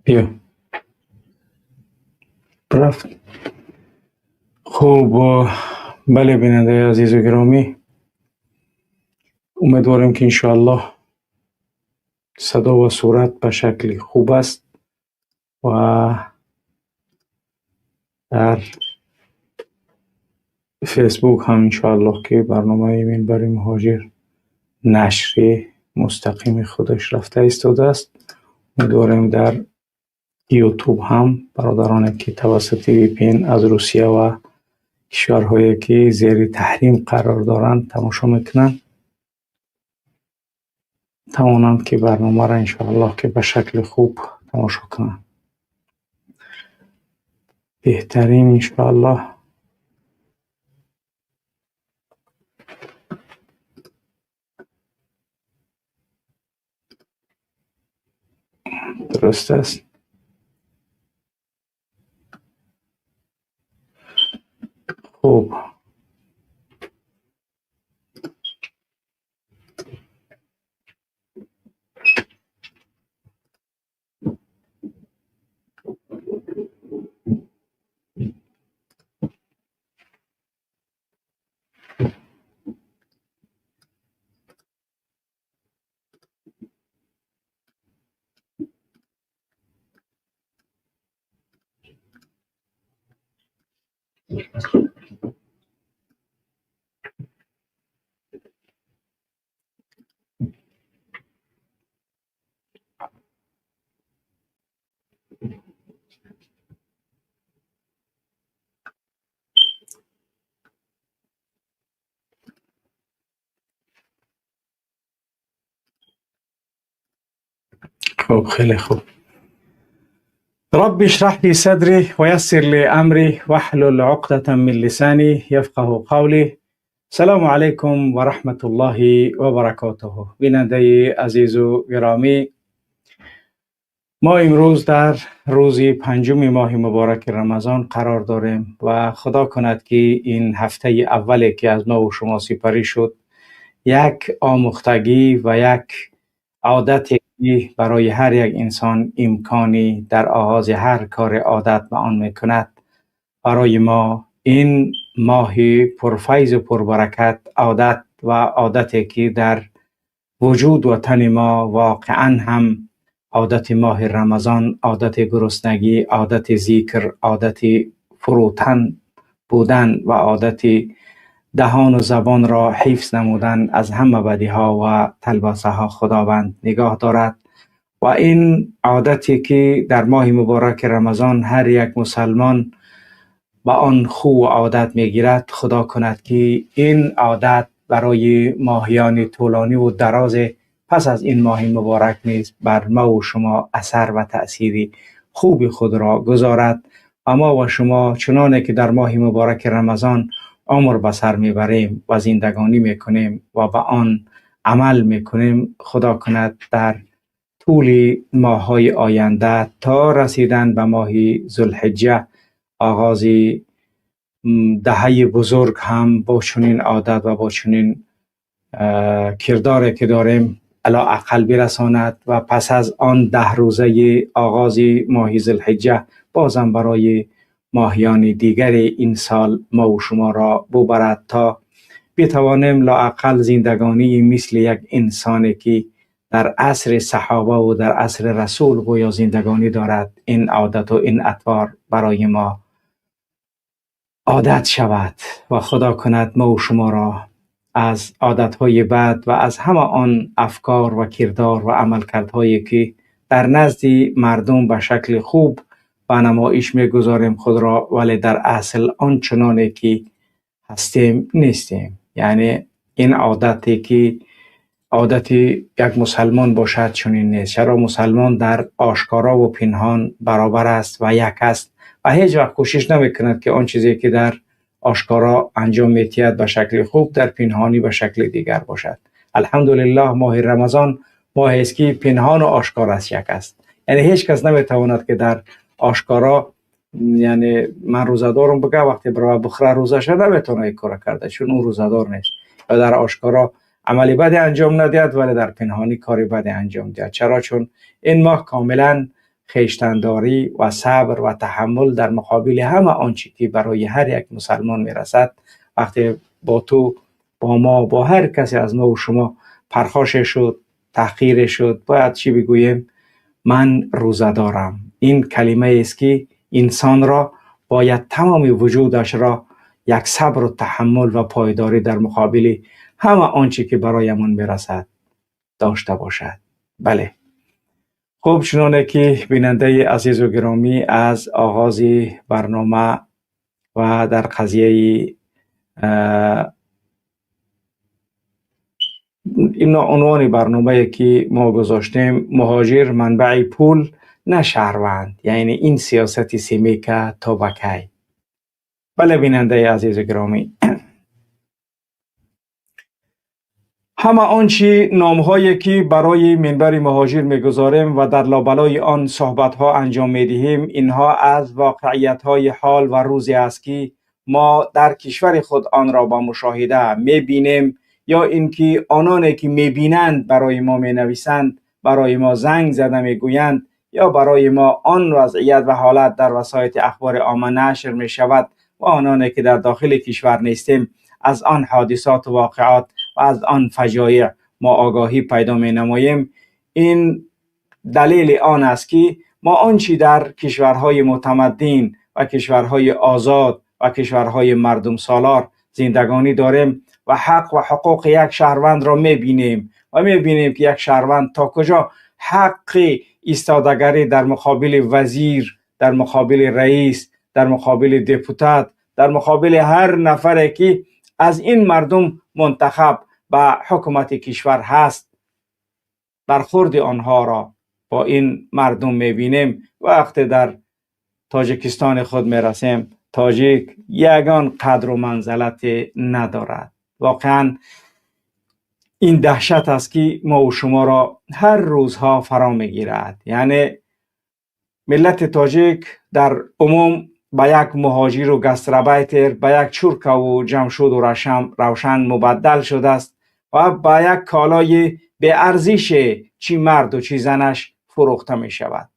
بیا رفت. خب، بله، بیننده عزیز و گرامی، امیدوارم که انشاءالله صدا و صورت به شکل خوب است و در فیسبوک هم انشاءالله که برنامه منبر مهاجر نشر مستقیم خودش رفته ایستاده است. امیدواریم در یوتیوب هم برادرانی که توسط VPN از روسیه و کشورهایی که زیر تحریم قرار دارند تماشا میکنند، توانند که برنامه را انشاءالله که به شکل خوب تماشا کنند. بهترین انشاءالله. درست است. خب، خب، خیلی خوب. رب اشرح لي صدري ويسر لي أمري واحلل عقدة من لساني يفقه قولي. سلام علیکم و رحمت الله و برکاته. بیننده عزیز و گرامی، ما امروز در روز پنجم ماه مبارک رمضان قرار داریم و خدا کند که این هفته اولی که از ما و شما سپری شد، یک آموختگی و یک عادت برای هر یک انسان امکانی در آغاز هر کار عادت به آن میکند، برای ما این ماه پرفیض و پربرکت عادت و عادتی که در وجود و تن ما واقعا هم عادت ماه رمضان، عادت گرسنگی، عادت ذکر، عادت فروتن بودن و عادت دهان و زبان را حفظ نمودن از همه بدی ها و تلباسه ها خداوند نگاه دارد. و این عادتی که در ماه مبارک رمضان هر یک مسلمان به آن خو و عادت میگیرد، خدا کند که این عادت برای ماهیان طولانی و دراز پس از این ماه مبارک نیز بر ما و شما اثر و تأثیری خوب خود را گذارد و ما و شما چنانه که در ماه مبارک رمضان عمر به سر میبریم و زندگانی میکنیم و به آن عمل میکنیم، خدا کند در طول ماه‌های آینده تا رسیدن به ماه ذوالحجه، آغاز دهه بزرگ، هم با چنین عادت و با چنین کرداری که داریم علی اقل برساند و پس از آن 10 روزه آغاز ماه ذوالحجه بازم برای ماهیان دیگر این سال ما و شما را ببرد تا بتوانیم لااقل زندگانی مثل یک انسانی که در عصر صحابه و در عصر رسول گویا زندگانی دارد، این عادت و این اطوار برای ما عادت شود و خدا کند ما و شما را از عادتهای بد و از همه آن افکار و کردار و عملکردهایی که در نزد مردم به شکل خوب و نمایش میگذاریم خود را، ولی در اصل آنچنانی که هستیم نیستیم. یعنی این عادتی که عادت یک مسلمان باشد چنین نیست. چرا مسلمان در آشکارا و پنهان برابر است و یک است و هیچ وقت کوشش نمیکند که آن چیزی که در آشکارا انجام می‌دهد به شکل خوب، در پنهانی به شکل دیگر باشد. الحمدلله ماه رمضان ماه است که پنهان و آشکار است یک است، یعنی هیچ کس نمیتواند که در آشکارا، یعنی من روزه دارم بگه وقتی برای بخره روزه شده نمیتونه این کار کرده، چون اون روزه دار نیست. و در آشکارا عملی بدی انجام ندهد ولی در پنهانی کاری بدی انجام دهد. چرا؟ چون این ماه کاملا خویشتنداری و صبر و تحمل در مقابل همه آنچه که برای هر یک مسلمان میرسد. وقتی با تو، با ما، با هر کسی از ما و شما پرخاش شد، تحقیر شد، باید چی بگوییم؟ من روزه دارم. این کلمه است که انسان را باید تمام وجودش را یک صبر و تحمل و پایداری در مقابل همه آنچه که برایمان میرسد داشته باشد. بله، خب چنانه که بیننده عزیز و گرامی از آغاز برنامه و در قضیه این عنوان برنامه که ما گذاشتیم، مهاجر منبع پول نه شهروند، یعنی این سیاست سیمیکا تا بکی. بله بیننده عزیز و گرامی، همه آنچه نامهایی که برای منبر مهاجر میگذاریم و در لابلای آن صحبتها انجام میدهیم، اینها از واقعیت‌های حال و روزی است که ما در کشور خود آن را با مشاهده میبینیم، یا اینکه آنانی که میبینند برای ما مینویسند، برای ما زنگ زده میگویند، یا برای ما آن وضعیت و حالت در وسایل اخبار عامه نشر میشود و آنانی که در داخل کشور نیستیم از آن حادثات و واقعات و از آن فجایع ما آگاهی پیدا می نماییم. این دلیل آن است که ما آنچه در کشورهای متمدن و کشورهای آزاد و کشورهای مردم سالار زندگانی داریم و حق و حقوق یک شهروند را می بینیم و می بینیم که یک شهروند تا کجا حق ایستادگری در مقابل وزیر، در مقابل رئیس، در مقابل دپوتات، در مقابل هر نفری که از این مردم منتخب به حکومت کشور هست، برخورد آنها را با این مردم میبینیم. وقتی در تاجیکستان خود میرسیم، تاجیک یگان قدر و منزلت ندارد. واقعا این دهشت است که ما و شما را هر روزها فرا میگیرد. یعنی ملت تاجیک در عموم به یک مهاجر و گستربایتر، به یک چورکه و جمشود و روشن مبدل شده است و به یک کالای به ارزش چی مرد و چی زنش فروخته می شود.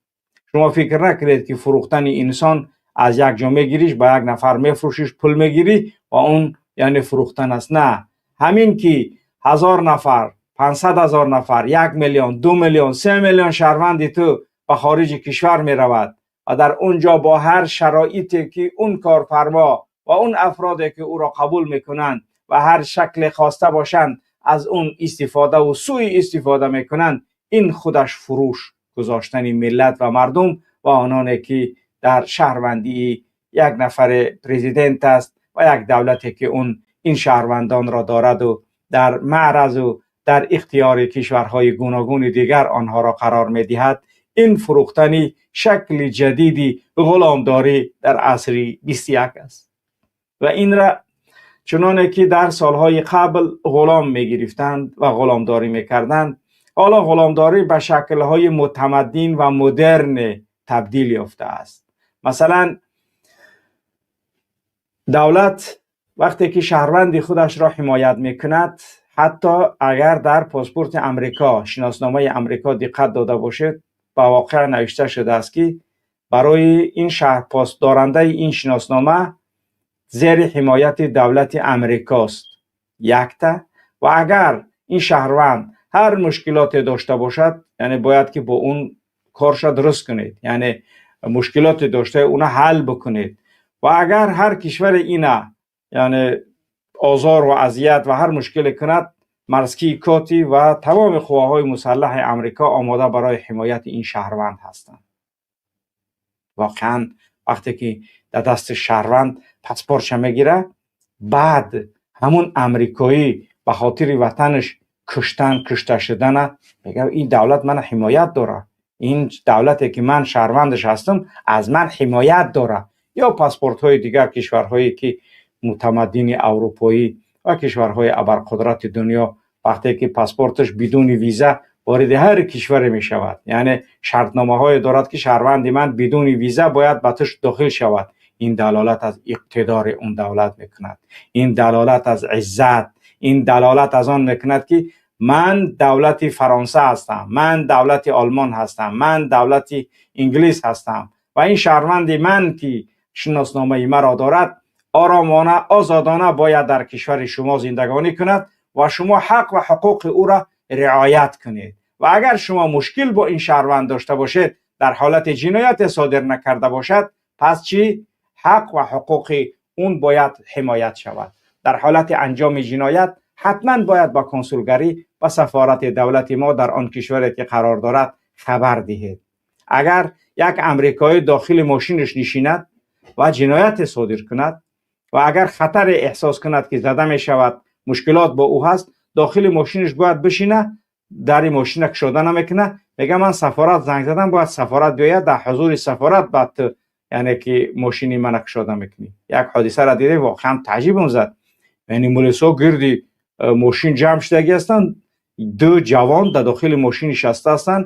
شما فکر نکنید که فروختن انسان از یک جا میگیریش به یک نفر میفروشیش، پول میگیری و اون یعنی فروختن است. نه، همین که 1000 نفر، 500,000 نفر، 1 میلیون، 2 میلیون، 3 میلیون شهروند تو به خارج کشور می رود و در اونجا با هر شرایطی که اون کارفرما و اون افرادی که او را قبول میکنند و هر شکل خواسته باشند از اون استفاده و سوء استفاده میکنند، این خودش فروش گذاشتن ملت و مردم و آنانی که در شهروندی یک نفر پرزیدنت است و یک دولتی که اون این شهروندان را دارد و در معرض و در اختیار کشورهای گوناگون دیگر آنها را قرار میدهد. این فروختنی شکل جدیدی غلامداری در عصر 21 است و این را چنانه که در سالهای قبل غلام میگرفتند و غلامداری میکردند، حالا غلامداری به شکلهای متمدن و مدرن تبدیل یافته است. مثلا دولت وقتی که شهروند خودش را حمایت میکند، حتی اگر در پاسپورت امریکا، شناسنامه امریکا دقت داده باشید، به واقع نوشته شده است که برای این شهر پاس دارنده این شناسنامه زیر حمایت دولت امریکاست یکتا، و اگر این شهروند هر مشکلات داشته باشد، یعنی باید که با اون کارش درست کنید، یعنی مشکلات داشته اون حل بکنید. و اگر هر کشور اینا یعنی آزار و اذیت و هر مشکل کند، مرزکی کاتی و تمام قواهای مسلح امریکا آماده برای حمایت این شهروند هستند. واقعا وقتی که در دست شهروند پاسپورت میگیره، بعد همون امریکایی به خاطر وطنش کشتن کشته شدن، میگه این دولت من حمایت داره، این دولتی که من شهروندش هستم از من حمایت داره. یا پاسپورت های دیگر کشورهایی که мутамаддини аврупоӣ ва кишварҳои абарқудрати дунё, вақте ки паспорташ бидуни виза вориди ҳар кишваре мешавад, яъне шартномаҳое дорад, ки шаҳрванди ман бидуни виза бояд ба туш дохил шавад. Ин далолат аз иқтидори он давлат мекунад, ин далолат аз иззат, ин далолат аз он мекунад, ки ман давлати Фаронса ҳастам, ман давлати Олмон ҳастам, ман давлати Инглис ҳастам ва ин шаҳрванди ман, ки шиносномаи маро дорад, оромона, озодона бояд дар кишвари шумо зиндагонӣ кунад ва шумо ҳақ ва ҳуқуқи ӯро риоят кунед. Ва агар шумо мушкил бо ин шаҳрванд дошта бошед, дар ҳолати ҷинояте содир накарда бошад, пас чӣ? Ҳақ ва ҳуқуқи он бояд ҳимоят шавад. Дар ҳолати анҷоми ҷиноят ҳатман бояд ба консулгарӣ ва сафорати давлати мо дар он кишваре ки қарор дорад хабар диҳед. Агар як амрикоӣ дохили мошинаш нишинад ва ҷинояте содир кунад ва агар хатаре эҳсос кунад, ки зада мешавад, мушкилот бо ӯ ҳаст, дохили мошинаш бояд бишина, дари мошина кушода намекуна, мега: «Ман сафорат занг задам, бояд сафорат биёяд, дар ҳузури сафорат баъд ту, яъне ки, мошини мана кушода мекунӣ». Як ҳодисаро дидем, воқеан таъҷибам зад. Яъне мулисо гирди мошин ҷамъ шудагӣ ҳастанд, ду ҷавон дар дохили мошин нишаста ҳастанд,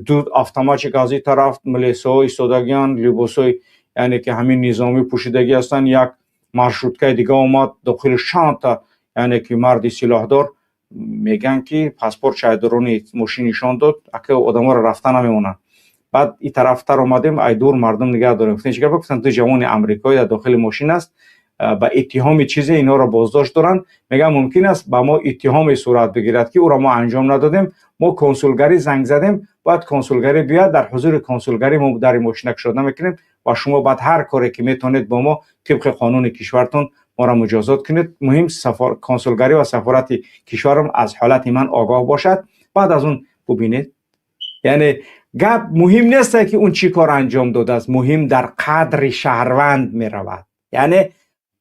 ду автоматчик аз ин тараф, милисаҳо истодагианд, либосҳои, яъне ки, ҳамин низомӣ пӯшидагӣ ҳастанд. Як маршруткаи дига омад, дохили чандта, яъне ки, марди силоҳдор. Мегӯянд, ки паспорт шайдорони мошин нишон дод, ака одаморо рафта намемонанд. Баъд ин тарафтар омадем, ай дур мардум нигаҳ дорем. Гуфтем: «Чӣ гап?» Гуфтанд: «Ду ҷавони амрикоӣ дар дохили мошин аст, ба иттиҳоми чизе инҳоро боздошт доранд». Мегӯям: «Мумкин аст ба мо иттиҳоме сурат бигирад, ки ӯро мо анҷом надодем. Мо консулгарӣ занг задем, бояд консулгарӣ биёяд, дар ҳузури консулгарӣ мо дари мошина кушода мекунем ва шумо баъд ҳар коре ки метавонед, бо мо тибқи қонуни кишвартон моро муҷозот кунед. Муҳим, консулгарӣ ва сафорати кишварам аз ҳолати ман огоҳ бошад». Баъд аз он бубинед, яъне гап муҳим несте, ки он чӣ кор анҷом додааст, муҳим дар қадри шаҳрванд меравад. Яъне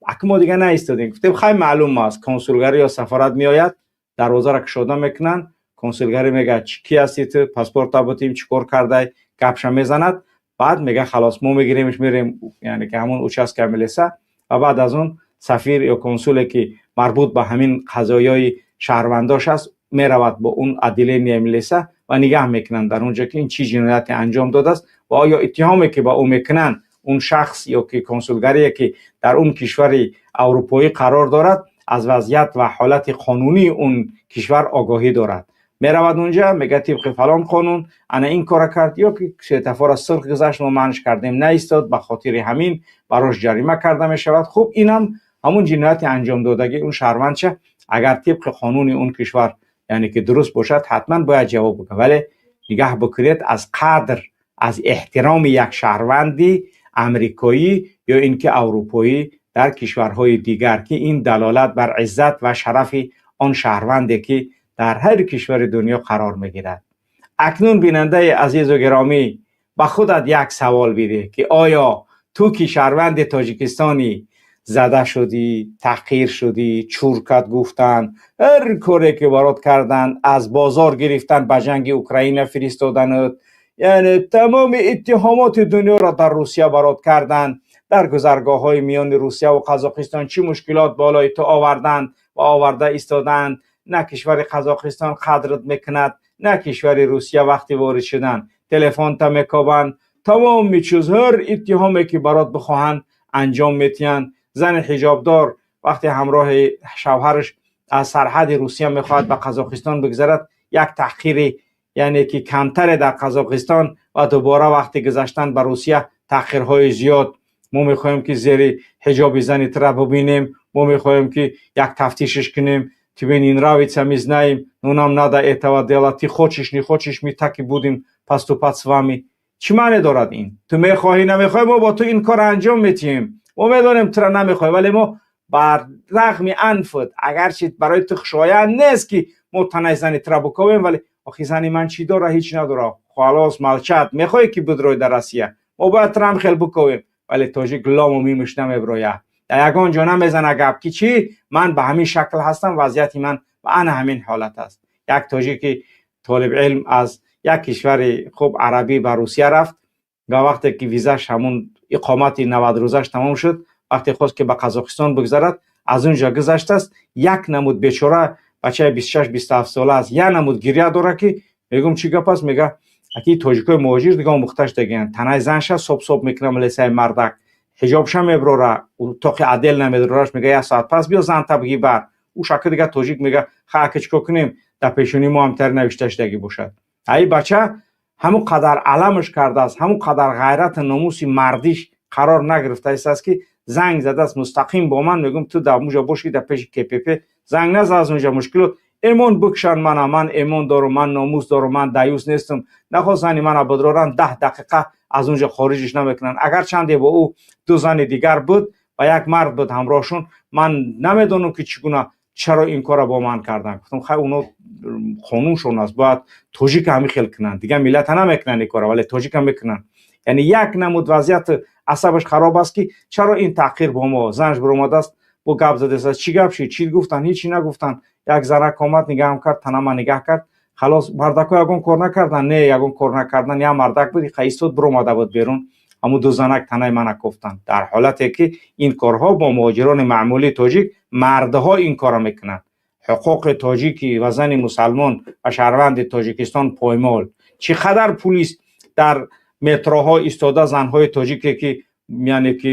ака мо дига наистодем, гуфтем: «Хай, маълум аст, консулгарӣ ё сафорат меояд, дарвозаро кушода мекунанд, консулгарӣ мегӯяд: ки ҳасти ту, паспорта бутим, чӣ кор кардай?» Гапша мезанад, баъд мега: «Халос, мо мегиремш, мерем, яъне ки, ҳамон участка милиса». Ва баъд аз он сафир ё консуле, ки марбут ба ҳамин қазоёи шаҳрвандош аст, меравад бо он отделение милиса ва нигаҳ мекунанд дар он ҷо, ки ин чӣ ҷинояте анҷом додааст ва оё иттиҳоме, ки ба ӯ мекунанд, он шахс ё ки консулгарие, ки дар он кишвари аврупоӣ қарор дорад, аз вазъият ва ҳолати қонунии он кишвар огоҳӣ дорад. Меравад унҷа, мега: «Тибқи фалон қонун ана ин кора кард ё ки светофора сурх гузашт, мо манъш кардем, наистод, ба хотири ҳамин барош ҷарима карда мешавад». Хуб, инам ҳамун ҷинояти анҷомдодагии он шаҳрвандча, агар тибқи қонуни он кишвар, яъне ки, дуруст бошад, ҳатман бояд ҷавоб бикунад. Вале нигаҳ бикунед аз қадр, аз эҳтироми як шаҳрванди амрикоӣ ё ин ки аврупоӣ дар кишварҳои дигар, ки ин далолат бар иззат ва шарафи он шаҳрванде, ки дар ҳар кишвари дунё қарор мегирад. Акнун, бинандаи азизу гиромӣ, ба худат як савол бидеҳ, ки оё ту, ки шаҳрванди Тоҷикистонӣ, зада шудӣ, таҳқир шудӣ, чуркат гуфтанд, ҳар коре ки барот карданд, аз бозор гирифтан ба ҷанги Украина фиристоданат, яъне тамоми иттиҳомоти дунёро дар Русия барот карданд, дар гузаргоҳҳои миёни Русияву Қазоқистон чӣ мушкилот болои ту оварданд ва оварда истодаанд, на кишвари Қазоқистон қадрат мекунад, на кишвари Русия. Вақти ворид шудан телефонта мекобанд, тамоми чиз, ҳар иттиҳоме ки барот бихоҳанд, анҷом метиҳанд. Зани ҳиҷобдор вақте ҳамроҳи шавҳараш аз сарҳади Русия мехоҳад ба Қазоқистон бигзарад, як таҳқири, яъне ки, камтаре дар Қазоқистон ва дубора вақти гузаштан ба Русия таҳқирҳои зиёд: «Мо мехоҳем, ки зери ҳиҷоби зани тура бубинем, мо мехоҳем, ки як тафтишиш кунем, тебе не нравится, мы знаем, но нам надо этого делать, ты хочешь, не хочешь, мы так и будем поступать с вами». Чӣ маъне дорад ин? Ту мехоҳӣ, намехоҳӣ, мо бо ту ин кор анҷом метиҳем. Мо медонем, тура намехоҳӣ, вале мо бар рағми анфат, агарчи барои ту хушоянд нест, ки мо танаи зани тура буковем, вале охи зани ман чӣ дора? Ҳеҷ надора. Халос, молчать. Мехоҳӣ, ки бидрой дар Россия, мо бояд тура ҳам хел буковем. Вале тоҷик лому мимаш намеброяд, дар ягон ҷо намезана гап, ки чӣ, ман ба ҳамин шакл ҳастам, вазъияти ман ба ана ҳамин ҳолат аст. Як тоҷики толибилм аз як кишвари хуб арабӣ ба Русия рафт ва вақте ки визаш, ҳамун иқомати 90 рӯзаш тамом шуд. Вақте хост, ки ба Қазоқистон бигзарад, аз он ҷо гузаштааст. Як намуд бечора бачаи 26-27 сола аст, як намуд гиря дорад, ки мегӯм, чӣ гап аст? Мега, аки тоҷикои муҳоҷир дига омӯхташ дагиянд, танаи занша соб-соб мекунам, лесаи мардак ҳиҷобша меброра, тоқи отдел намедораш. Мега, як соат пас биё, занта бигӣ бар ӯ шака. Дига тоҷик мега, ха, ака, чӣ кор кунем? Дар пешонии мо ҳамтари навишта шудагӣ бошад. Аи бача ҳамон қадар аламаш кардааст, ҳамон қадар ғайрату номуси мардиш қарор нагирифтааст, ки занг задааст мустақим бо ман. Мегӯм, ту дар муҷа бошӣ, дар пеши КПП занг наза, аз унҷа мушкилот эмон бикшанд мана. Ман эмон дорум, ман номус дорум, ман даюс нестам. Нахост зани мана бидроранд, 10 дақиқа аз унҷа хориҷиш намекунанд. Агар чанде бо ӯ ду зани дигар буд ва як мард буд ҳамроҳшон. Ман намедонам, ки чӣ гуна, чаро ин корро бо ман карданд. Гуфтам, хай, оно қонуншон аст, бояд тоҷика ҳамин хел кунанд, дигар миллата намекунанд ин корро, вале тоҷика мекунанд. Яъне як намуд вазъият, асабаш хароб аст, ки чаро ин таъхир бо мо. Занаш биромадааст, бо гап задааст. Чӣ гап шид? Чӣ гуфтанд? Ҳечи нагуфтанд. Як занак омад, нигаҳам кард, танама нигаҳ кард, халос. Мардако ягон кор накарданд? Не, ягон кор накарданд. Як мардак буд, истод, биромада буд берун. Ҳамун ду занак танаи мана кофтанд, дар ҳолате ки ин корҳо бо муҳоҷирони маъмулии тоҷик мардҳо ин корро мекунанд. Ҳуқуқи тоҷики ва зани мусалмон ва шаҳрванди Тоҷикистон поймол. Чӣ қадар пулис дар метроҳо истода занҳои тоҷике, ки яъне ки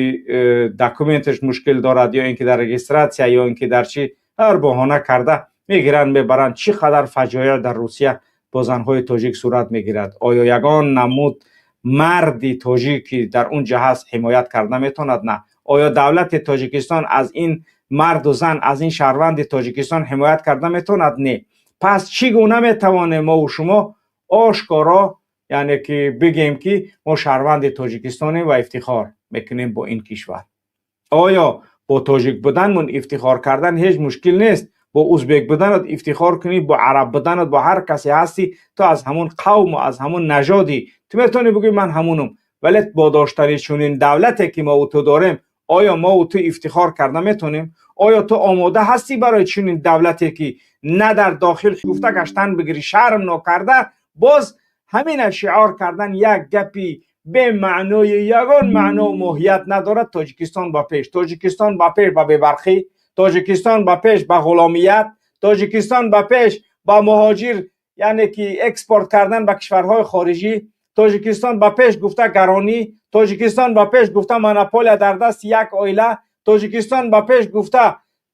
документаш мушкил дорад, ё ин ки дар регистрация, ё ин ки дар чӣ, ҳар баҳона карда мегиранд, мебаранд. Чӣ қадар фаҷоя дар Русия бо занҳои тоҷик сурат мегирад? Оё ягон намуд марди тоҷики дар он ҷа ҳаст, ҳимоят карда метавонад? На. Оё давлати Тоҷикистон аз ин марду зан, аз ин шаҳрванди Тоҷикистон ҳимоят карда метавонад? Не. Пас чӣ гуна метавонем мову шумо ошкоро, яъне ки бигем, ки мо шаҳрванди Тоҷикистонем ва ифтихор мекунем бо ин кишвар? Оё бо тоҷик буданмон ифтихор кардан ҳеҷ мушкил нест? Бо узбек буданат ифтихор кунӣ, бо араб буданат, бо ҳар касе ҳастӣ, ту аз ҳамон қавму аз ҳамон нажодӣ, ту метавонӣ бигӯӣ, ман ҳамунум. Вале бо доштани чунин давлате, ки мову ту дорем, оё мову ту ифтихор карда метавонем? Оё ту омода ҳастӣ барои чунин давлате, ки на дар дохил гуфта гаштан бигирӣ, шарм нокарда боз ҳамина шиор кардан, як гапи бемаънои ягон маънову моҳият надорад: «Тоҷикистон ба пеш»? Тоҷикистон ба пеш ба бебарқӣ, Тоҷикистон ба пеш ба ғуломият, Тоҷикистон ба пеш ба муҳоҷир, яъне ки экспорт кардан ба кишварҳои хориҷӣ, Тоҷикистон ба пеш гуфта гаронӣ, Тоҷикистон ба пеш гуфта монополия дар дасти як оила, Тоҷикистон ба пеш гуфта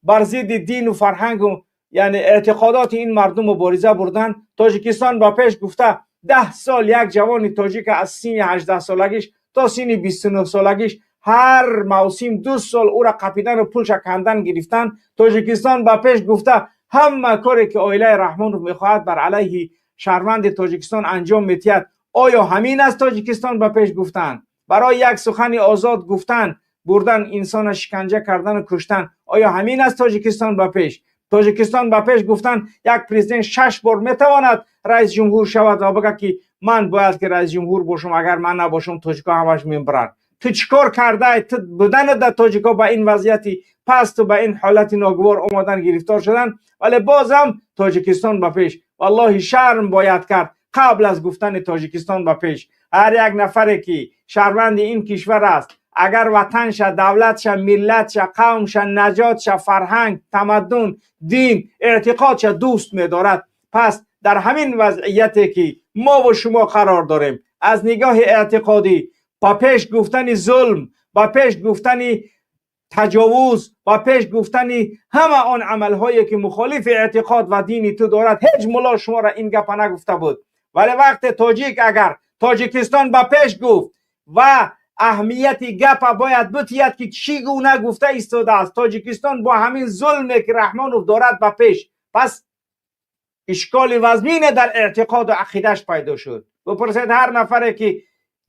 бар зидди дину фарҳангу, яъне эътиқодоти ин мардум мубориза бурдан, Тоҷикистон ба пеш гуфта 10 сол як ҷавони тоҷика аз синни 18-солагиш то синни 29-солагиш ҳар мавсим 2 сол ӯра қапидану пулша кандан гирифтан, Тоҷикистон ба пеш гуфта ҳама коре, ки оилаи Раҳмонов мехоҳад, бар алайҳи шаҳрванди Тоҷикистон анҷом метиҳад. Оё ҳамин аст Тоҷикистон ба пеш гуфтан? Барои як сухани озод гуфтан, бурдан инсона шиканҷа кардану куштан, оё ҳамин аст Тоҷикистон ба пеш? Тоҷикистон ба пеш гуфтан, як президент шаш бор метавонад раис ҷумҳур шавад ва бигӯяд, ки ман бояд ки раис ҷумҳур бошам, агар ман набошам, тоҷико ҳамаш мебаранд. Ту чӣ кор кардай? Ту буданат дар тоҷико ба ин вазъияти пасту ба ин ҳолати ногувор омадан, гирифтор шудан. Вале бозам Тоҷикистон ба пеш. Валлоҳи, шарм бояд кард қабл аз гуфтани Тоҷикистон ба пеш. Ҳар як нафаре, ки шаҳрванди ин кишвар аст, агар ватанша, давлатша, миллатша, қавмша, наҷотша, фарҳанг, тамаддун, дин, эътиқодша дӯст медорад, пас дар ҳамин вазъияте, ки мову шумо қарор дорем, аз нигоҳи эътиқодӣ ба пеш гуфтани зулм, ба пеш гуфтани таҷовуз, ба пеш гуфтани ҳама он амалҳое, ки мухолифи эътиқод ва дини ту дорад, ҳеҷ мулло шуморо ин гапа нагуфта буд. Вале вақте тоҷик агар Тоҷикистон ба пеш гуфт ва аҳамияти гапа бояд бутияд, ки чӣ гуна гуфта истодааст Тоҷикистон бо ҳамин зулме, ки Раҳмонов дорад, ба пеш, пас ишколи вазмине дар эътиқоду ақидаш пайдо шуд. Бипурсед ҳар нафаре, ки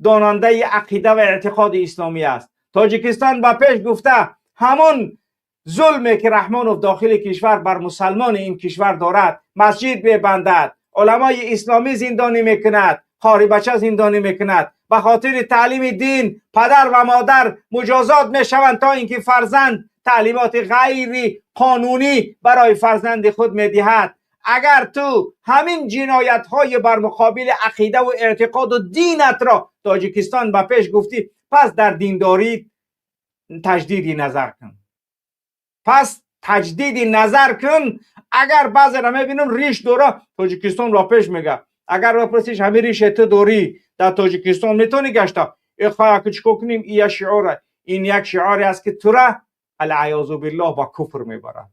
донандаи ақида ва эътиқоди исломӣ аст. Тоҷикистон ба пеш гуфта, ҳамон зулме, ки Раҳмонов дохили кишвар бар мусалмони ин кишвар дорад, масҷид мебандад, уламои исломӣ зиндонӣ мекунад, қорибача зиндонӣ мекунад, ба хотири таълими дин падар ва модар муҷозот мешаванд, то ин ки фарзанд таълимоти ғайри қонунӣ барои фарзанди худ медиҳад. Агар ту ҳамин ҷиноятҳои бар муқобили ақидаву эътиқоду динатро Тоҷикистон ба пеш гуфтӣ, пас дар диндорӣ таҷдиди назар кун. Пас таҷдиди назар кун. Агар баъзеро мебинам, риш дора, Тоҷикистон ба пеш мега. Агар бипурсиш, ҳамин рише ту дорӣ, дар Тоҷикистон метавонӣ гашта? Эхая, ки чикор кунем? Ия шиора, ин як шиоре аст, ки тура, алъаёзу биллоҳ, ба куфр мебарад.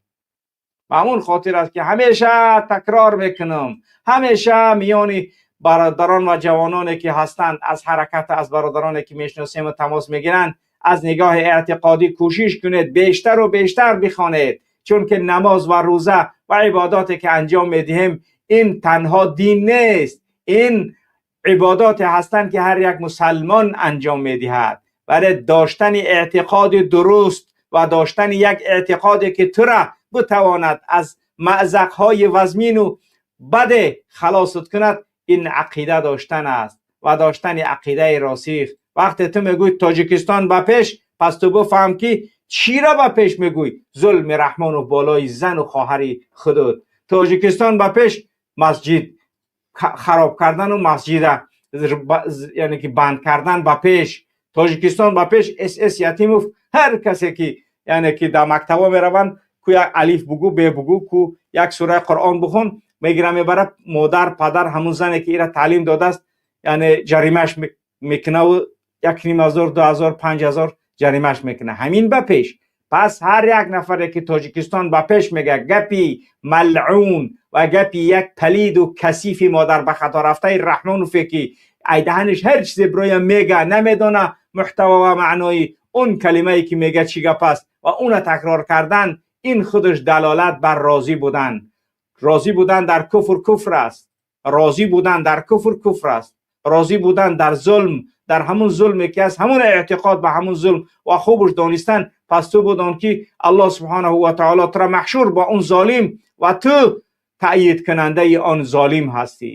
Ба ҳамон хотир аст, ки ҳамеша такрор мекунам, ҳамеша миёни бародарон ва ҷавононе, ки ҳастанд аз ҳаракат, аз бародароне, ки мешиносем, тамос мегиранд, аз нигоҳи эътиқодӣ кӯшиш кунед, бештару бештар бихонед, чунки намоз ва рӯза ва ибодоте, ки анҷом медиҳем, ин танҳо дин нест, ин ибодоте ҳастанд, ки ҳар як мусалмон анҷом медиҳад. Вале доштани эътиқоди дуруст ва доштани як эътиқоде, ки тура битавонад аз маъзақҳои вазмину баде халосат кунад, ин ақида доштан аст ва доштани ақидаи росих. Вақте ту мегӯй Тоҷикистон ба пеш, пас ту бифаҳм, ки чиро ба пеш мегӯй: зулми Раҳмонов болои зану хоҳари худут. Тоҷикистон ба пеш, масҷид хароб кардану масҷида, яъне ки банд кардан ба пеш. Тоҷикистон ба пеш, СС Ятимов, ҳар касе ки, яъне ки дар мактабҳо мераванд, ку як алиф бугӯ, бе бугӯ, ку як сураи Қуръон бихон, мегира, мебарад, модар, падар, ҳамун зане, ки ира таълим додааст, яъне ҷаримаш мекунаву 1500, 2000, 5000 ҷаримаш мекуна. Ҳамин ба пеш? Пас ҳар як нафаре, ки Тоҷикистон ба пеш мега, гапи малъун ва гапи як палиду касифи модар ба хато рафтаи Раҳмонове, ки айдаҳаниш ҳар чизе бироя мега, намедона муҳтаво ва маънои он калимае, ки мега, чӣ гап аст, ва уна такрор кардан, ин худаш далолат бар розӣ будан. Розӣ будан дар куфр куфр аст, розӣ будан дар куфр куфр аст, розӣ будан дар зулм, дар ҳамун зулме, ки аст, ҳамун эътиқод ба ҳамун зулм ва хубаш донистан, пас ту будон, ки Аллоҳ субҳонаҳу ва таоло тура маҳшур бо он золим ва ту таъйидкунандаи он золим ҳастӣ.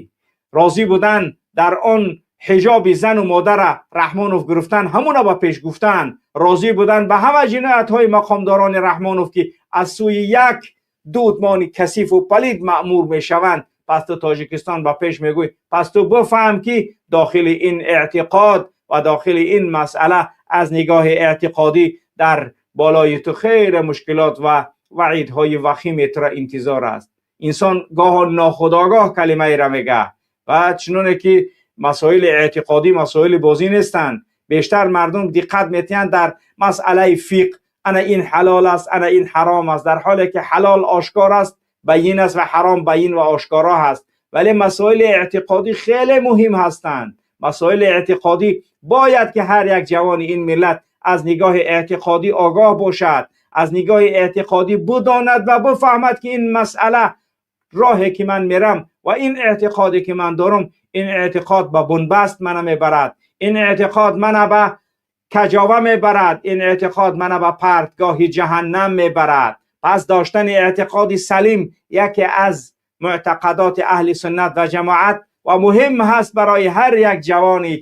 Розӣ будан дар он ҳиҷоби зану модара Раҳмонов гирифтан, ҳамуна ба пеш гуфтан, розӣ будан ба ҳама ҷиноятҳои мақомдорони Раҳмонов, ки аз сӯи як дудмони касифу палид маъмур мешаванд, пас ту Тоҷикистон ба пеш мегӯй. Пас ту бифаҳм, ки дохили ин эътиқод ва дохили ин масъала аз нигоҳи эътиқодӣ дар болои ту хеле мушкилот ва ваъидҳои вахиме тура интизор аст. Инсон гоҳо нохудогоҳ калимаеро мега, ва чуноне ки масоили эътиқодӣ масоили бозӣ нестанд, бештар мардум диққат метиҳанд дар масъалаи фиқҳ: ана ин ҳалол аст, ана ин ҳаром аст, дар ҳоле ки ҳалол ошкор аст, баин аст, ва ҳаром баин ва ошкоро ҳаст. Вале масоили эътиқодӣ хеле муҳим ҳастанд. Масоили эътиқодӣ бояд, ки ҳар як ҷавони ин миллат аз нигоҳи эътиқодӣ огоҳ бошад, аз нигоҳи эътиқодӣ бидонад ва бифаҳмад, ки ин масъала, роҳе ки ман мерам ва ин эътиқоде, ки ман дорам, ин эътиқод ба бунбаст мана мебарад, ин эътиқод мана ба каҷова мебарад, ин эътиқод мана ба партгоҳи ҷаҳаннам мебарад. Пас доштани эътиқоди салим яке аз муътақадоти аҳли суннат ва ҷамоат ва муҳим ҳаст барои ҳар як ҷавони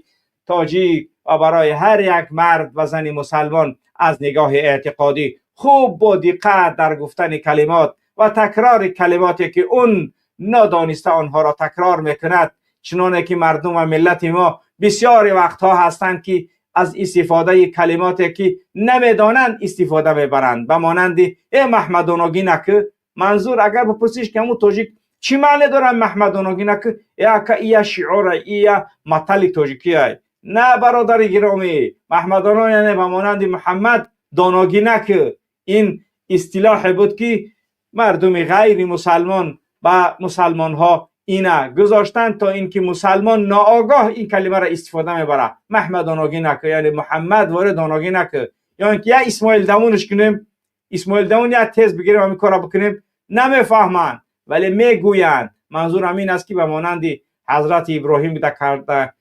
тоҷик ва барои ҳар як мард ва зани мусалмон. Аз нигоҳи эътиқодӣ хуб бо диққат дар гуфтани калимот ва такрори калимоте, ки он нодониста онҳоро такрор мекунад, чуноне ки мардум ва миллати мо бисёри вақтҳо ҳастанд, ки аз истифодаи калимоте, ки намедонанд, истифода мебаранд, ба монанди «э маҳмадоногинаки». Манзур, агар бипурсиш, ки ҳамун тоҷик чӣ маъне дорад маҳмадоногинаки, э ака, ия шиора, ия матали тоҷикия. На, бародари гиромӣ, маҳмадоно яъне ба монанди Муҳаммад доногинаки. Ин истилоҳе буд, ки мардуми ғайри мусалмон ба мусалмонҳо ина гузоштанд, то ин ки мусалмон ноогоҳ ин калимаро истифода мебарад: маҳмадоногинаки, яъне Муҳаммад ворид доногинаки. Ё ин ки як Исмоил Давонш кунем, Исмоил Давон, як тез бигирем, ҳамин корро бикунем, намефаҳманд, вале мегӯянд. Манзур ҳамин аст, ки ба монанди ҳазрати Иброҳим карда,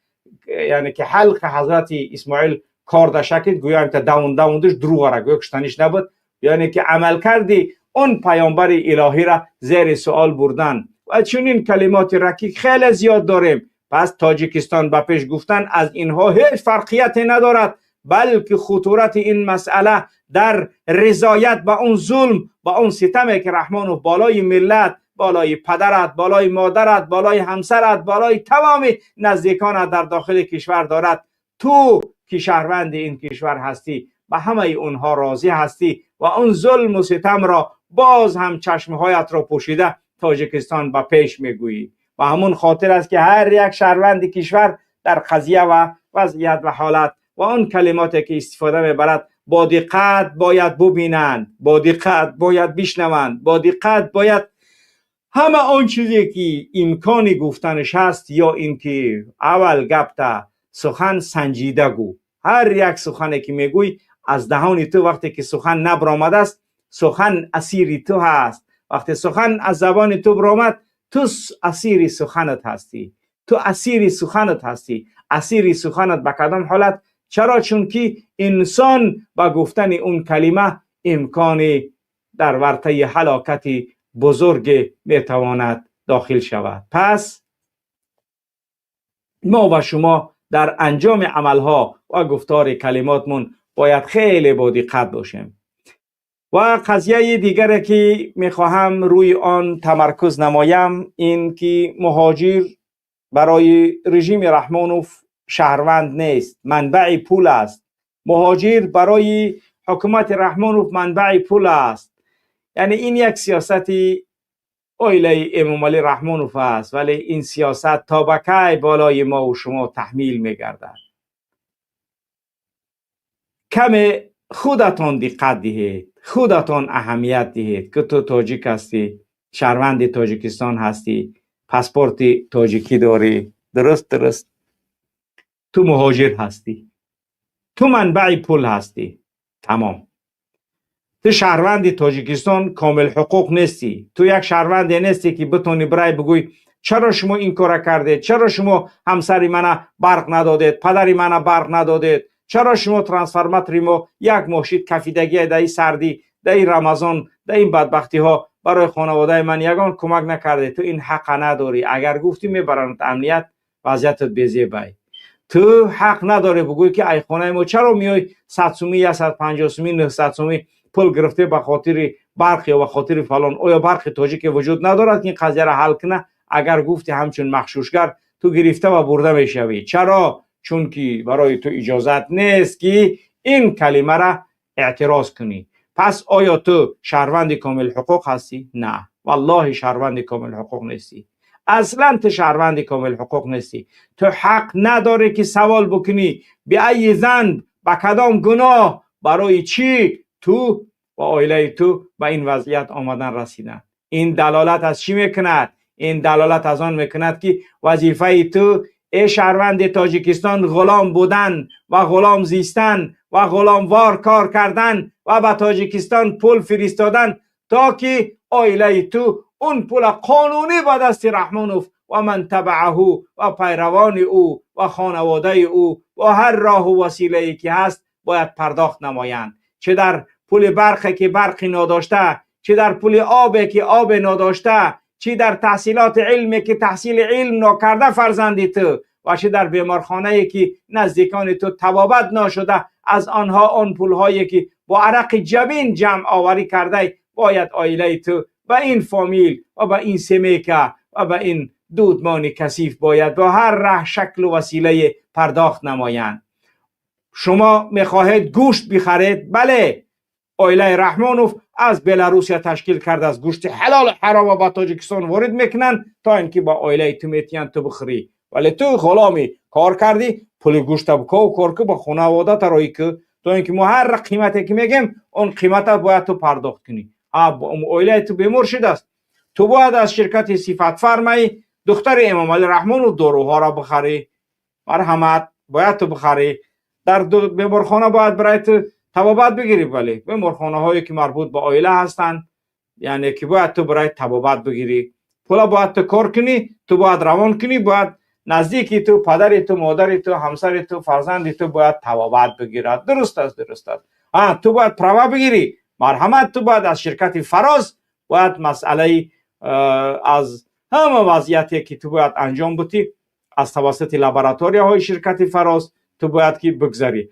яъне ки ҳалқи ҳазрати Исмоил кор дашакид, гӯё та давон давондуш, дурӯғара гӯё куштаниш набуд, яъне ки амалкарди он паёмбари илоҳира зери суол бурдан. Ва чунин калимоти ракик хеле зиёд дорем. Пас Тоҷикистон ба пеш гуфтан аз инҳо ҳеҷ фарқияте надорад, балки хутурати ин масъала дар ризоят ба он зулм, ба он ситаме, ки Раҳмонов болои миллат, болои падарат, болои модарат, болои ҳамсарат, болои тамоми наздиконат дар дохили кишвар дорад. Ту ки шаҳрванди ин кишвар ҳастӣ, به همه اونها راضی هستی و اون ظلم و ستم را باز هم چشمهایت را پوشیده تاجیکستان به پیش میگویی. و همون خاطر است که هر یک شهروند کشور در قضیه و وضعیت و حالت و آن کلماتی که استفاده میبرد با دقت باید ببینند، با دقت باید بشنوند، با دقت باید همه آن چیزی که امکانی گفتنش هست، یا اینکه اول گپتا سخن سنجیده گو. هر یک سخنی که میگوی از دهان تو وقتی که سخن نبرآمده است، سخن اسیر تو هست. وقتی سخن از زبان تو برآمد، تو اسیر سخنت هستی، تو اسیر سخنت هستی. اسیر سخنت به کدام حالت؟ چرا؟ چون که انسان با گفتن اون کلمه امکانی در ورطه هلاکت بزرگ میتواند داخل شود. پس ما و شما در انجام عملها و گفتار کلماتمون باید خیلی با دقت باشیم. و قضیه دیگر که میخواهم روی آن تمرکز نمایم این که مهاجر برای رژیم رحمانوف شهروند نیست، منبع پول است. مهاجر برای حکومت رحمانوف منبع پول است. یعنی این یک سیاست عائله امامعلی رحمانوف است، ولی این سیاست تا به کی بالای ما و شما تحمیل میگردد. کم خودتان دقت دهید، خودتان اهمیت دهید که تو تاجیک هستی، شهروند تاجیکستان هستی، پاسپورت تاجیکی داری، درست تو مهاجر هستی، تو منبع پول هستی، تمام. تو شهروند تاجیکستان کامل حقوق نیستی، تو یک شهروند نیستی که بتونی برای بگوی چرا شما این کار کردید، چرا شما همسر من برق ندادید، پدر من برق ندادید، چرا شما ترانسفرماتری ما یک ماشید کفیدگی در این سردی، در این رمضان، در این بدبختی ها برای خانواده من یگان کمک نکرده. تو این حق نداری. اگر گفتی میبرند امنیت، وضعیتت بیزیبای. تو حق نداری بگوی که ای خانه ما چرا میای 100 سومی، 150 سومی، 900 سومی پول گرفته به خاطر برق یا به خاطر فلان. آیا برق تاجیک وجود ندارد که این قضیه را حل کنه؟ اگر گفتی همچون مخشوشگر تو گرفته و برده میشوی. چرا؟ چون که برای تو اجازت نیست که این کلمه را اعتراض کنی. پس آیا تو شهروند کامل حقوق هستی؟ نه، والله شهروند کامل حقوق نیستی. اصلا تو شهروند کامل حقوق نیستی. تو حق نداری که سوال بکنی به ای ذنب، به کدام گناه، برای چی تو و عائله تو به این وضعیت آمدن رسیدن. این دلالت از چی میکند؟ این دلالت از آن میکند که وظیفه تو ای شهروند تاجیکستان غلام بودن و غلام زیستن و غلاموار کار کردن و به تاجیکستان پول فرستادن تا که عائله تو اون پول قانونی به دست رحمانوف و من تبعه و پیروان او و خانواده او و هر راه و وسیله که هست باید پرداخت نمایند. چه در پول برق که برقی نداشته، چه در پول آب که آب نداشته، چه در تحصیلات علم که تحصیل علم نکرده فرزندی تو، و چه در بیمارخانه که نزدیکان تو طبابت نشده، از آنها آن پولهایی که با عرق جبین جمع آوری کرده باید عائله تو و این فامیل و با این سمیکه و با این دودمان کثیف باید با هر ره شکل و وسیله پرداخت نمایند. شما میخواهید گوشت بخرید؟ بله، عائله رحمانوف از بلاروسیا تشکیل کرده از گوشت حلال حرام با تاجیکستان وارد میکنن تا اینکه با عائله تو میتین تو بخری. ولی تو غلامی کار کردی، پول گوشت بکو و کار که با خانواده ترایی که تا اینکه ما هر قیمتی که میگیم اون قیمت باید تو پرداخت کنی. عائله تو بیمار شده است، تو باید از شرکت صفت فرمای دختر امام علی رحمان و داروها را بخری، مرحمت باید تو بخری. در بیمارخانه باید برای تو طبابت بگیری، ولی بیمارخانه هایی که مربوط به عائله هستند یعنی که باید تو برای طبابت بگیری. پولا باید تو کار کنی، تو باید روان کنی، باید نزدیکی تو، پدر تو، مادر تو، همسر تو، فرزند تو باید طبابت بگیرد. درست است، درست است. تو باید پروا بگیری، مرحمت تو باید از شرکت فراز باید مسئله از همه وضعیتی که تو باید انجام بدی از توسط لابراتوری های شرکت فراز تو باید که بگذاری.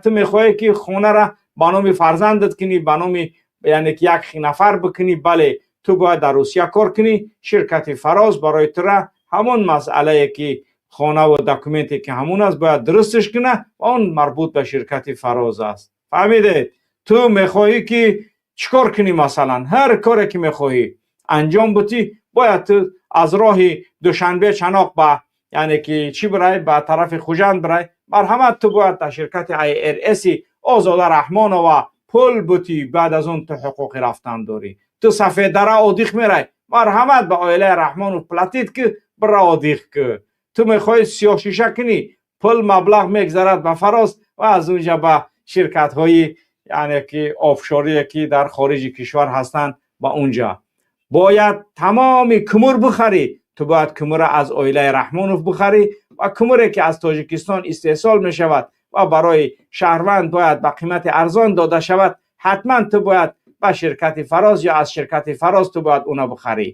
تو میخوای که خونه را با نام فرزندت کنی، با نام یعنی که یک نفر بکنی، بله تو باید در روسیه کار کنی. شرکت فراز برای تو را همون مسئله که خانه و document ی که همون است باید درستش کنه و اون مربوط به شرکت فراز است. Фаҳмидед? Ту мехоҳӣ ки чикор кунӣ, масалан ҳар коре ки мехоҳӣ анҷом бутӣ, бояд ту аз роҳи Душанбе Чаноқ ба яъне ки чӣ бирай, ба тарафи Хуҷанд бирай, марҳамат, ту бояд дар ширкати IRS Озода Раҳмонова пул бутӣ, баъд аз он ту ҳуқуқи рафтан дорӣ. Ту Сафеддара отдых мерай, марҳамат, ба оилаи Раҳмонов платить ки, бира отдых ки. Ту мехоҳӣ сиёҳшиша кунӣ, пул маблағ мегзарад ба Фароз ва аз унҷа ба ширкатҳои яъне ки офшорие ки дар хориҷи кишвар ҳастанд. Ба унҷа бояд тамоми кумур бихарӣ, ту бояд кумура аз оилаи Раҳмонов бихарӣ ва кумуре ки аз Тоҷикистон истеҳсол мешавад ва барои шаҳрванд бояд ба қимати арзон дода шавад, ҳатман ту бояд ба ширкати Фароз ё аз ширкати Фароз ту бояд уна бихарӣ.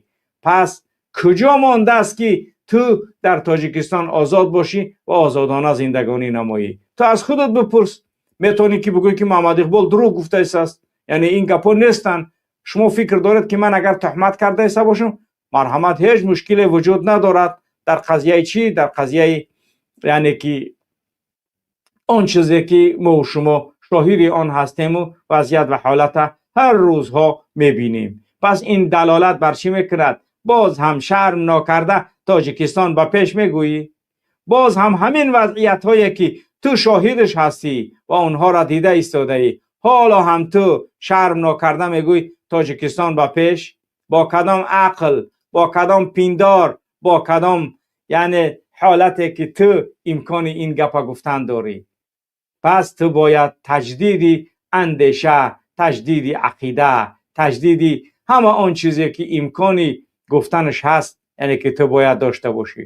Пас куҷо мондааст ки ту дар Тоҷикистон озод бошӣ ва озодона зиндагонӣ намоӣ? Ту аз худат бипурс. Метавонӣ ки бигӯӣ ки Муҳаммад Иқбол дурӯғ гуфтааст, яъне ин гапҳо нестанд. Шумо фикр доред ки ман агар туҳмат кардаиста бошам, марҳамат, ҳеҷ мушкиле вуҷуд надорад. Дар қазияи чӣ? Дар қазияи яъне ки он чизе ки мо шумо шоҳиди он ҳастему вазъият ва ҳолата ҳар рӯзҳо мебинем. Пас ин далолат бар чӣ мекунад? Боз ҳам шарм нокарда Тоҷикистон ба пеш мегӯӣ? Боз ҳам ҳамин вазъиятҳое ки ту шоҳидаш ҳастӣ ва онҳоро дида истодаӣ, ҳоло ҳам ту шарм нокарда мегӯӣ Тоҷикистон ба пеш? Бо кадом ақл, бо кадом пиндор, бо кадом яъне ҳолате ки ту имкони ин гапа гуфтан дорӣ? Пас ту бояд таҷдиди андеша, таҷдиди ақида, таҷдиди ҳама он чизе ки имкони гуфтанаш ҳаст, яъне ки ту бояд дошта бошӣ.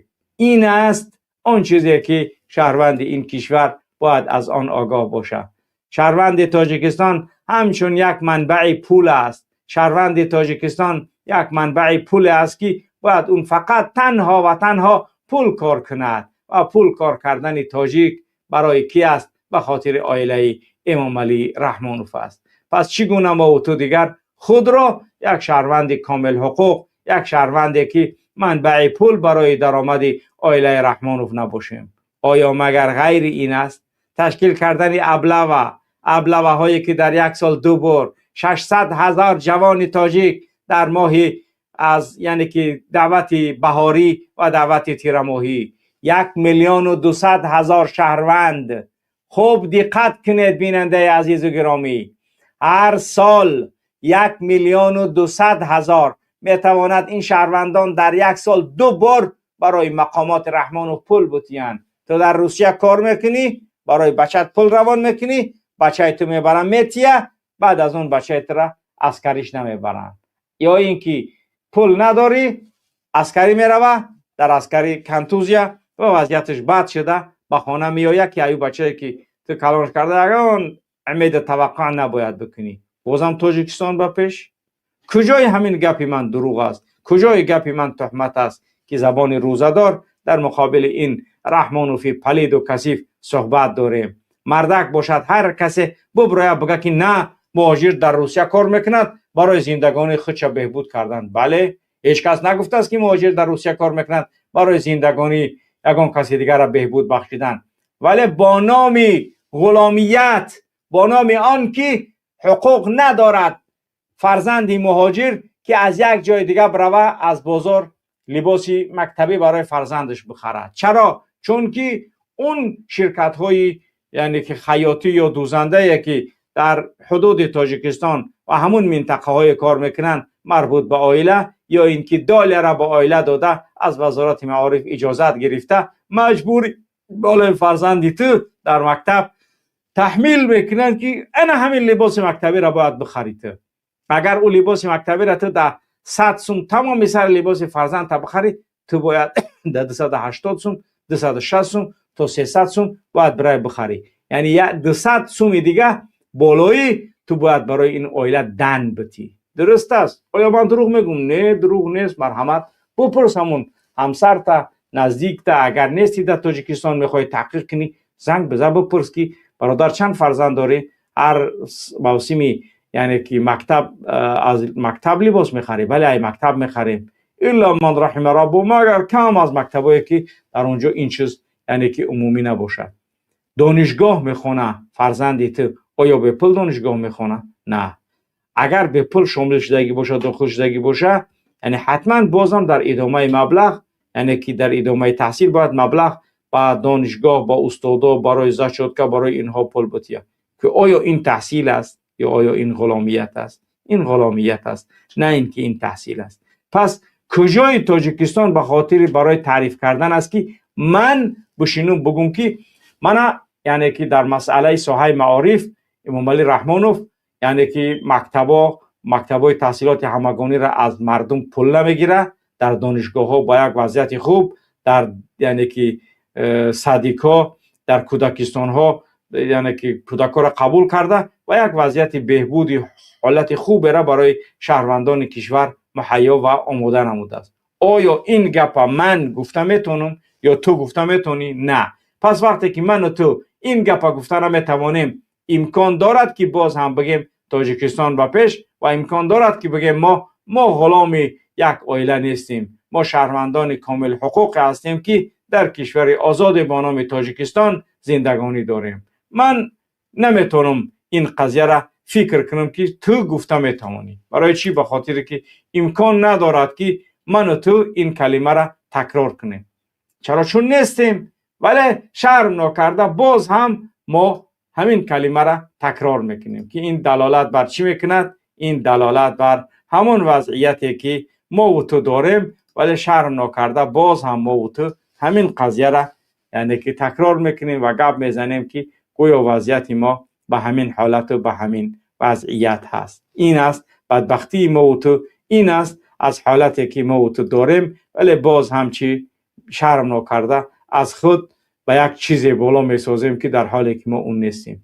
Ин аст он чизе ки шаҳрванди ин кишвар бояд аз он огоҳ бошад. Шаҳрванди Тоҷикистон ҳамчун як манбаи пул аст. Шаҳрванди Тоҷикистон як манбаи пуле аст ки бояд он фақат танҳо ва танҳо пул кор кунад ва пул кор кардани тоҷик барои ки аст? Ба хотири оилаи Эмомалӣ Раҳмонов аст. Пас чӣ гуна мо ту дигар худро як шаҳрванди комилҳуқуқ, як шаҳрванде ки манбаи пул барои даромади оилаи Раҳмонов набошем? Оё магар ғайри ин аст ташкил кардани облава, облаваҳое ки дар як сол ду бор 600 000 ҷавони тоҷик дар моҳи аз яъне ки даъвати баҳорӣ ва даъвати тирамоҳӣ, 1 200 000 шаҳрванд? Хуб диққат кунед, бинандаи азизу гиромӣ, ҳар сол 1 200 000 метавонад ин шаҳрвандон дар як сол ду бор барои мақомоти Раҳмонов пул бутиянд. Ту дар Русия кор мекунӣ, барои бачат пул равон мекунӣ, бачаи ту мебарам метия, баъд аз он бачаи тура аскариш намебаранд. Ё ин ки пул надорӣ, аскарӣ мерава, дар аскарӣ контузия ва вазъияташ бад шуда ба хона меояд, ки аю бачае ки ту калонш карда ягон умеду таваққӯъ набояд бикунӣ. Бозам Тоҷикистон ба пеш? Куҷои ҳамин гапи ман дурӯғ аст? Куҷои гапи ман туҳмат аст ки забони рӯзадор дар муқобили ин Раҳмонофи палиду касиф суҳбат дорем? Мардак бошад ҳар касе буброя бига ки на, муҳоҷир дар Русия кор мекунад барои зиндагонии худша беҳбуд кардан. Бале, ҳеҷ кас нагуфтааст ки муҳоҷир дар Русия кор мекунад барои зиндагонии ягон каси дигарро беҳбуд бахшидан, вале бо номи ғуломият, бо номи он ки ҳуқуқ надорад фарзанди муҳоҷир ки аз як ҷои дига бирава, аз бозор либоси мактабӣ барои фарзандаш бихарад. Чаро? Чунки он ширкатҳои яъне ки хаётӣ ё дӯзандае ки дар ҳудуди Тоҷикистон ва ҳамун минтақаҳое кор мекунанд, марбут ба оила ё ин ки доллара ба оила дода, аз Вазорати маориф иҷозат гирифта, маҷбури болои фарзанди ту дар мактаб таҳмил мекунанд ки ана ҳамин либоси мактабиро бояд бихарӣ. Ту агар ӯ либоси мактабиро ту дар 100 сум тамоми сари либоси фарзандта бихарӣ, ту бояд дар 280 сум, 260 сум то 300 сум бояд бирай бихарӣ, яъне 200 суми дига болоӣ ту бояд барои ин оила дан битӣ. Дуруст аст? Оё ман дурӯғ мегӯм? Не, дурӯғ нест. Марҳамат, бупурс ҳамун ҳамсарта, наздикта. Агар нести дар Тоҷикистон, мехоҳӣ таҳқиқ кунӣ, занг бизан, бипурс ки бародар, чанд фарзанд дорӣ? Ҳар мавсими яъне ки мактаб аз мактаб либос мехарӣ? Бале, ай мактаб мехарем. Илла ман раҳима раббу, магар кам аз мактабое ки дар он ҷо ин чиз яъне ки умумӣ набошад. Донишгоҳ мехона фарзанди ту. Оё бепул донишгоҳ мехонад? На. Агар бепул шомил шудагӣ бошад, дохил шудагӣ бошад, яъне ҳатман бозам дар идомаи маблағ, яъне ки дар идомаи таҳсил бояд маблағ ба донишгоҳ, ба устодо, барои зачётка, барои инҳо пул бития. Ки оё ин таҳсил аст ё оё ин ғуломият аст? Ин ғуломият аст, на ин ки ин таҳсил аст. Пас куҷои Тоҷикистон ба хотири барои таъриф кардан аст, ки ман бишинум бугум, ки мана, яъне ки дар масъалаи соҳаи маориф Эмомалӣ Раҳмонов, яъне ки мактабҳои таҳсилоти ҳамагониро аз мардум пул намегирад, дар донишгоҳҳо ба як вазъияти хуб, дар, яъне ки садикҳо, дар кӯдакистонҳо, яъне ки кӯдакҳоро қабул карда ва як вазъияти беҳбуди ҳолати хуберо барои шаҳрвандони кишвар муҳайё ва омода намудааст. Оё ин гапа ман гуфта метавонам ё ту гуфта метавонӣ? На. Пас вақте ки ману ту ин гапа гуфта наметавонем, имкон дорад, ки боз ҳам бигем Тоҷикистон ба пеш, ва имкон дорад, ки бигем мо ғуломи як оила нестем, мо шаҳрвандони комилҳуқуқе ҳастем, ки дар кишвари озоде бо номи Тоҷикистон зиндагонӣ дорем. Ман наметавонам ин қазияра фикр кунам, ки ту гуфта метавонӣ. Барои чӣ? Ба хотире ки имкон надорад, ки ману ту ин калимаро такрор кунем. Чаро? Чун нестем. Вале шарм нокарда боз ҳам мо ҳамин калимаро такрор мекунем, ки ин далолат бар чӣ мекунад? Ин далолат бар ҳамон вазъияте, ки мову ту дорем, вале шарм нокарда боз ҳам мову ту ҳамин қазияра, яъне ки такрор мекунем ва гап мезанем, ки гӯё вазъияти мо ба ҳамин ҳолату ба ҳамин вазъият ҳаст. Ин аст бадбахтии мову ту, ин аст аз ҳолате, ки мову ту дорем, вале боз ҳам чӣ, шарм нокарда аз худ ба як чизе боло месозем, ки дар ҳоле ки мо он нестем.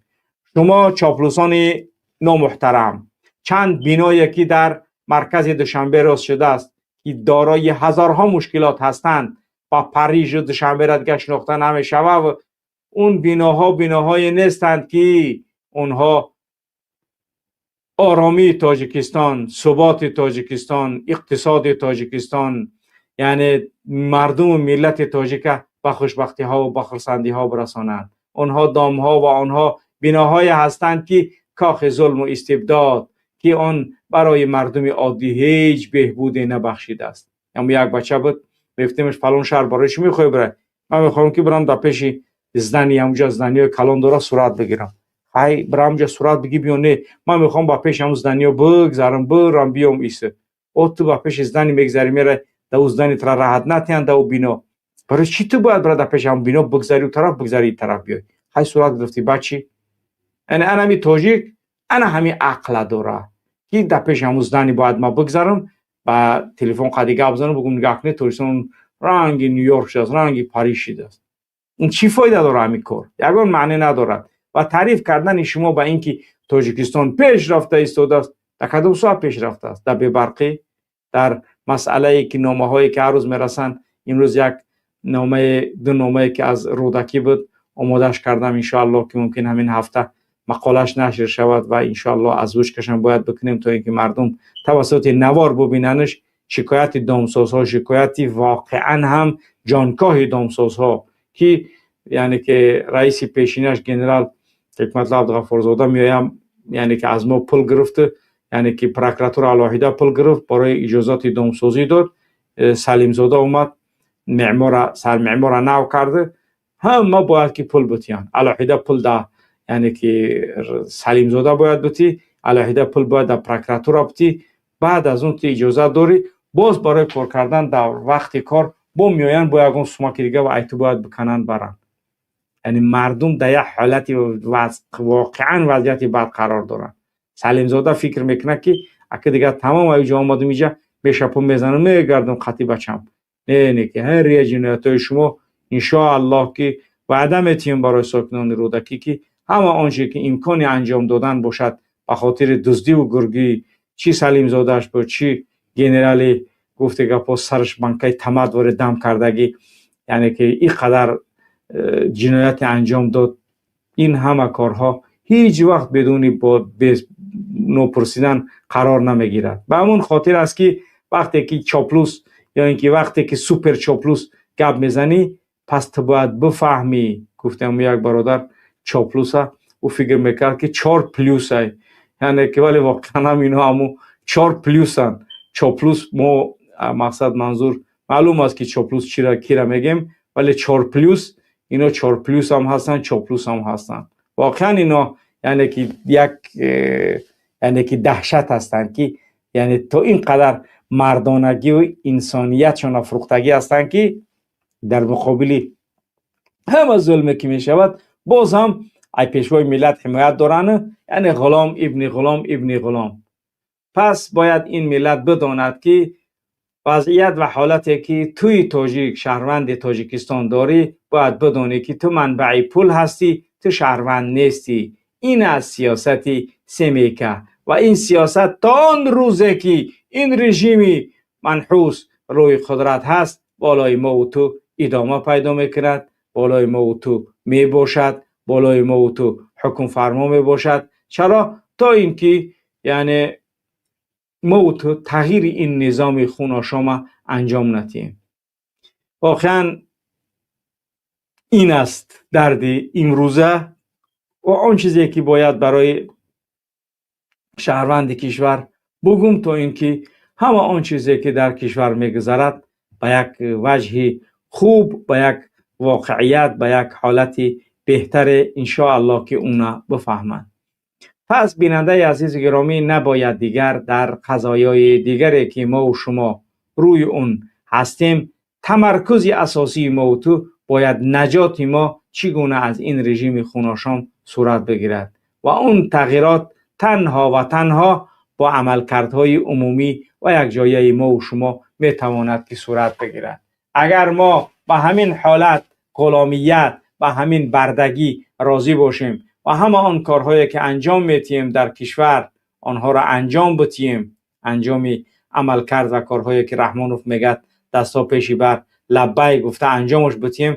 Шумо чоплусони номуҳтарам, чанд биное, ки дар маркази Душанбе рост шудааст, ки дорои ҳазорҳо мушкилот ҳастанд, ба Парижу Душанберо дигар шинохта намешавад. Он биноҳо биноҳое нестанд, ки онҳо оромии Тоҷикистон, суботи Тоҷикистон, иқтисоди Тоҷикистон, яъне мардуму миллати тоҷика ба хушбахтиҳо ва ба хурсандиҳо бирасонанд. Онҳо домҳо ва онҳо биноҳое ҳастанд, ки кохи зулму истибдод, ки он барои мардуми оддӣ ҳеҷ беҳбуде набахшидааст. Ам як бача буд, мегуфтемш: «Фалон шаҳр барои чӣ мехоҳӣ бирай?» «Ман мехоҳам, ки бирам дар пеши здание, ҳамуҷа зданиҳои калон дора, сурат бигирам». «Ҳай, бира, ҳамуҷа сурат бигир, биё». «Не, ман мехоҳам ба пеши ҳамун зданиҳо бигзарам, бирам, биём». Иса о ту ба пеши здание мегзари, мерай, да ӯ здание тра раҳат натиҳанд, да ӯ бино. Барои чӣ ту бояд бира дар пеши ҳамун бино бигзари, ӯ тараф бигзари, ин тараф биёй? Ҳай, сурат гирифтӣ, баъд чӣ? Яъне ана ҳами тоҷик ана ҳами ақла дора, ки дар пеши ҳамун здание бояд ман бигзарам, ба телефон қади гап занам, бугум: «Нигаҳ кунед, Тоҷикистон ранги Ню-Йорк шудааст, ранги Париж шудааст». Ин чӣ фоида дора? Ҳамин кор ягон маъне надорад. Ва таъриф кардани шумо ба ин ки Тоҷикистон пеш рафта истодааст, дар кадом соҳа пеш рафтааст? Дар бебарқӣ, дар масъалае ки номаҳое, ки ҳар рӯз мерасанд. Имрӯз як номае, ду номае, ки аз Рӯдакӣ буд, омодааш кардам. Иншоаллоҳ, ки мумкин ҳамин ҳафта мақолааш нашр шавад ва иншоаллоҳ озвучкашам бояд бикунем, то ин ки мардум тавассути навор бубинанш. Шикояти домсозҳо, шикояти воқеан ҳам ҷонкоҳи домсозҳо, ки яъне ки раиси пешинаш генерал Ҳикматулло Абдуғаффорзода меоям, яъне ки аз мо пул гирифту, яъне ки прокуратура алоҳида пул гирифт, барои иҷозати домсозӣ дод. Салимзода омад, меъмора, сармеъмора нав карда, ҳама бояд ки пул битиҳанд алоҳида. Пул да, яъне ки Салимзода бояд битӣ, алоҳида пул бояд дар прокуратура битӣ. Баъд аз он ту иҷозат дорӣ боз барои кор кардан. Дар вақти кор бо меоянд бо ягон сумаки дига ва айту бояд бикананд, баранд. Яъне мардум дар як ҳолати воқеан вазъияти бад қарор доранд. Салимзода фикр мекунад, ки ака дигар тамом, аҷо омадам, иҷа бешапо мезанам, мегардам қати бачам. Не, не, ки ҳар як ҷиноятҳои шумо, иншоаллоҳ, ки ваъда метиҳем барои сокинони Рӯдакӣ, ки ҳама он чизе, ки имкони анҷом додан бошад, ба хотири дуздиву гургӣ, чӣ Салимзодааш буд, чӣ генерали гуфте гапҳо, сараш банкаи тамат воре дам кардагӣ, яъне ки ин қадар ҷинояте анҷом дод, ин ҳама корҳо ҳеҷ вақт бидуни нопурсидан қарор намегирад. Ба ҳамон хотир аст, ки вақте ки чоплус ё ин ки вақте ки супер чоплус гап мезанӣ, пас ту бояд бифаҳмӣ. Гуфтам як бародар чоплуса Ӯ фикр мекард, ки чор плюс ай, яъне ки, вале воқеан ҳам инҳо ҳамун чор плюсанд. Чоплус мо мақсад, манзур маълум аст, ки чоплус чира кира мегем, вале чор плюс, ино чор плюс ҳам ҳастанд, чоплус ҳам ҳастанд. Воқеан ино яъне ки як яъне ки даҳшат ҳастанд, ки яъне то ин қадар мардонагию инсониятшон афрӯхтагӣ ҳастанд, ки дар муқобили ҳама зулме ки мешавад, боз ҳам ай пешвои миллат ҳимоят доранд. Яъне ғулом ибни ғулом ибни ғулом. Пас бояд ин миллат бидонад, ки вазъият ва ҳолате ки туи тоҷик, шаҳрванди Тоҷикистон дорӣ, бояд бидонӣ, ки ту манбаи пул ҳастӣ, ту шаҳрванд нестӣ. Ин аст сиёсати семейка ва ин сиёсат то он рӯзе ки ин режими манҳус рӯи қудрат ҳаст, болои мову ту идома пайдо мекунад, болои мову ту мебошад, болои мову ту ҳукмфармо мебошад. Чаро? То ин ки яъне мову ту тағйири ин низоми хуношома анҷом надиҳем. Воқеан ин аст дарди имрӯза ва он чизе ки бояд барои шаҳрванди кишвар бугум, то ин ки ҳама он чизе ки дар кишвар мегузарад, ба як ваҷҳи хуб, ба як воқеият, ба як ҳолати беҳтаре, иншоаллоҳ, ки уна бифаҳманд. Пас, бинандаи азизи гиромӣ, набояд дигар дар қазоёи дигаре ки мову шумо рӯи он ҳастем, тамаркузи асосии мову ту бояд наҷоти мо чӣ гуна аз ин режими хуношом сурат бигирад ва он тағйирот танҳо ва танҳо бо амалкардҳои умумӣ ва якҷояи мову шумо метавонад ки сурат бигирад. Агар мо ба ҳамин ҳолат, ғуломият, ба ҳамин бардагӣ розӣ бошем ва ҳама он корҳое ки анҷом метиҳем дар кишвар, онҳоро анҷом битиҳем, анҷоми амалкард ва корҳое ки Раҳмонов мегӯяд, дастҳо пеши бар лаббай гуфта анҷомаш битиҳем,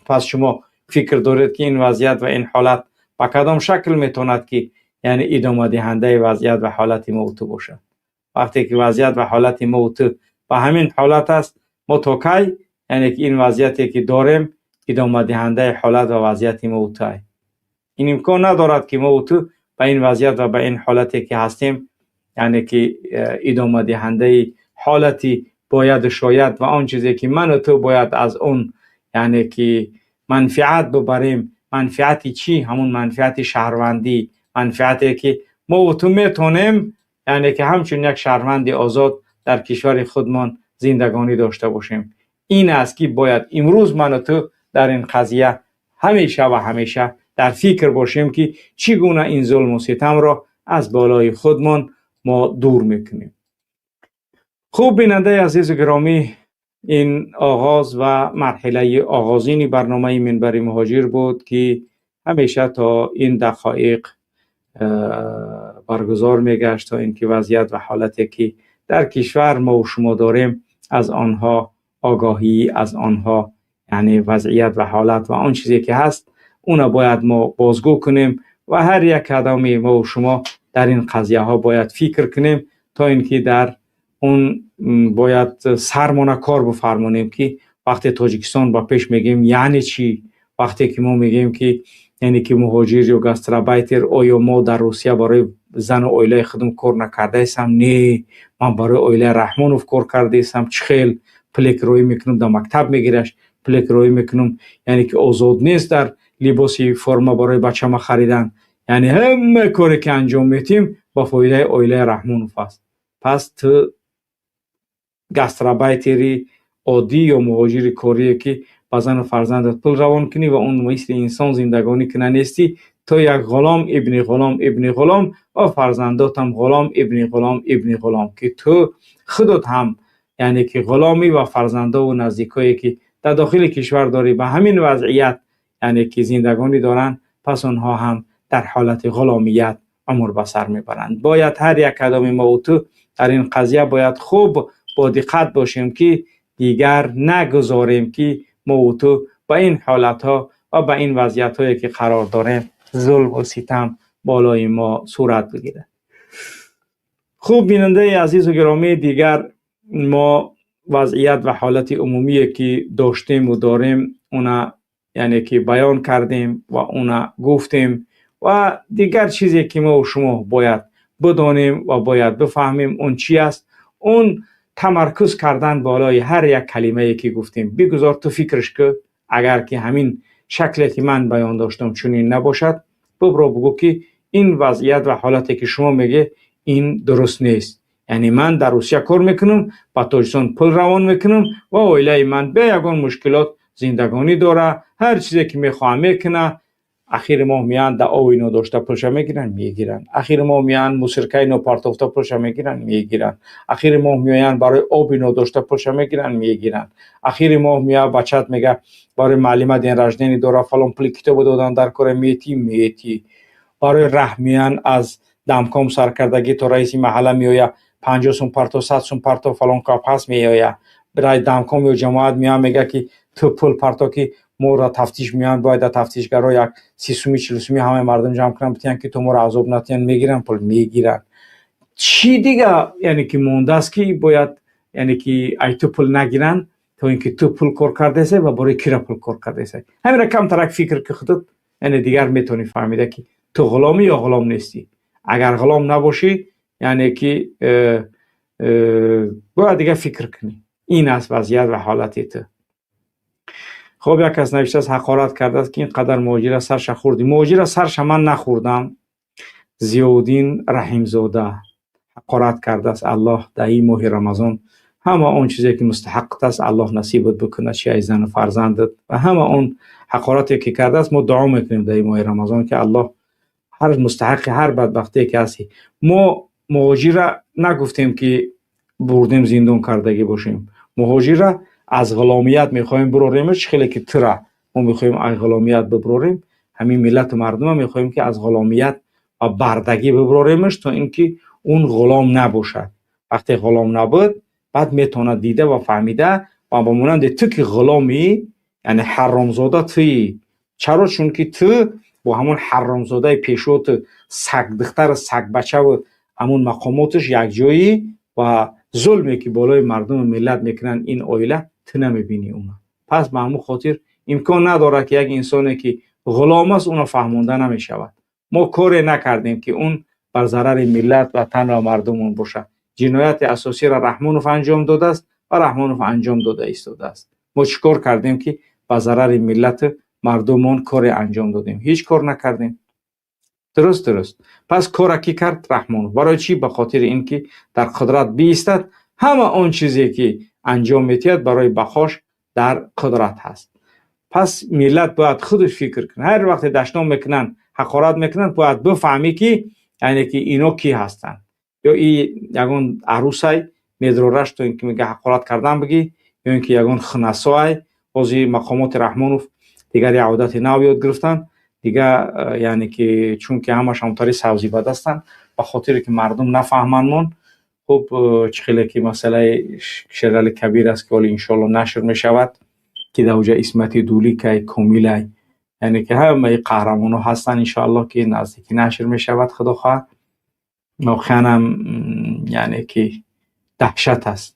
пас шумо фикр доред, ки ин вазъият ва ин ҳолат ба кадом шакл метавонад ки яъне идомадиҳандаи вазъият ва ҳолати мову ту бошад? Вақте ки вазъият ва ҳолати мову ту ба ҳамин ҳолат аст, мо то кай яъне ки ин вазъияте ки дорем, идомадиҳандаи ҳолат ва вазъияти мову ту? Ин имкон надорад, ки мову ту ба ин вазъият ва ба ин ҳолате ки ҳастем, яъне ки идомадиҳандаи ҳолати бояду шояд ва он чизе ки ману ту бояд аз он яъне ки манфиат бибарем. Манфиати чӣ? Ҳамун манфиати шаҳрвандӣ, манфиате ки мову ту метавонем яъне ки ҳамчун як шаҳрванди озод дар кишвари худмон зиндагонӣ дошта бошем. Ин аст ки бояд имрӯз ману ту дар ин қазия ҳамеша ва ҳамеша дар фикр бошем, ки чӣ гуна ин зулму ситамро аз болои худмон мо дур мекунем. Хуб, бинандаи азизу гиромӣ, ин оғоз ва марҳилаи оғозини барномаи Минбари муҳоҷир буд, ки ҳамеша то ин дақоиқ баргузор мегашт, то инки вазъият ва ҳолате ки дар кишвар мо шумо дорем, аз онҳо огаҳӣ, аз онҳо яъне вазъият ва ҳолат ва он чизе ки ҳаст, уна бояд мо бозгӯ кунем ва ҳар як қадами мо шумо дар ин қазияҳо бояд фикр кунем, то инки дар он бояд сармона кор бифармонем, ки вақте Тоҷикистон ба пеш мегӯем, яъне чӣ? Вақте ки мо мегӯем, ки яъне ки муҳоҷир ё гастарбайтер, оё мо дар Русия барои зану оилаи худам кор накардаистам? Не, ман барои оилаи Раҳмонов кор кардаистам. Чӣ хел пуле ки роӣ мекунам, дар мактаб мегираш, пуле ки роӣ мекунам, яъне ки озод нест дар либоси форма барои бачама харидан. Яъне ҳама коре ки анҷом медиҳем, ба фоидаи оилаи Раҳмонов аст. Пас ту гастарбайтери оддӣ ё муҳоҷири корие, ки ба зану фарзандат пул равон кунӣ ва он мисли инсон зиндагонӣ куна, нестӣ. То як ғулом ибни ғулом ибни ғулом ва фарзандотам ғулом ибни ғулом ибни ғулом, ки ту худат ҳам яъне ки ғуломӣ ва фарзандову наздикое ки дар дохили кишвар дорӣ, ба ҳамин вазъият яъне ки зиндагонӣ доранд, пас онҳо ҳам дар ҳолати ғуломият умр ба сар мебаранд. Бояд ҳар як кадоми мову ту дар ин қазия бояд хуб бо диққат бошем, ки дигар нагузорем, ки мову ту ба ин ҳолатҳо ва ба ин вазъиятҳое ки қарор дорем, зулму ситам болои мо сурат бигирад. Хуб, бинандаи азизу гиромӣ, дигар мо вазъият ва ҳолати умумие ки доштему дорем, уна яъне ки баён кардем ва уна гуфтем. Ва дигар чизе ки мо шумо бояд бидонем ва бояд бифаҳмем, он чӣ аст? Он тамаркуз кардан болои ҳар як калимае ки гуфтем. Бигузор ту фикраш ки агар ки ҳамин шакле ки ман баён доштам чунин набошад, бибро бугӯ ки ин вазъият ва ҳолате ки шумо мегӯед, ин дуруст нест. Яъне ман дар Русия кор мекунам, ба Тоҷикистон пул равон мекунам ва оилаи ман бе ягон мушкилот зиндагонӣ дора, ҳар чизе ки мехоҳам мекуна. Ахири моҳ меянд, да ови нодошта пулша мегиранд, мегиранд. Ахири моҳ меянд, мусоркаи нопартофта пулша мегиранд, мегиранд. Ахири моҳ меоянд, барои оби нодошта пулша мегиранд, мегиранд. Ахири моҳ меояд, бачат мега, барои муаллима день рождения дора, фалон пули китобо додан дар кора, метӣ, метӣ. Барои раҳ меянд, аз домком саркардагӣ то раиси маҳалла меояд, 50 сум парто, 100 сум парто, фалон кап ҳаст, меояд. Домком ё ҷамоат меояд, мега ки ту пул парто ки моро тафтиш меоянд, бояд дар тафтишгаро як 30 суми, 40 суми ҳамаи мардум ҷамъ кунанд, битиҳанд ки то моро азоб натиҳанд. Мегиранд, пул мегиранд. Чӣ дига, яъне ки мондааст ки бояд, яъне ки ай ту пул нагиранд, то ин ки ту пул кор кардаесай ва барои кира пул кор кардаесай? Ҳамира камтарак фикр ки худат, яъне дигар метавонӣ фаҳмида ки ту ғуломӣ ё ғулом нестӣ. Агар ғулом набошӣ, яъне ки бояд дигар фикр кунӣ. Ин аст вазъият ва ҳолати ту. Хоб, як кас навиштааст, ҳақорат кардааст ки ин қадар муҳоҷира сарша хӯрдӣ. Муҳоҷира сарша ман нахӯрдам. Зиёвуддин Раҳимзода ҳақорат кардааст. Аллоҳ дар ин моҳи Рамазон ҳама он чизе ки мустаҳаққат аст, Аллоҳ насибат бикунад, чи ай зану фарзандат ва ҳама он ҳақорате ки кардааст. Мо дуо мекунем дар ин моҳи Рамазон ки Аллоҳ ҳар мустаҳаққи ҳар бадбахтие ки ҳастӣ. Мо муҳоҷира нагуфтем ки бурдем, зиндон кардагӣ бошем. Муҳоҷира аз ғуломият мехоҳем бирорем. Чӣ хеле ки тура мо мехоҳем аз ғуломият бибирорем, ҳамин миллату мардума мехоҳем ки аз ғуломият ва бардагӣ бибироремаш, то ин ки он ғулом набошад. Вақте ғулом набуд, баъд метавонад дида ва фаҳмида ва ба монанди ту ки ғуломӣ, яъне ҳаромзода туӣ. Чаро? Чунки ту бо ҳамон ҳаромзодаи пешвоту сагдухтару сагбачаву ҳамон мақомоташ якҷоӣ ва зулме ки болои мардуму миллат мекунанд ин оила, ту намебинӣ уна. Пас ба ҳамон хотир имкон надорад ки як инсоне ки ғулом аст, уно фаҳмонда намешавад. Мо коре накардем ки он бар зарари миллат, ватан ва мардумон бошад. Ҷинояти асосиро Раҳмонов анҷом додааст ва Раҳмонов анҷом дода истодааст. Мо чӣ кор кардем ки ба зарари миллату мардумон коре анҷом додем? Ҳеҷ кор накардем. Дуруст. Пас кора кӣ кард? Раҳмонов. Барои чӣ? Ба хотири ин ки дар қудрат биистад. Ҳама он чизе ки анҷом метиҳад, барои бақош дар қудрат ҳаст. Пас миллат бояд худаш фикр кунад. Ҳар вақте дашном мекунанд, ҳақорат мекунанд, бояд бифаҳмӣ ки яъне ки ино кӣ ҳастанд. Ё и ягон арӯсай медрораш, то ин ки мега ҳақорат кардан бигӣ, ё ин ки ягон хунасоай. Ҳозир мақомоти Раҳмонов дигар як одати нав ёд гирифтанд дига, яъне ки чунки ҳамаш ҳамтари савзӣ ба дастанд, ба хотире ки мардум нафаҳманд. Хуб, чӣ хеле ки масъалаи Шерали Кабир аст, ки ҳоли иншоалло нашр мешавад, ки дар оҷа Исмати Дуликай, Комилай, яъне ки ҳамаи қаҳрамонҳо ҳастанд. Иншоалло ки наздикӣ нашр мешавад, худо хоҳад. Воқеанам, яъне ки даҳшат аст.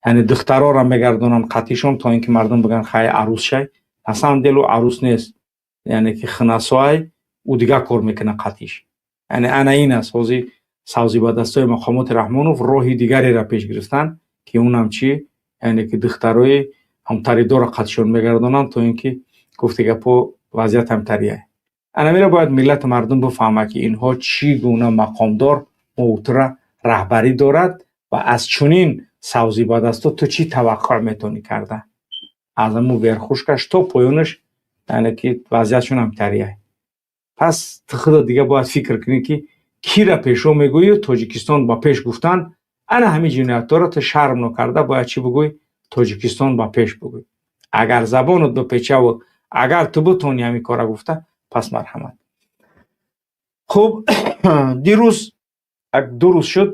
Яъне духтарора мегардонанд қатишон, то ин ки мардум бигӯянд: «Хай, арӯс шай». На самом деле ӯ арӯс нест, яъне ки хунасоай, ӯ дигар кор мекунад қатиш. Яъне ана ин аст. Ҳозир савзибадастои мақомоти Раҳмонов роҳи дигареро пеш гирифтанд, ки унам чӣ? Яъне ки духтарои ҳамтаридорро қатишон мегардонанд, то ин ки гуфти гапо вазъият ҳамтария. Анамира бояд миллату мардум бифаҳмад, ки инҳо чӣ гуна мақомдор мовтура раҳбарӣ дорад ва аз чунин савзибадасто ту чӣ таваққӯъ метавонӣ карда. Аз ҳамун верхушкаш то поёнаш, яъне ки вазъиятшон ҳамтария. Пас ту худат дига бояд фикр кунӣ, ки кира пешво мегӯӣ. Тоҷикистон ба пеш гуфтан, ана ҳамин ҷиноятҳоро ту шарм нокарда бояд чӣ бигӯӣ? Тоҷикистон ба пеш бигӯй. Агар забонат бипечаву агар ту битонӣ ҳамин кора гуфта, пас марҳамат. Хуб, дирӯз, 2 рӯз шуд,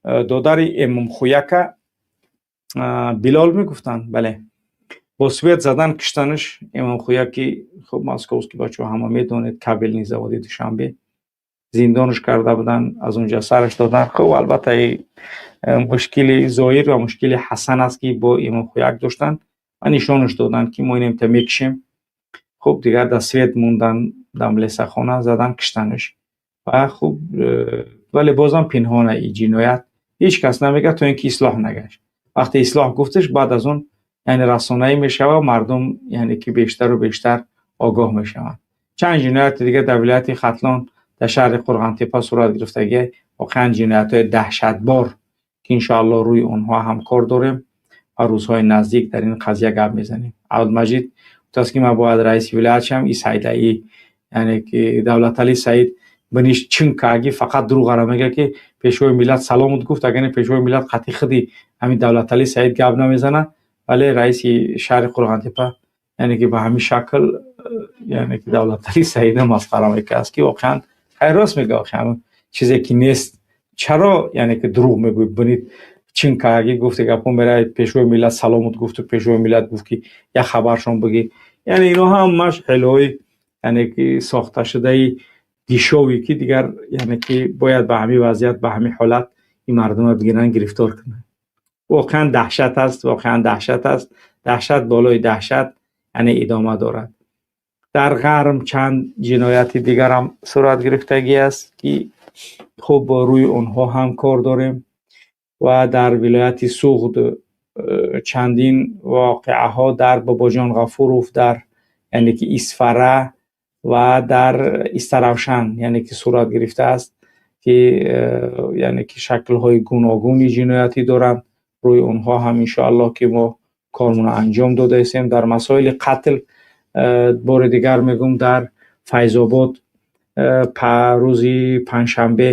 додари Эмомхӯяка Билол мегуфтанд, бале, бо свет задан киштанаш. Эмомхӯяки, хуб, московский бачаҳо ҳама медонед, кабельный заводи Душанбе зиндонаш карда буданд, аз онҷа сараш доданд. Хуб, албатта, мушкили Зоир ва мушкили Ҳасан аст, ки бо Имомхӯяк доштанд ва нишонаш доданд, ки мо инемта мекишем. Хуб, дигар дар свет мондан. Дар милисахона задан, киштанаш. Ва хуб, вале бозам пинҳона и ҷиноят, ҳеҷ кас намегӯяд, то ин ки ислоҳ нагашт. Вақте ислоҳ гуфташ, баъд аз он яъне расонаӣ мешавад, мардум яъне ки бештару бештар огоҳ мешаванд. Чанд ҷинояти дигар дар вилояти Хатлон, дар шаҳри Қурғонтеппа сурат гирифтагӣ, воқеан ҷиноятҳои даҳшатбор, ки иншоаллоҳ рӯи онҳо ҳам кор дорем ва рӯзҳои наздик дар ин қазия гап мезанем. Абдумаҷид гуфтааст, ки ман бояд раиси вилоят шавам. И Саидаи, яъне ки Давлатали Саид биниш чин кааги, фақат дурӯғара мегӯяд, ки Пешвои миллат саломут гуфт. Агар не, Пешвои миллат қатъи худи ҳамин Давлатали Саид гап намезанад. Вале раиси шаҳри Қурғонтеппа, яъне ки ба ҳамин шакл, яъне ки Давлатали Саида масхара мекард, ки воқеан хайр, рост мега. Охи, чизе ки нест, чаро яъне ки дурӯғ мегӯй? Бинид чин кааги гуфте гапо меравад, Пешвои миллат саломут гуфту Пешвои миллат гуфт, ки як хабаршон бигӣ. Яъне ино ҳамаш ҳилои, яъне ки сохташудаи дешёвый, ки дигар яъне ки бояд ба ҳамин вазъият, ба ҳамин ҳолат ин мардумро бигиранд, гирифтор кунанд. Воқеан даҳшат аст, воқеан даҳшат аст, даҳшат болои даҳшат яъне идома дорад. Дар Ғарм чанд ҷинояти дигарам сурат гирифтагӣ аст, ки хуб, рӯи онҳо ҳам кор дорем. Ва дар вилояти Суғд чандин воқеаҳо дар Бобоҷон Ғафуров, дар яъне ки Исфара ва дар Истаравшан яъне ки сурат гирифтааст, ки яъне ки шаклҳои гуногуни ҷиноятӣ доранд. Рӯи онҳо ҳам иншоаллоҳ ки мо кормонро анҷом додаистем. Дар масоили қатл, бори дигар мегӯм, дар Файзобод рӯзи панҷшанбе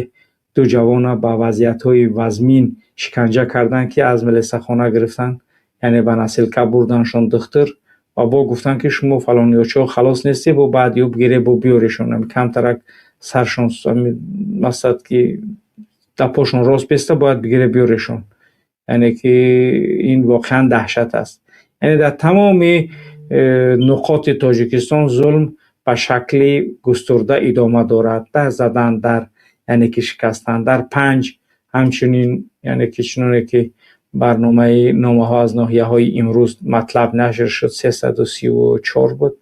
ду ҷавона ба вазъиятҳои вазмин шиканҷа карданд, ки аз милисахона гирифтанд, яъне ба носилка бурданшон духтур ва бо гуфтанд, ки шумо фалониёчо халос нестед, бо баъд ё бигире, бо биёрешон. Камтарак саршон масад, ки дапошон рост беста, бояд бигире, биёрешон. Яъне ки ин воқеан даҳшат аст. Яъне дар тамоми нуқоти Тоҷикистон зулм ба шакли густурда идома дорад, дар задан, дар яъне ки шикастан. Дар Панҷ ҳамчунин, яъне ки чуноне ки барномаи номаҳо аз ноҳияҳои имрӯз матлаб нашр шуд, 334 буд,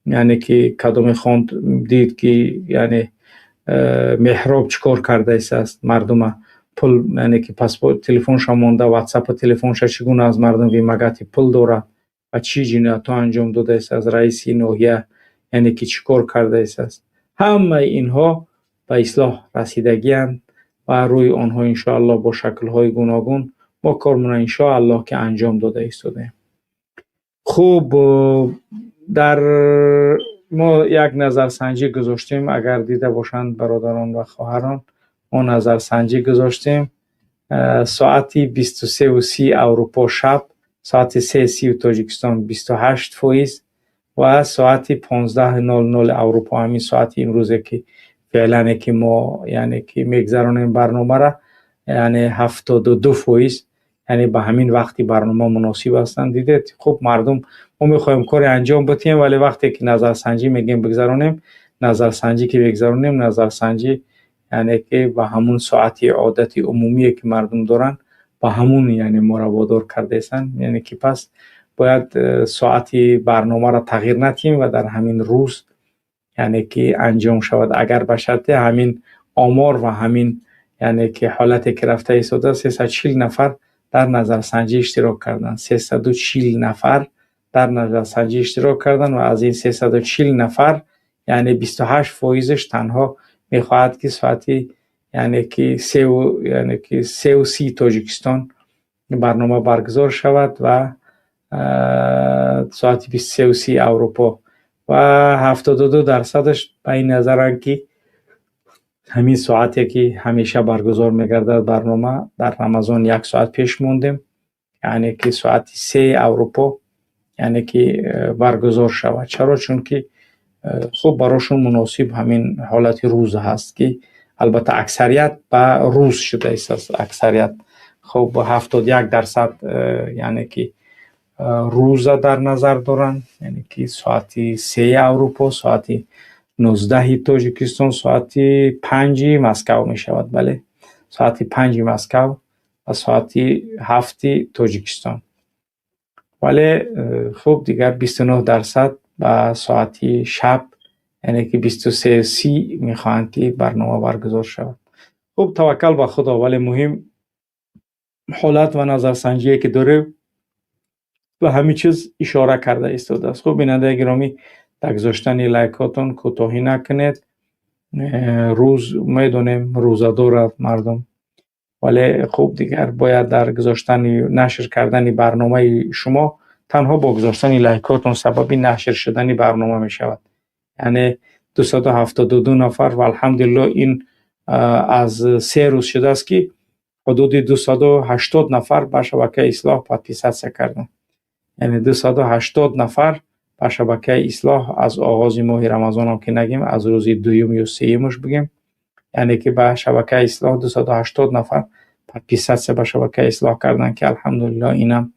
яъне ки кадоме хонд, дид, ки яъне Меҳроб чӣ кор кардаистааст мардума. Пул, яъне ки паспорт телефонша монда, ватсапи телефонша чӣ гуна аз мардум вымогать пул дорад ва чӣ ҷиноятҳо анҷом додаистааст, раиси ноҳия яъне ки чӣ кор кардаистааст. Ҳамаи инҳо ба ислоҳ расидагианд ва рӯи онҳо иншоаллоҳ бо шаклҳои гуногун мо кормона иншоаллоҳ ки анҷом дода истодаем. Хуб, дар мо як назарсанҷӣ гузоштем, агар дида бошанд бародарон ва хоҳарон, мо назарсанҷӣ гузоштем: соати 23:30 Аврупо шаб, соати 3:30 Тоҷикистон 28% ва соати 15:00 Аврупо, ҳамин соати имрӯзе ки феълане ки мо яъне ки мегзаронем барномара, яъне 72%, яъне ба ҳамин вақти барнома муносиб ҳастанд. Дидед, хуб, мардум, мо мехоҳем коре анҷом бидиҳем, вале вақте ки назарсанҷӣ мегӯем бигзаронем, назарсанҷӣ ки мегзаронем, назарсанҷӣ яъне ки ба ҳамун соати одати умумие ки мардум доранд, ба ҳамун яъне моро водор кардаистанд. Яъне ки пас бояд соати барномаро тағйир надиҳем ва дар ҳамин рӯз яъне ки анҷом шавад. Агар ба шарте ҳамин омор ва ҳамин яъне ки ҳолате ки рафта истода, 340 нафар дар назарсанҷӣ иштирок карданд, 340 нафар дар назарсанҷӣ иштирок карданд ва аз ин 340 нафар яъне 28 фоизаш танҳо мехоҳад, ки соати яъне ки севу яъне ки 3:30 Тоҷикистон барнома баргузор шавад ва соати 23:30 Аврупо ва 72 дарсадаш ба ин назаранд, ки ҳамин соате ки ҳамеша баргузор мегардад барнома, дар Рамазон як соат пеш мондем, яъне ки соати 3 Аврупо яъне ки баргузор шавад. Чаро? Чунки хуб, барошон муносиб ҳамин ҳолати рӯз ҳаст, ки албатта аксарият ба рӯз шудааст. Аксарият, хуб, 71%, яъне ки рӯза дар назар доранд, яъне ки соати 3 Аврупо, соати 19 Тоҷикистон, соати 5 Москав мешавад. Бале, соати 5 Москав ва соати 7 Тоҷикистон. Вале хуб, дигар 29% ба соати шаб. Яъне ки 23:30 мехоҳанд, ки барнома баргузор шавад. Хуб, таваккал ба Худо, вале муҳим ҳолат ва назарсанҷие, ки дорем, ба ҳамин чиз ишора карда истодааст. Хуб, бинандаи гиромӣ, дар гузоштани лайкотон кӯтоҳӣ накунед. Рӯз медонем, рӯза дорад мардум, вале хуб, дигар бояд дар гузоштани нашр кардани барномаи шумо танҳо бо гузоштани лайкотон сабаби нашр шудани барнома мешавад. Яъне 272 нафар ва алҳамдулилло, ин аз 3 рӯз шудааст, ки ҳудуди 280 нафар ба шабакаи Ислоҳ подписаться карданд. Яъне 280 нафар ба шабакаи Ислоҳ аз оғози моҳи Рамазонам ки нагем, аз рӯзи дуюм ё сеюмаш бигем, яъне ки ба шабакаи Ислоҳ 280 нафар подписаться ба шабакаи Ислоҳ карданд, ки алҳамдулилло, инам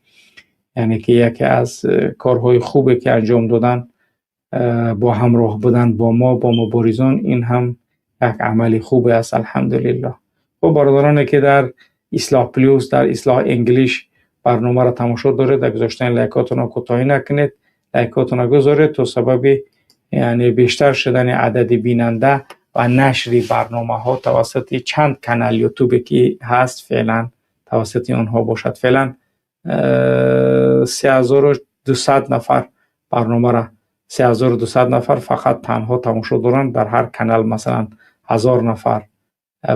яъне ки яке аз корҳои хубе, ки анҷом додан, бо ҳамроҳ будан бо мо, бо муборизон, ин ҳам як амали хубе аст, алҳамдулилло. Хуб, бародароне, ки дар Ислоҳ Плюс, дар Ислоҳ English барномаро тамошо доред, дар гузоштани лайкотонро кӯтоҳӣ накунед, лайкотонро гузоред, то сабаби яъне бештар шудани адади бинанда ва нашри барномаҳо тавассути чанд канал Ютубе, ки ҳаст, феълан тавассути онҳо бошад. Феълан 3200 нафар барномаро, 3200 нафар фақат танҳо тамошо доранд дар ҳар канал, масалан, 1000 нафар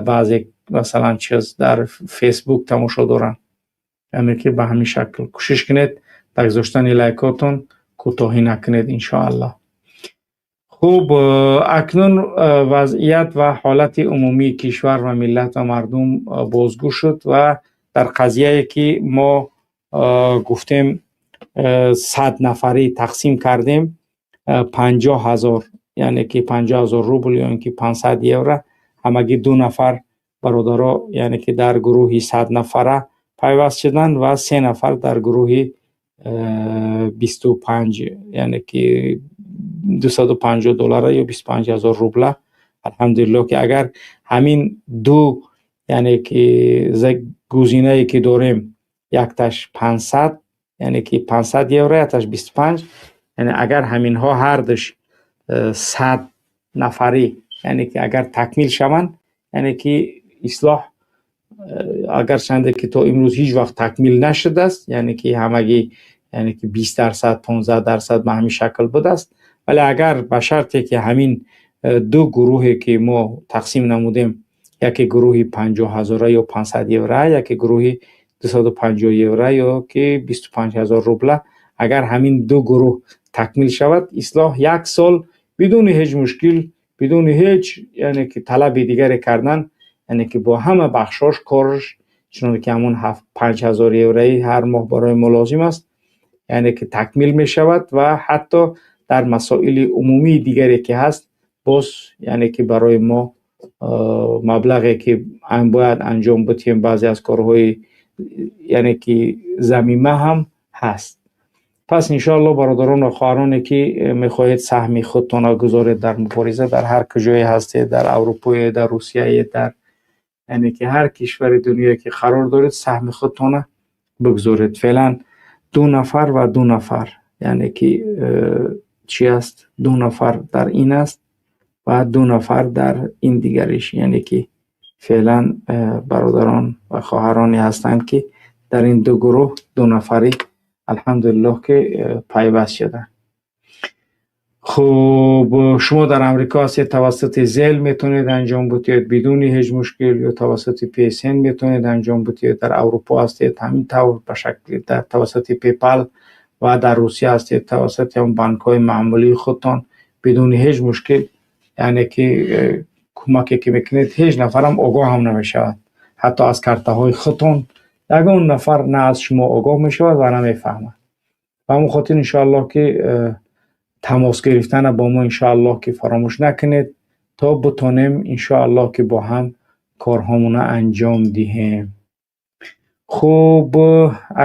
баъзе, масалан, чиз дар Фейсбук тамошо доранд. Яъне ки ба ҳамин шакл кӯшиш кунед, дар гузоштани лайкотон кӯтоҳӣ накунед, иншоаллоҳ. Хуб, акнун вазъият ва ҳолати умумии кишвар ва миллат ва мардум бозгӯ шуд ва дар қазияе, ки мо гуфтем, 100 нафарӣ тақсим кардем, 50 000, яъне ки 50 000 рубл ё ин ки 500 евро, ҳамагӣ ду нафар бародаро, яъне ки дар гурӯҳи 100 нафара пайваст шуданд ва се нафар дар гурӯҳи 25, яъне ки 250 доллара ё 25 000 рубла. Алҳамдулилло, ки агар ҳамин ду, яъне ки гузинае, ки дорем, якташ 500, яъне ки 500 евро, якташ 25, яъне агар ҳаминҳо ҳардуш 100 нафарӣ, яъне ки агар такмил шаванд, яъне ки Ислоҳ, агарчанде ки то имрӯз ҳеҷ вақт такмил нашудааст, яъне ки ҳамагӣ, яъне ки 20%, 15% ба ҳамин шакл будааст, вале агар ба шарте, ки ҳамин ду гурӯҳе, ки мо тақсим намудем, яке гурӯҳи 50 ҳазора ё 500 евро, яке гурӯҳи 250 евро ё ки 25 000 рубла, агар ҳамин ду гурӯҳ такмил шавад, Ислоҳ як сол бидуни ҳеҷ мушкил, бидуни ҳеҷ, яъне ки талаби дигаре кардан, яъне ки бо ҳама бахшош кораш, чуноне ки ҳамон 5 000 евроӣ ҳар моҳ барои мо лозим аст, яъне ки такмил мешавад ва ҳатто дар масоили умумии дигаре, ки ҳаст, боз, яъне ки барои мо маблағе, ки бояд анҷом бидиҳем, баъзе аз корҳои, яъне ки замима ҳам ҳаст. Пас иншоалло, бародарон ва хоҳароне, ки мехоҳед саҳми худтонро гузоред дар мубориза, дар ҳар куҷое ҳастед, дар Аврупое, дар Русияе, дар, яъне ки ҳар кишвари дунёе, ки қарор доред, саҳми худтонро бигзоред. Феълан ду нафар ва ду нафар, яъне ки чӣ аст, ду нафар дар ин аст ва ду нафар дар ин дигариш, яъне ки феълан бародарон ва хоҳароне ҳастанд, ки дар ин ду гурӯҳ ду нафарӣ, алҳамдулиллоҳ, ки пайваст шуданд. Хуб, шумо дар Амрико ҳастед, тавассути Zelle метавонед анҷом бидиҳед бидуни ҳеҷ мушкил ё тавассути PaySend метавонед анҷом бидиҳед. Дар Аврупо ҳастед, ҳамин тавр ба шакли тавассути PayPal ва дар Русия ҳастед, тавассути ҳамон банкҳои маъмулии худтон бидуни ҳеҷ мушкил, яъне ки кӯмаке, ки мекунед, ҳеҷ нафарам огоҳ ҳам намешавад. Ҳатто аз картаҳои худтон ягон нафар на аз шумо огоҳ мешавад ва намефаҳмад. Ба ҳамон хотир, иншоаллоҳ, ки тамос гирифтана бо мо, иншоаллоҳ, ки фаромӯш накунед, то бутонем, иншоаллоҳ, ки бо ҳам корҳомона анҷом диҳем. Хуб,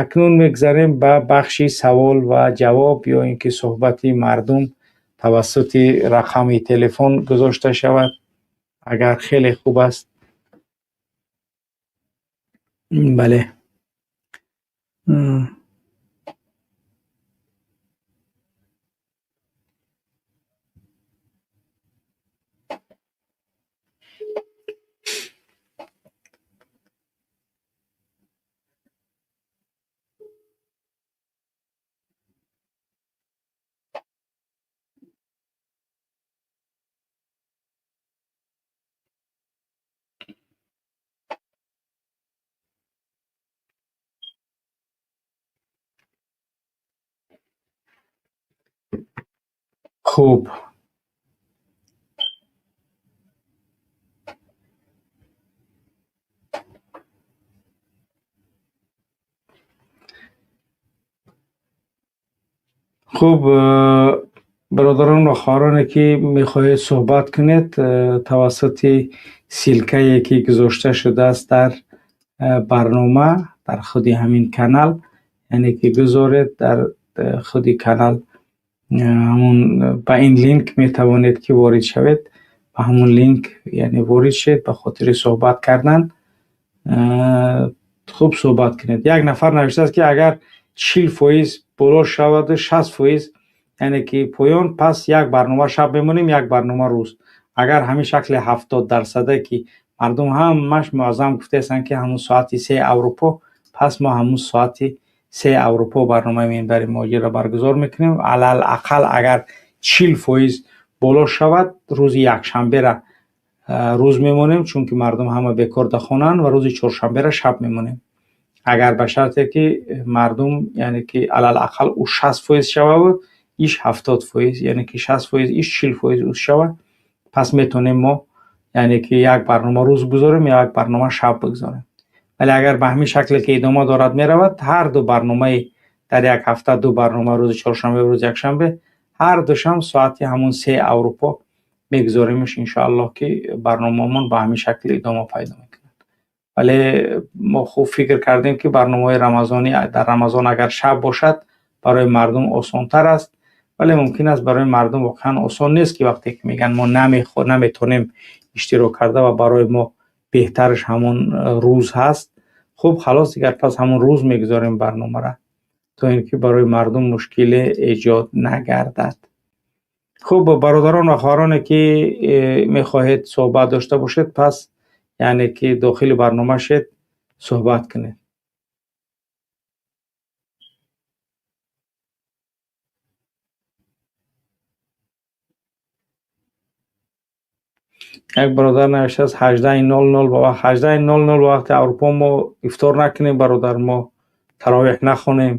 акнун мегзарем ба бахши савол ва ҷавоб ё ин ки суҳбати мардум тавассути рақами телефон гузошта шавад, агар хеле хуб аст. Бале. Хуб. Хуб, бародарон ва хоҳароне ки мехоҳед суҳбат кунед, тавассути ссылка е ки гузошта шудааст дар барнома, дар худи ҳамин канал, яъне ки гузоред дар худи канал, ҳамун ба ин линк метавонед ки ворид шавед. Ба ҳамун линк яъне ворид шед ба хотири суҳбат кардан. Хуб, суҳбат кунед. Як нафар навиштааст, ки агар 40% боло шаваду 60%, яъне ки поён, пас як барнома шаб мемонем, як барнома рӯз. Агар ҳамин шакли 70 дарсада, ки мардум ҳамаш муаззам гуфтаестанд, ки ҳамун соати 3 Аврупо, пас мо ҳамун соати 3 Аврупо барномаи Минбари Муҳоҷирро баргузор мекунем. Алалақал агар 40% боло шавад, рӯзи якшанбера рӯз мемонем, чунки мардум ҳама бекор дар хонаанд, ва рӯзи чоршанбера шаб мемонем, агар ба шарте ки мардум, яъне ки алалақал ӯ 60% шававу иш 70%, яъне ки 60% иш, 40% ӯ шава, пас метавонем мо, яъне ки як барнома рӯз гузорем, як барнома шаб бигзорем. Вале агар ба ҳамин шакле ки идома дорад меравад, ҳар ду барномаи дар як ҳафта ду барнома, рӯзи чоршанбе ва рӯзи якшанбе, ҳар душам соати ҳамун 3 Аврупо мегузоремш. Иншоаллоҳ, ки барномаамон ба ҳамин шакл идома пайдо мекунад. Вале мо хуб фикр кардем, ки барномаҳои рамазонӣ дар Рамазон агар шаб бошад, барои мардум осонтар аст. Вале мумкин аст, барои мардум воқеан осон нест, ки вақте ки мегӯянд мо наметонем иштирок карда ва барои мо беҳтараш ҳамон рӯз ҳаст. Хуб, халос, дигар пас ҳамон рӯз мегузорем барномаро, то ин ки барои мардум мушкиле эҷод нагардад. Хуб, бародарон ва хоҳароне ки мехоҳед суҳбат дошта бошед, пас яъне ки дохили барнома шед, суҳбат кунед. Як бародар навиштааст: 18:00 ба вақт. 18:00 ба вақти Аврупо мо ифтор накунем, бародар, мо таровеҳ нахонем.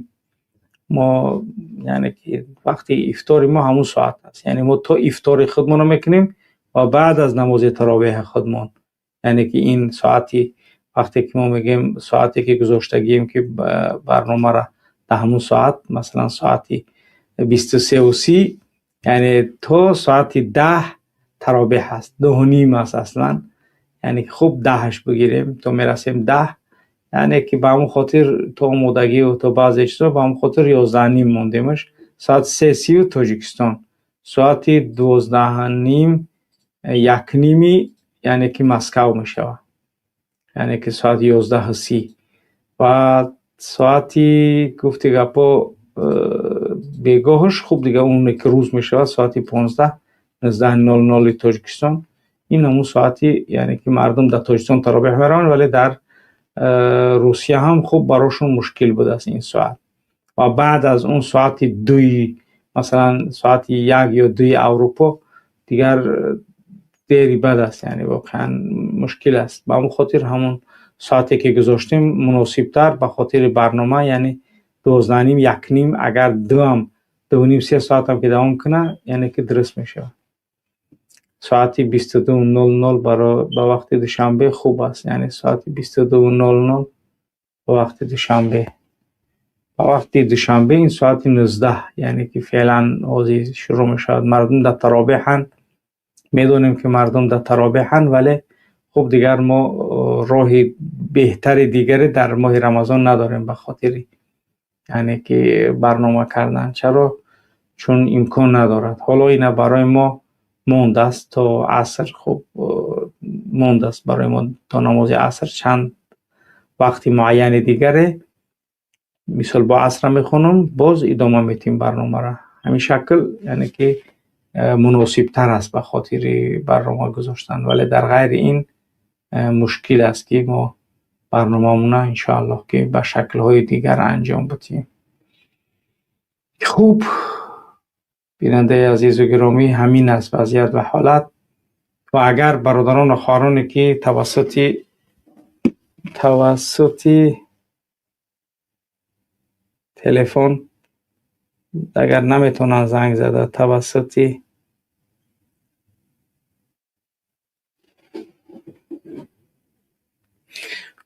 Мо, яъне ки вақти ифтори мо ҳамун соат аст, яъне мо то ифтори худмонро мекунем ва баъд аз намози таровеҳи худмон, яъне ки ин соати вақте ки мо мегӯем, соате ки гузоштагием, ки барномаро дар ҳамун соат, масалан соати 23:30, яъне то соати 10 таровеҳ аст, 10:30 аст аслан, яъне ки хуб 10-аш бигирем, то мерасем 10, яъне ки ба ҳамон хотир то омодагию то баъзе чизо, ба ҳамон хотир 11:30 мондемаш. Соати 3:30 Тоҷикистон, соати 12:30, 1:30, яъне ки Москав мешавад, яъне ки соати 11:30 ва соати гуфти гапо бегоҳаш. Хуб, дига оне ки рӯз мешавад, соати 15, 19:00 Тоҷикистон. Ин ҳамун соати, яъне ки мардум дар Тоҷикистон таровеҳ мераванд, вале дар Русия ҳам хуб барошон мушкил будааст ин соат. Ва баъд аз он соати 2-и, масалан соати 1 ё 2-и Аврупо, дигар дери бад аст, яъне воқеан мушкил аст. Ба ҳамон хотир ҳамон соате ки гузоштем муносибтар ба хотири барнома, яъне 12:30, 1:30, агар 2-ам, 2:30, 3 соатам ки давом кунад, яъне ки дуруст мешавад. Соати 22:00 ба вақти Душанбе хуб аст, яъне соати 22:00 ба вақти Душанбе. Ба вақти Душанбе ин соати 19, яъне ки феълан ҳозир шурӯъ мешавад. Мардум дар таровеҳанд, медонем, ки мардум дар таровеҳанд, вале хуб, дигар мо роҳи беҳтари дигаре дар моҳи Рамазон надорем ба хотири, яъне ки барнома кардан. Чаро? Чун имкон надорад. Ҳоло ина барои мо мондааст то аср. Хуб, мондааст барои мо то намози аср чанд вақти муайяни дигаре. Мисол, бо асра мехонам, боз идома медиҳем барномаро. Ҳамин шакл, яъне ки муносибтар аст ба хотири барнома гузоштан, вале дар ғайри ин мушкил аст, ки мо барномаамона иншоаллоҳ ки ба шаклҳои дигар анҷом бидиҳем. Хуб, бинандаи азизу гиромӣ, ҳамин аст вазъият ва ҳолат. Ва агар бародарону хоҳароне ки тавассути телефон Агар наметавонанд занг зада тавассути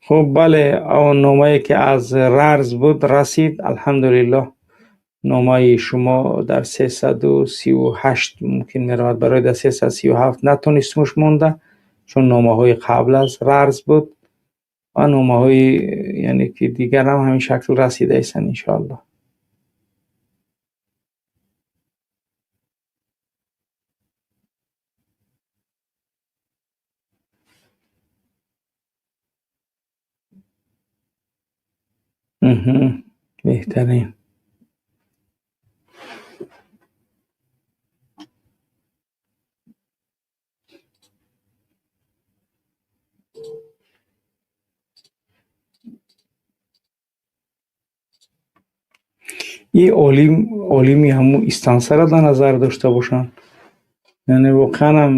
хуб, бале, он номае ки аз Рарз буд расид, алҳамдулиллоҳ. Номаи шумо дар 338 мумкин меравад, барои дар 337 натонистмуш монда, чун номаҳои қабл аз Рарз буд ва номаҳои яъне ки дигар ҳам ҳамин шакл расидаистанд, иншоаллоҳ. Беҳтарин. И олим, олими ҳамун истансаро дар назар дошта бошанд. Яъне воқеан ҳам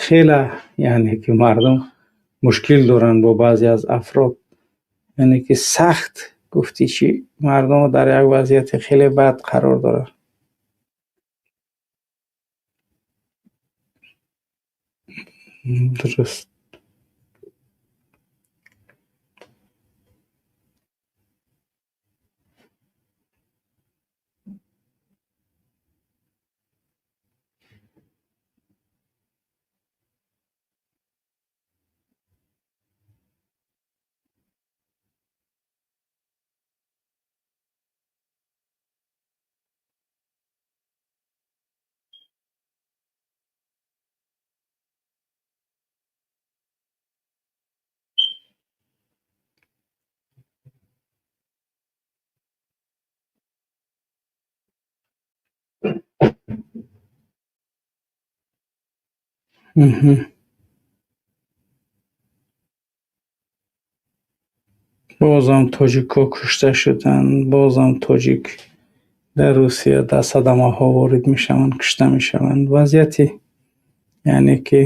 хеле, яъне ки мардум мушкил доранд бо баъзе аз афрод. Яъне ки сахт гуфтӣ чӣ, мардум дар як вазъияти хеле бад қарор доранд. Дуруст. Бозам тоҷикҳо кушта шуданд, бозам тоҷик дар Русия дар садамаҳо ворид мешаванд, кушта мешаванд. Вазъияти яъне ки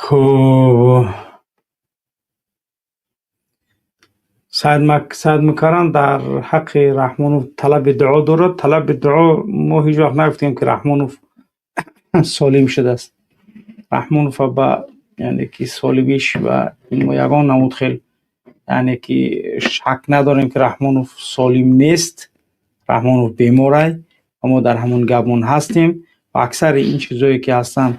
хуб, Саидмукаррам дар ҳаққи Раҳмонов талаби дуо дорад. Талаби дуо, мо ҳеҷ вақт нагуфтем, ки Раҳмонов солим шудааст. Раҳмонов ба яъне ки солимиш ва мо ягон намуд хел яъне ки шак надорем, ки Раҳмонов солим нест, Раҳмонов беморай ва мо дар ҳамон гапмон ҳастем ва аксари ин чизое ки ҳастанд,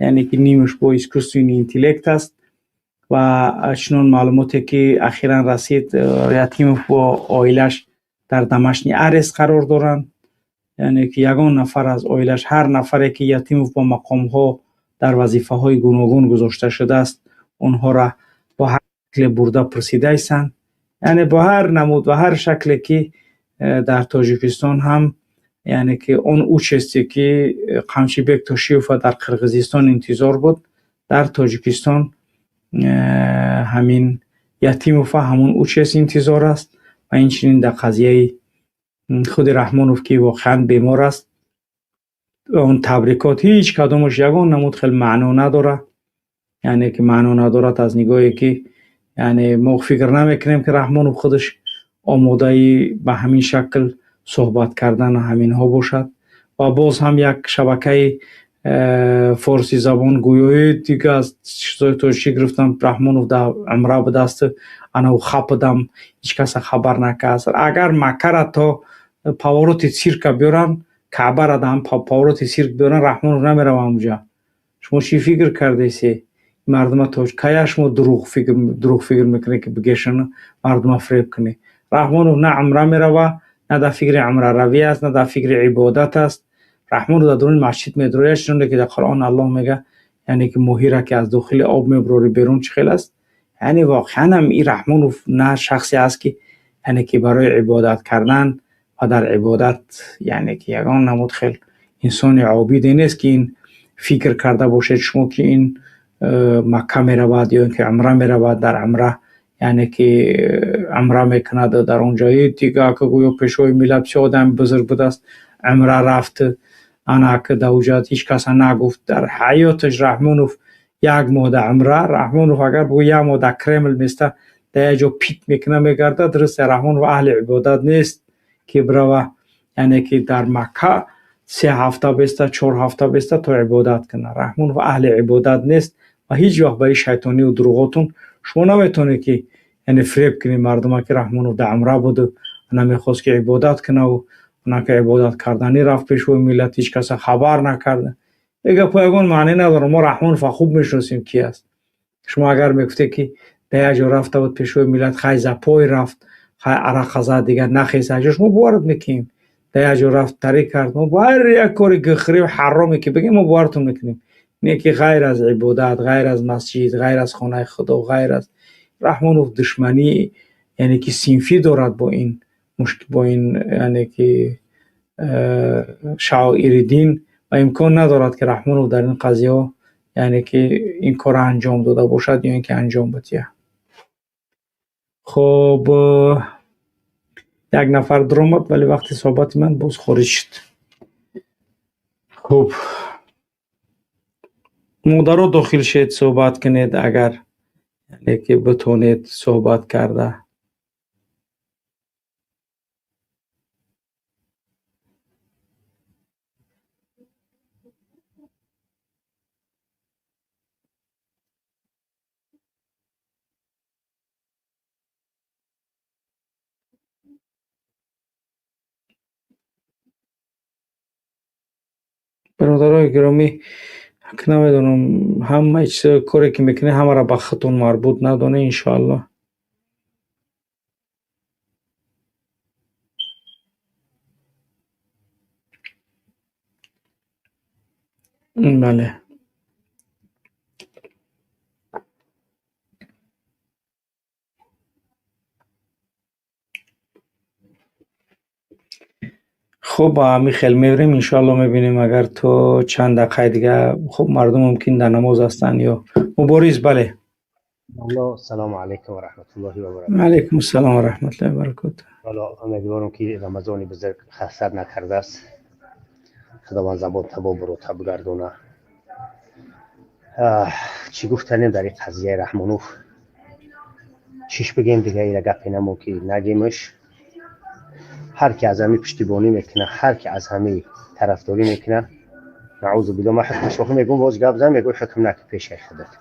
яъне ки нимаш бо искусственный интеллект аст. Ва чунон маълумоте ки ахиран расид, Ятимов бо оилаш дар домашний арест қарор доранд, яъне ки ягон нафар аз оилаш, ҳар нафаре ки Ятимов бо мақомҳо дар вазифаҳои гуногун гузошта шудааст, онҳоро бо ҳар шакле бурда пурсидаистанд, яъне бо ҳар намуд ва ҳар шакле ки дар Тоҷикистон ҳам, яъне ки он участи ки Қамчибек Тошиева дар Қирғизистон интизор буд, дар Тоҷикистон ҳамин Ятимова ҳамун участ интизор аст. Ва инчунин дар қазияи худи Раҳмонов, ки воқеан бемор аст, он табрикот ҳеҷ кадомаш ягон намуд хел маъно надорад, яъне ки маъно надорад аз нигоҳе ки яъне мо фикр намекунем, ки Раҳмонов худаш омодаи ба ҳамин шакл суҳбат кардан ҳаминҳо бошад. Ва боз ҳам як шабакаи форсизабон гӯёи дига аз чизои тоҷикӣ гирифтам, Раҳмонов дар умра будааст, анав хапидам, ҳеҷ каса хабар накард. Агар Маккара то повороти цирка биёранд, Каъбара дар повороти цирк биёранд, Раҳмонов намерава ҳамуҷа. Шумо чӣ фикр кардесе? Мардума тоҷ кая шумо дурӯғ фикр мекунед, ки бигешану мардума фиреб кунед? Раҳмонов на умра мерава, на дар фикри умраравӣ аст, на дар фикри ибодат аст. Раҳмонов дар дуруни масҷид медурояд, чуноне ки дар Қуръон Аллоҳ мега, яъне ки моҳира ки аз дохили об мебурори берун, чӣ хел аст. Яъне воқеан ҳам ин Раҳмонов на шахсе аст, ки яъне ки барои ибодат кардан ва дар ибодат, яъне ки ягон намуд хел Инсони обиде нест, ки ин фикр карда бошед шумо, ки ин Макка меравад ё ин ки умра меравад, дар умра, яъне ки умра мекунад дар он ҷо. Дига гӯё пешвои миллат бисёр одами бузург будааст, умра рафт, ана ки дар уҷа ҳеҷ каса нагуфт. Дар ҳаёташ Раҳмонов як моҳ дар умра, Раҳмонов агар бигӯ як моҳ дар Кремл места, дар як ҷо пит мекуна, мегардад. Дуруст, Раҳмонов аҳли ибодат нест, ки бирава, яъне ки дар Макка 3 ҳафта беста, 4 ҳафта беста то ибодат кунад. Раҳмонов аҳли ибодат нест ва ҳеҷ вақт ба ин шайтонию дурӯғотун шумо наметавонед, ки яъне фиреб кунед мардума, ки Раҳмонов дар умра буду намехост, ки ибодат кунаву она ки ибодат карданӣ рафт, пешвои миллат ҳеҷ каса хабар накарда. Ин гапҳо ягон маънӣ надорад. Мо Раҳмонова хуб мешиносем, ки аст. Шумо агар мегуфтед, ки дар як ҷо рафта буд пешвои миллат, хай, запой рафт, хай, арақа зад, дигар нахест, ҷо шумо боварат мекунем. Дар як ҷо рафт, тарик кард, мо ҳар як кори гухрию ҳароме ки бигем, мо бовартон мекунем. Не ки ғайр аз ибодат, ғайр аз масҷид, ғайр аз хонаи Худо, ғайр аз Раҳмонов душманӣ, яъне ки синфӣ дорад бо ин, бо ин, яъне ки шаоири дин, ва имкон надорад, ки Раҳмонов дар ин қазияҳо, яъне ки ин корро анҷом дода бошад ё ин ки анҷом бидиҳад. Хуб, як нафар дуромад, вале вақти суҳбати ман боз хориҷ шуд. Хуб, модаро, дохил шед, суҳбат кунед, агар, яъне ки битонед суҳбат карда. Бародарои гиромӣ, намедонам, ҳамаи чизҳое, коре ки мекунед, ҳамаро ба худтон марбут надонед, иншоаллоҳ. Бале. Хуб, ба ҳамин хел мебирем, иншоалло, мебинем, агар то чанд дақиқаи дига. Хуб, мардум мумкин дар намоз ҳастанд ё мубориз, бале. Салому алайкум ва раҳматуллоҳи ва баракатуҳ. Алайкум ассалом ва раҳматуллоҳи ва баракатуҳ. Ҳоло умедворам, ки Рамазони бузург хасар накардааст. Худованд забон табобро табгардона. Чӣ гуфтанем дар ин қазияи Раҳмонов? Чиш бигем дига, ира гапе намо, ки нагемш. Ҳар ки аз ҳами пуштибонӣ мекуна, ҳар ки аз ҳами тарафдорӣ мекуна, наъузу биллоҳ, ман ҳукмаш охир мегӯм, боз гап зан, мегӯм, ҳукм накун пешаи худат.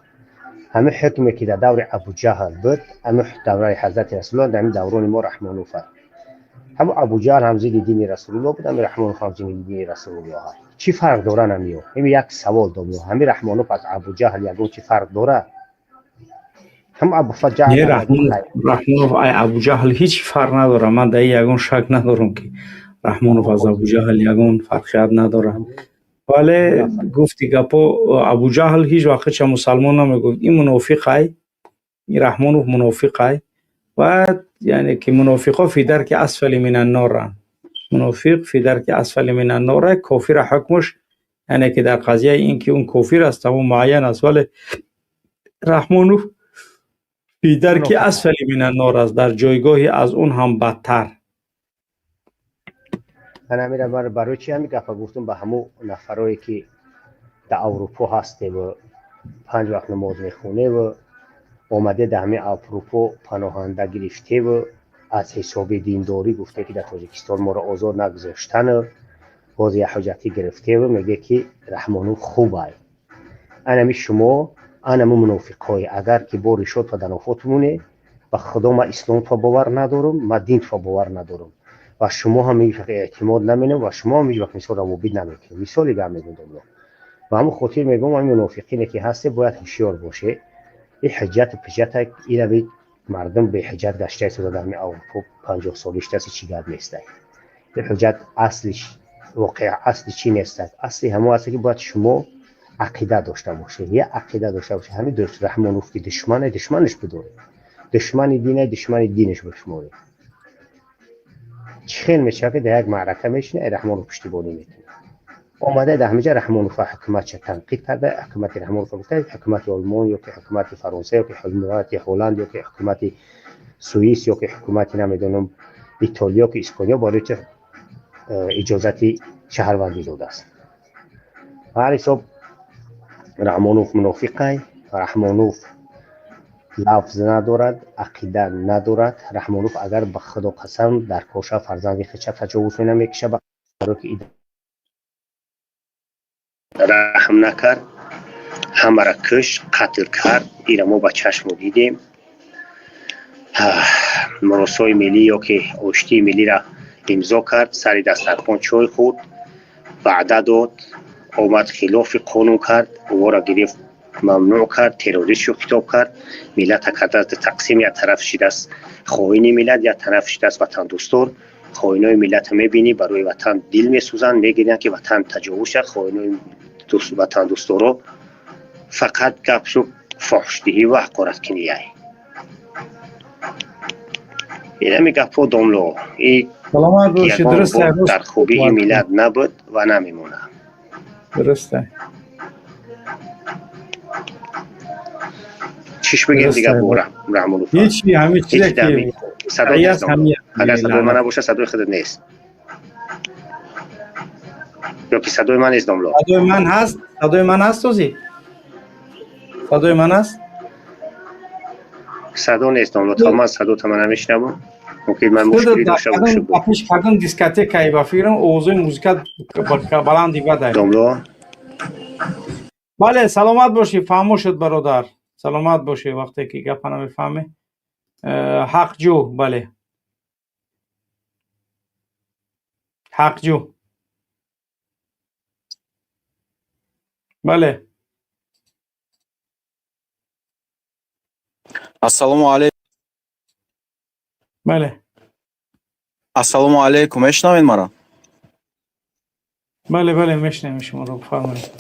Ҳамин ҳукме, ки дар даври Абуҷаҳл буд, ҳамин давраи ҳазрати Расулуллоҳ, дар ҳамин даврони мо Раҳмонов аст. Ҳамун Абуҷаҳл ҳам зидди дини Расулуллоҳ буд, ҳамин Раҳмонов ҳам зидди дини Расулуллоҳ аст. Чӣ фарқ доранд ҳамиё? Ҳамин як савол дом. Ҳамин Раҳмонов аз Абуҷаҳл ягон чӣ фарқ дорад? Ҳам Абуҷаҳл. Не, Раҳмонов ай Абуҷаҳл ҳеҷ фарқ надорад. Ман дар ин ягон шак надорам, ки Раҳмонов аз Абуҷаҳл ягон фарқият надорад. Вале гуфти гапо, Абуҷаҳл ҳеҷ вақт худша мусалмон намегуфт. Ин мунофиқ ай, ин Раҳмонов мунофиқ ай ва, яъне ки, мунофиқо في الدرك الأسفل من النار анд. Мунофиқ في الدرك الأسفل من النار. Кофира ҳукмаш, яъне ки дар қазияи ин ки он кофир аст, тамом муайян аст, вале Раҳмонов في الدرك الأسفل من النار аст, дар ҷойгоҳи аз он ҳам бадтар. Ман ҳамира барои чи ҳамин гапа гуфтам? Ба ҳамун нафарое, ки дар Аврупо ҳастеву панҷ вақт намоз мехоневу омаде дар ҳамин Аврупо паноҳанда гирифтеву аз ҳисоби диндорӣ гуфте, ки дар Тоҷикистон моро озод нагузоштану боз як ҳуҷҷатӣ гирифтеву меге, ки Раҳмонов хуб ай. Анами шумо, анаму мунофиқҳое, агар ки бо ришот ва данофот моне, ба Худо, ман исломтва бовар надорам, ман динтва бовар надорам ва шумо ҳам ҳеҷ вақт эътимод наменам ва шумо ҳам ҳеҷ вақт мисол равобит намекунем. Мисоли гап мегӯм, домло. Ба ҳамон хотир мегӯм, ҳамин мунофиқине, ки ҳасте, бояд ҳушёр бошед. Ин ҳуҷҷату пуҷҷата ирави мардум беҳуҷҷат гашта истода дар ҳамин Аврупо 50 сола иштаси, чӣ гап нестай. Ин ҳуҷҷат аслиш, воқеа асли чӣ нестад? Асли ҳамон аст, ки бояд шумо ақида дошта бошед, як ақида дошта бошед. Ҳамин Раҳмонов ки душмане, душманаш бидоред, душмани дине, душмани динаш бишуморед. Чӣ хел мешавад, ки дар як маърака мешина, Раҳмонов пуштибонӣ мекунад? Омада дар ҳаминҷа Раҳмонова ҳукуматша танқид карда, ҳукумати Раҳмонова гуфта, ҳукумати Олмон ё ки ҳукумати Фаронса ё ки ҳукумати Ҳолланд ё ки ҳукумати Суис ё ки ҳукумати, намедонам, Итолиё ки Испониё барои чи иҷозати шаҳрвандӣ додааст. Ҳар ҳисоб, Раҳмонов мунофиқай. Раҳмонов лафз надорад, ақида надорад. Раҳмонов, агар ба Худо қасам, дар коша фарзанди хича таҷовуз мекиша, баро ки раҳм накард, ҳамара куш, қатл кард. Ира мо ба чашмо дидем. Муросои миллӣ ё ки оштии миллиро имзо кард, сари дастархон чой хӯрд, ваъда дод, омад, хилофи қонун кард, ӯро гирифт, мамнӯъ кард, террористшу хитоб кард, миллата кардааст тақсим. Як тараф шидааст хоини миллат, як тараф шидааст ватандӯстор. Хоинои миллата мебинӣ, барои ватан дил месӯзанд, мегирянд, ки ватан таҷовуз шад. Хоинои ватандӯсторо фақат гапшу фоҳшдиҳӣ ва ҳақораткунияй. Инами гапҳо, домло. Саломат бошед, дуруст. Дар хубии миллат набуд ва намемонад. Дурусте. Чиш бигем дига бо Раҳмонов? Ҳеҷ, ҳамин чизе ки садо. Агар садои ман набошад, садои худат нест ё ки садои ман нест, домло? Садои ман ҳаст, садои ман ҳаст, ози садои ман ҳаст. Садо нест, домло. То ман садота ман намешнавам, мумкин ман мушкилӣ дошта бошам. Пеш кардам дискотекаи, ба фикрам, овозои музика баланди бадай. Домло. Бале, саломат бошӣ, фаҳмо шуд, бародар, саломат бошӣ. Вақте ки гапа намефаҳмӣ. Ҳақҷӯ, бале, ҳақҷӯ, бале. Ассалому алайкум. Бале. Ассалому алайкум, мешунавед мара? Бале, бале, мешунавем шуморо, бифармоед.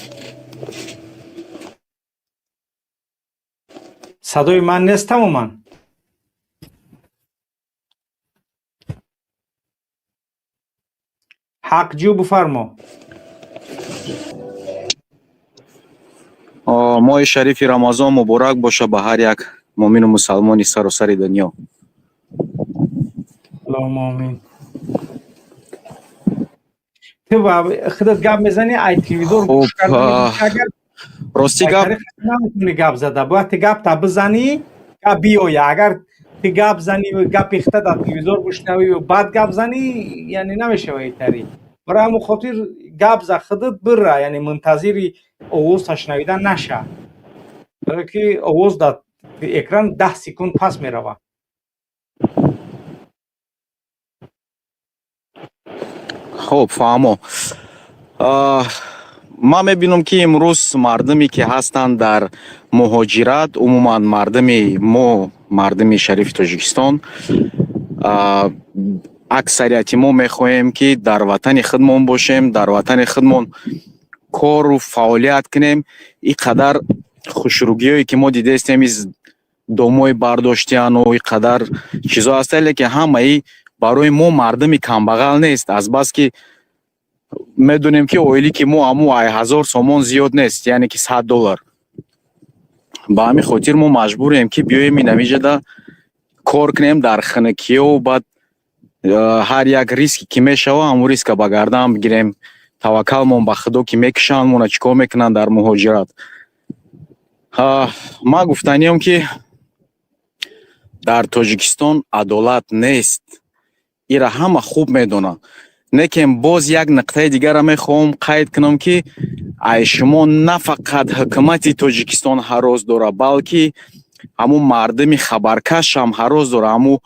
Садои ман нест тамоман? Ҳақҷӯ, бифармо. Моҳи шарифи Рамазон муборак боша ба ҳар як муъмину мусалмони саросари дунё. Аллоҳумма омин. Ту худат гап мезанӣ, ай телевизор гӯш кардан. Рости гап, наметавонӣ гап зада, бояд ту гапта бизанӣ, гап биёя. Агар ту гап занӣ, гапи хита дар телевизор бишнавӣ, баъд гап занӣ, яъне намешава итари. Барои ҳамон хотир гап за худат, бира, яъне мунтазири овоз ташнавидан наша, барое ки овоз дар экран 10 секунд пас меравад. Хуб, фаҳмо. Ман мебинам, ки имрӯз мардуме, ки ҳастанд дар муҳоҷират, умуман мардуми мо, мардуми шарифи Тоҷикистон, аксарияти мо мехоҳем, ки дар ватани худмон бошем, дар ватани худмон кору фаъолият кунем. Ин қадар хушругиҳое, ки мо дидаистем, из домои бардоштияну ин қадар чизо ҳастанд, лекин ҳамаи барои мо мардуми камбағал нест, азбаски медонем, ки оилӣ ки мо ҳаму ай 1000 сомон зиёд нест, яъне ки 100 доллар. Ба ҳамин хотир мо маҷбурем, ки биёем инамиҷада кор кунем дар хинукиёву баъд ҳар як риске, ки мешава, ҳамун риска ба гардан бигирем. Таваккалмон ба Худо, ки мекушанд мона, чӣ кор мекунанд дар муҳоҷират. Ман гуфтаниём, ки дар Тоҷикистон адолат нест, ира ҳама хуб медонанд. Лекин боз як нуқтаи дигарро мехоҳам қайд кунам, ки ай шумо на фақат ҳукумати Тоҷикистон ҳарос дорад, балки ҳамун мардуми хабаркашам ҳарос дорад. Ҳамун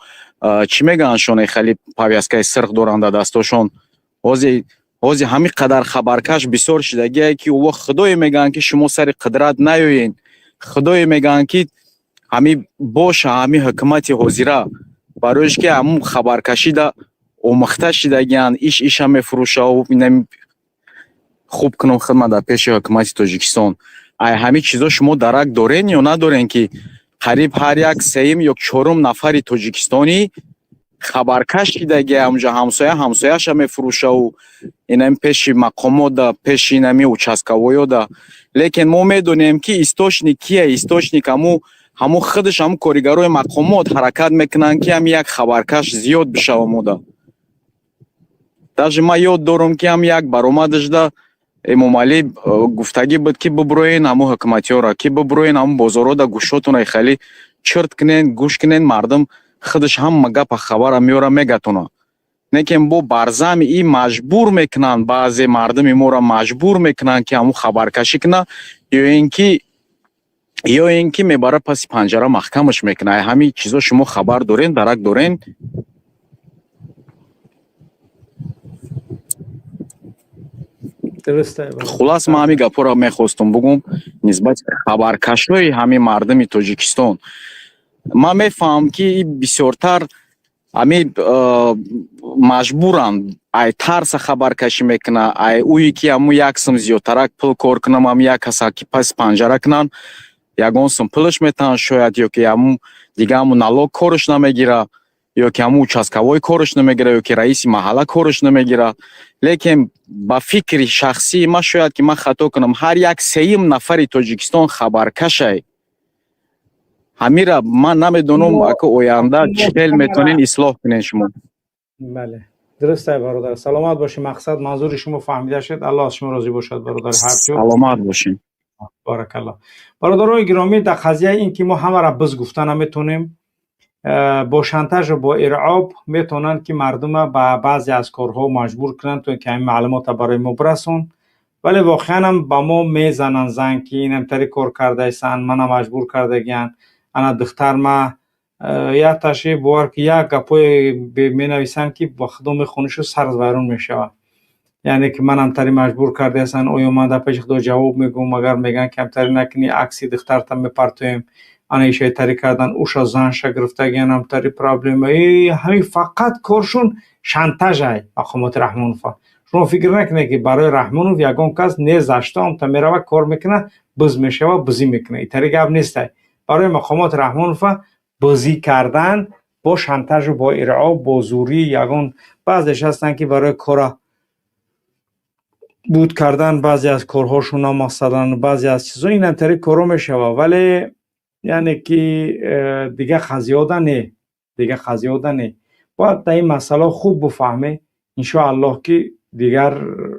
чӣ мегӯянд, шоне хеле повязкаи сирх доранд дар дастошон. Ҳози ҳамин қадар хабаркаш бисёр шидагие, ки ӯ худое мегӯянд, ки шумо сари қудрат наёед, худое мегӯянд, ки ҳамин боша ҳамин ҳукумати ҳозира, бароиш ки ҳамун хабаркашида омӯхта шидагиянд, иш иша мефурӯшаву инами хуб кунам хидмат дар пеши ҳукумати Тоҷикистон. Ай ҳамин чизо шумо дарак дорен ё надорен, ки қариб ҳар як сеюм ё чорум нафари тоҷикистонӣ Хабаркаш шидаги ҳамҷо, ҳамсоя ҳамсояша мефурӯшаву инами пеши мақомотда, пеши инами участковой ёда. Лекин мо медонем, ки источник кия. Источник ҳаму худаш, ҳаму коригарои мақомот ҳаракат мекунанд, ки ҳами як хабаркаш зиёд бишава мода. Даже ман ёд дорам, ки ҳам як баромадашда Эмомалӣ гуфтагӣ буд, ки бибуроен ҳаму ҳукуматиёра, ки бибуроен ҳаму бозорода, гӯшотона хеле чирт кунен, гӯш кунен, мардум худаш ҳама гапа хабара меёра, мегатона. Лекин бо барзами и маҷбур мекунанд, баъзе мардуми моро маҷбур мекунанд, ки ҳаму хабаркашӣ кунад ё ин ки мебара, паси панҷара маҳкамаш мекунад. Ҳамин чизо шумо хабар дорен, дарак дорен? Дурусте. Хулас, ман ҳамин гапҳоро мехостум бугум нисбати хабаркашҳои ҳамин мардуми Тоҷикистон. Ман мефаҳмам, ки бисёртар ҳами маҷбуранд, ай тарса хабаркашӣ мекунад, ай ӯе ки ҳамун як сум зиёдтарак пул кор кунам, ҳам як каса ки паси панҷара кунанд, ягон сум пулаш метаҳанд шояд, ё ки ҳамун дига ҳамун налог кораш намегира, ё ки ҳамун участковой кораш намегира, ё ки раиси маҳалла кораш намегира. Лекин ба фикри шахсии ман, шояд ки ман хато кунам, ҳар як сеюм нафари Тоҷикистон хабаркашай. Ҳамира ман намедонам, ака, оянда чӣ хел метавонен ислоҳ кунен шумо. Бале, дуруст, бародар, саломат бошӣ. Мақсад, манзури шумо фаҳмида шуд. Аллоҳ аз шумо розӣ бошад, бародар ҳарчу. Саломат бошед. Баракалло. Бародарои гиромӣ, дар қазияи ин ки мо ҳамаро биз гуфта наметонем, бо шантажу бо иръоб метавонанд, ки мардума ба баъзе аз корҳо маҷбур кунанд, то ки ҳамин маълумота барои мо бирасон. Вале воқеанам ба мо мезананд занг, ки инамтари кор кардаистанд, мана маҷбур кардагиянд, ана духтарма якташи бовар ки як гапое менависанд, ки ба худо мехонишу сар вайрон мешавад. Яъне ки манам тари маҷбур кардаастанд, оё ман дар пеши худо ҷавоб мегӯм? Агар мегӯянд, ки ҳамтари накунӣ, акси духтарта мепартоем, ана ишайтарӣ кардан, уша занша гирифтагиан, ҳамтари проблема. Ҳамин фақат коршун шантажай мақомоти Раҳмонова. Шумо фикр накунед, ки барои Раҳмонов ягон кас не зашто амта мерава, кор мекунад, биз мешава, бизӣ мекунад. Итари гап нестай. Барои мақомоти Раҳмонова бозӣ кардан бо шантажу бо иръоб, бо зӯрӣ, ягон баъзеш ҳастанд, ки барои кора буд кардан баъзе аз корҳошона, масалан, баъзе аз чизо инамтари корҳо мешава. Вале яъне ки дига қазиёда не, дига қазиёда не. Бояд дар ин масъала хуб буфаҳме. Иншоаллоҳ, ки дигар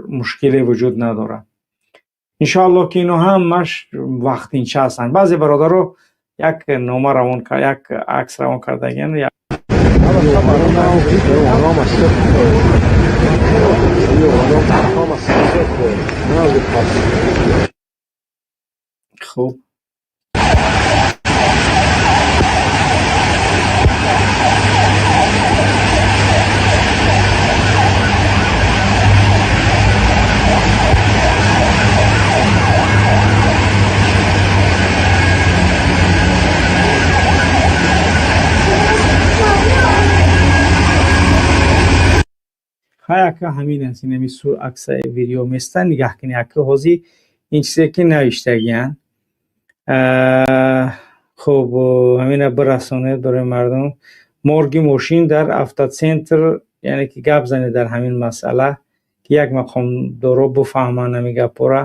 мушкиле вуҷуд надорад. Иншоаллоҳ, ки ино ҳамаш вақтинча ҳастанд. Баъзе бародаро як нома равон, як акс равон кардагиан. Хуб. Хай, ака, ҳамин аст. Инами акса видео места, нигаҳ кунӣ, ака. Ҳозир ин чизе ки навиштагиян, хуб, ҳамина бирасонед барои мардум. Морги мошин дар автоцентр, яъне ки гап занед дар ҳамин масъала, ки як мақомдоро бифаҳманд ҳамин гапҳоро.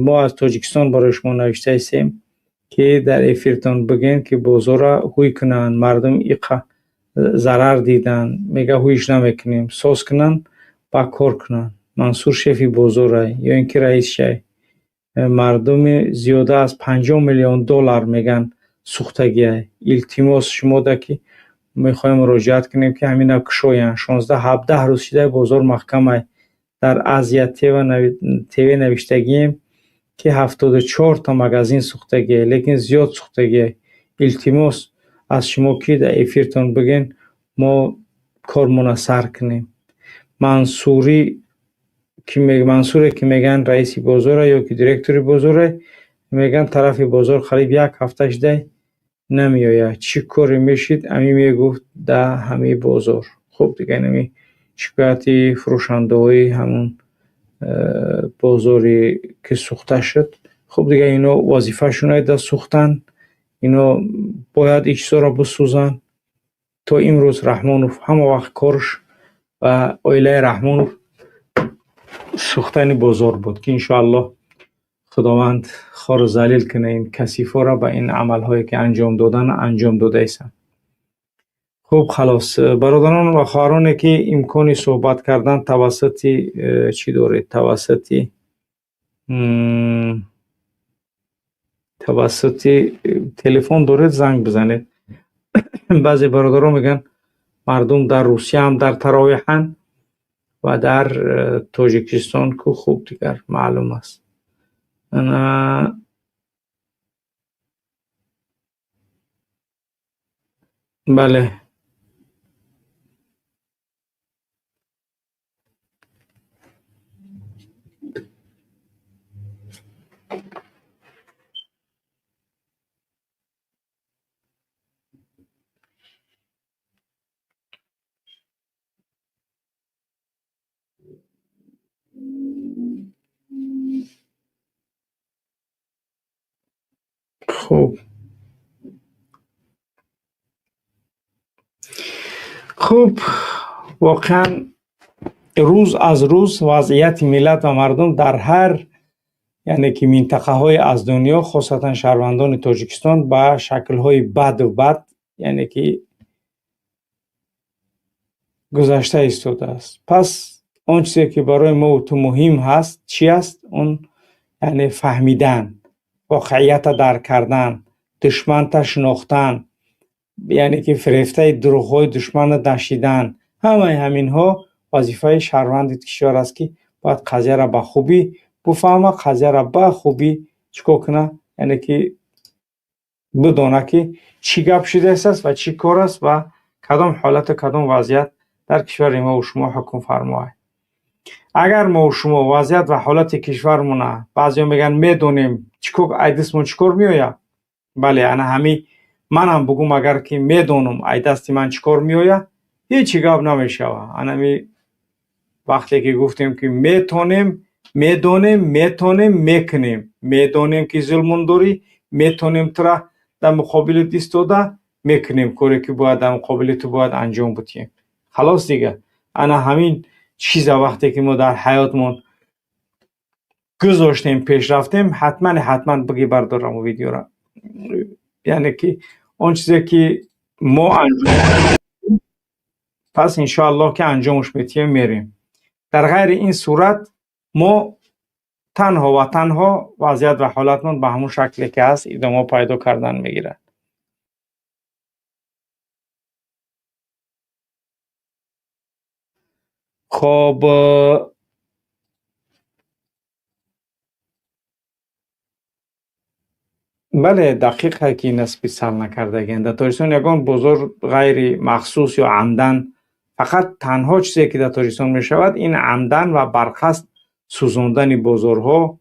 Мо аз Тоҷикистон барои шумо навиштаистем, ки дар эфиртон бигӯем, ки бозорро ҳуй кунанд, мардум иқа зарар диданд. Мега, ҳуйш намекунем, соз кунанд, ба кор кунанд. Мансур шефи бозорай ё ин ки раисшай. Мардуми зиёда аз 50 миллион доллар меган сӯхтагиай. Илтимос шумода, ки мехоҳем муроҷиат кунем, ки ҳамина кушоянд. 16-17 рӯз шидай бозор маҳкамай. Дар Азия ТВ навиштагием, ки 74та магазин сӯхтагиай, лекин зиёд сӯхтагиай. Илтимос аз шумо, ки дар эфиртон бигӯен, мо кормона сар кунем. Мансурӣ, Мансуре ки мегӯянд раиси бозора ё ки директори бозора, мегӯянд тарафи бозор қариб як ҳафта шидай намеояд. Чӣ коре мешид, ами мегуфт да ҳамин бозор. Хуб, дига инами шикояти фурӯшандаҳои ҳамун бозоре ки сӯхта шуд. Хуб, дига ино вазифашон да сӯхтан, ино бояд ин чизоро бисӯзанд. То имрӯз Раҳмонов ҳама вақт корш ва оилаи Раҳмонов сӯхтани бозор буд, ки иншоаллоҳ Худованд хору залил кунад ин касифоро ба ин амалҳое ки анҷом додан анҷом додаистанд. Хуб, халос, бародарон ва хоҳароне ки имкони суҳбат кардан тавассути чӣ доред, тавассути телефон доред, занг бизанед. Баъзе бародарон мегӯянд, мардум дар Русия ҳам дар таровеҳанд ва дар Тоҷикистон ку хуб дигар маълум аст. Бале. Хуб, воқеан рӯз аз рӯз вазъияти миллат ва мардум дар ҳар, яъне ки минтақаҳои аз дунё, хосатан шаҳрвандони Тоҷикистон, ба шаклҳои баду бад, яъне ки гузашта истодааст. Пас он чизе ки барои мо ту муҳим ҳаст, чӣ аст? Он яъне фаҳмидан, воқеията дарк кардан, душманта шинохтан, яъне ки фирефтаи дурӯғҳои душманро нашидан. Ҳамаи ҳаминҳо вазифаи шаҳрванди кишвар аст, ки бояд қазияро ба хубӣ буфаҳма, қазияро ба хубӣ чӣ кор кунад, яъне ки бидона ки чӣ гап шудааст ва чӣ кор аст ва кадом ҳолату кадом вазъият дар кишвари мо шумо ҳукм фармояд. Агар мо шумо вазъият ва ҳолати кишвармона, баъзеҳо мегӯянд медонем, чӣ кор ай дастмон чӣ кор меояд? Бале, ана ҳами манам бугум, агар ки медонам ай дасти ман чӣ кор меояд, ҳеҷ гап намешавад. Анами вақте ки гуфтем ки метонем, медонем, метонем, мекунем, медонем ки зулмон дорӣ, метонем тура дар муқобилит истода, мекунем коре ки бояд дар муқобили ту бояд анҷом бутием. Халос дига. Ана ҳамин чиза вақте ки мо дар ҳаётмон гузоштем, пеш рафтем, ҳатман ҳатман биги бардорам видеора. Яъне ки он чизе ки мо анҷом, пас иншоаллоҳ ки анҷомш метиҳем, мерем. Дар ғайри ин сурат мо танҳо ва танҳо вазъият ва ҳолатмон ба ҳамон шакле ки ҳаст идома пайдо кардан мегирад. Хоб, бале, дақиқа ки ина специал накардагианд. Дар Тоҷикистон ягон бозор ғайри махсус ё амдан, фақат танҳо чизе ки дар Тоҷикистон мешавад, ин амдан ва барқасд сӯзондани бозорҳо,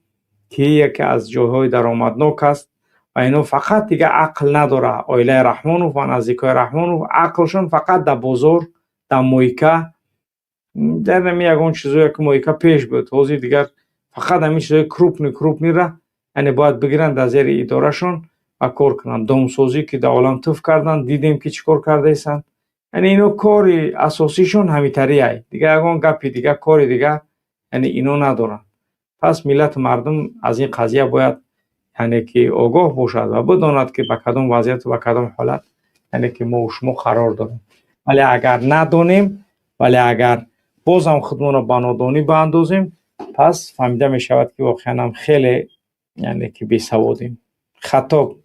ки яке аз ҷойҳои даромаднок аст ва ино фақат дига ақл надора. Оилаи Раҳмонов ва наздикои Раҳмонов ақлшон фақат дар бозор, дар мойка, дар ҳами ягон чизое ки мойка пеш буд, ҳозир дигар фақат ҳамин чизои крупный крупныйра яъне бояд бигиранд дар зери идорашон ва кор кунанд. Домсозӣ ки дар олам туф карданд, дидем ки чӣ кор кардаистанд. Яъне ино кори асосишон ҳамитарияй, дигар ягон гапи дигар, кори дигар яъне ино надоранд. Пас миллату мардум аз ин қазия бояд яъне ки огоҳ бошад ва бидонад ки ба кадом вазъияту ба кадом ҳолат яъне ки мо шумо қарор дорем. Вале агар надонем, вале агар бозам худмонро ба нодонӣ баандозем, пас фаҳмида мешавад ки воқеан ҳам хеле яъне ки бесаводем. Хатоб,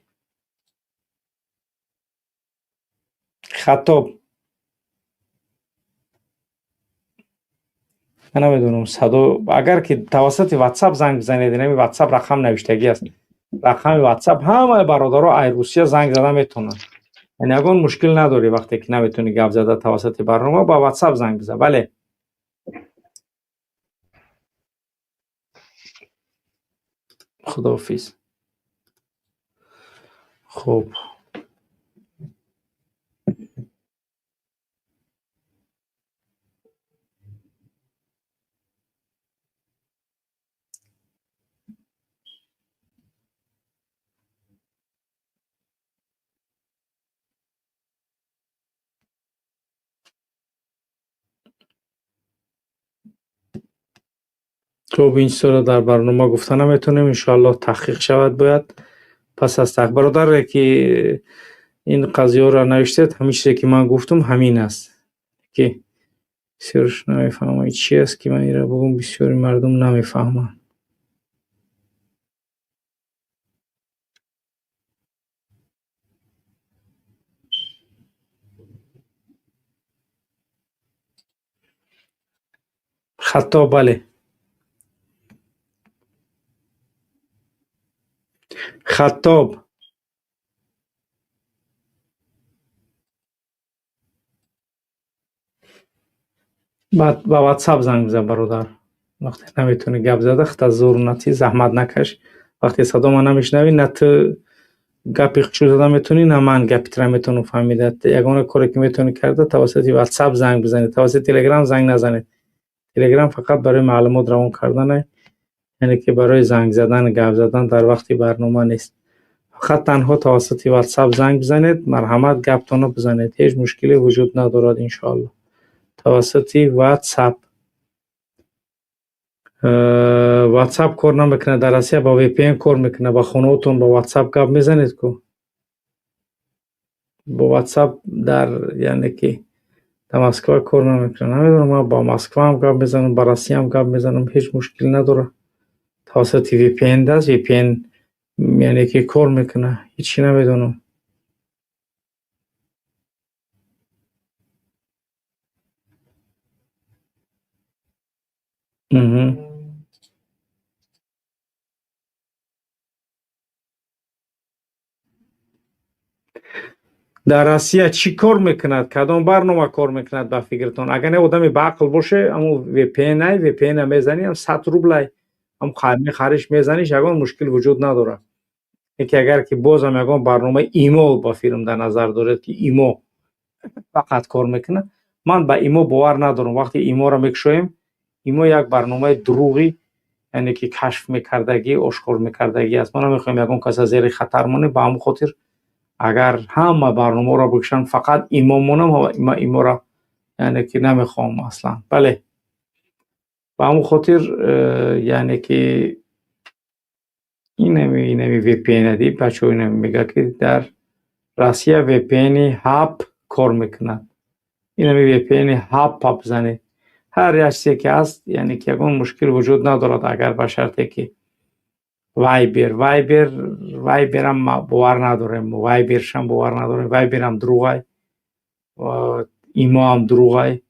хатоб, ман намедонам садо, агар ки тавассути WhatsApp занг бизанед, инами WhatsApp рақам навиштагӣ аст. Рақами WhatsApp ҳамаи бародаро ай Русия занг зада метавонанд. Яъне ягон мушкил надорӣ вақте ки наметавонӣ гап зада тавассути барнома, ба WhatsApp занг бизан. Бале. Худоҳофиз. Хуб. Хуб, ин чизҳоро дар барнома гуфта наметавонем, иншоаллоҳ таҳқиқ шавад бояд. Пас аз таҳқиқ, бародаре ки ин қазияҳоро навиштед, ҳамин чизе ки ман гуфтам ҳамин аст, ки бисёрш намефаҳманд чи аст, ки ман инро бигӯм, бисёри мардум намефаҳманд. Хаттоб, бале. Хаттоб. Ба WhatsApp занг бизан, бародар. Вақте наметавонӣ гап зада, худта зур натӣ, заҳмат накаш. Вақте садома намешнавӣ, на ту гапи хушрӯ зада метавонӣ, на ман гапи тура метавонам фаҳмида. Ягона коре ки метавонӣ карда, тавассути WhatsApp занг бизанед, тавассути Telegram занг назанед. Telegram фақат барои маълумот равон кардане, яъне ки барои занг задан, гап задан дар вақти барнома нест. Фақат танҳо тавассути WhatsApp занг бизанед, марҳамат, гаптонро бизанед. Ҳеҷ мушкиле вуҷуд надорад, иншоаллоҳ. Тавассути WhatsApp. WhatsApp кор намекунад дар Россия, ба VPN кор мекунад. Ба хонаотон ба WhatsApp гап мезанед ку? Бо WhatsApp дар, яъне ки дар Москва кор намекунад. Намедонам, ман ба Москваам гап мезанам, ба Россияам гап мезанам, ҳеҷ мушкил надорад. Тавассути VPN даст, VPN яъне ки кор мекунад. Ҳечи намедонам. Дар Россия чӣ кор мекунад? Кадом барнома кор мекунад ба фикртон? Агар не одами баақл боше, ҳамун VPN ай, VPN-а мезанӣ, ҳам 100 рублай, ҳам мехариш, мезаниш, ягон мушкил вуҷуд надорад. Яке агар ки бозам ягон барномаи ИМО ба филм дар назар доред, ки ИМО фақат кор мекунад, ман ба ИМО бовар надорам. Вақте ИМОро мекушоем, ИМО як барномаи дурӯғӣ, яъне ки кашф мекардагӣ, ошкор мекардагӣ аст. Мо намехоҳем ягон каса зери хатар монем, ба ҳамон хотир агар ҳама барномаро бикушанд, фақат ИМО монам, ман ИМОро яъне ки намехоҳам аслан. Бале. Ба ҳамон хотир, яъне ки инами VPN ди, бачаҳо, инами мегӯяд, ки дар Россия VPN-и ҳап кор мекунад. Инами VPN-и ҳапа бизанед. Ҳар як чизе ки ҳаст, яъне ки ягон мушкил вуҷуд надорад, агар ба шарте ки Viber, Viber, Viber-ам бовар надорем, Viber-шам бовар надорем, Viber-ам дурӯғай, ИМО-ам дурӯғай.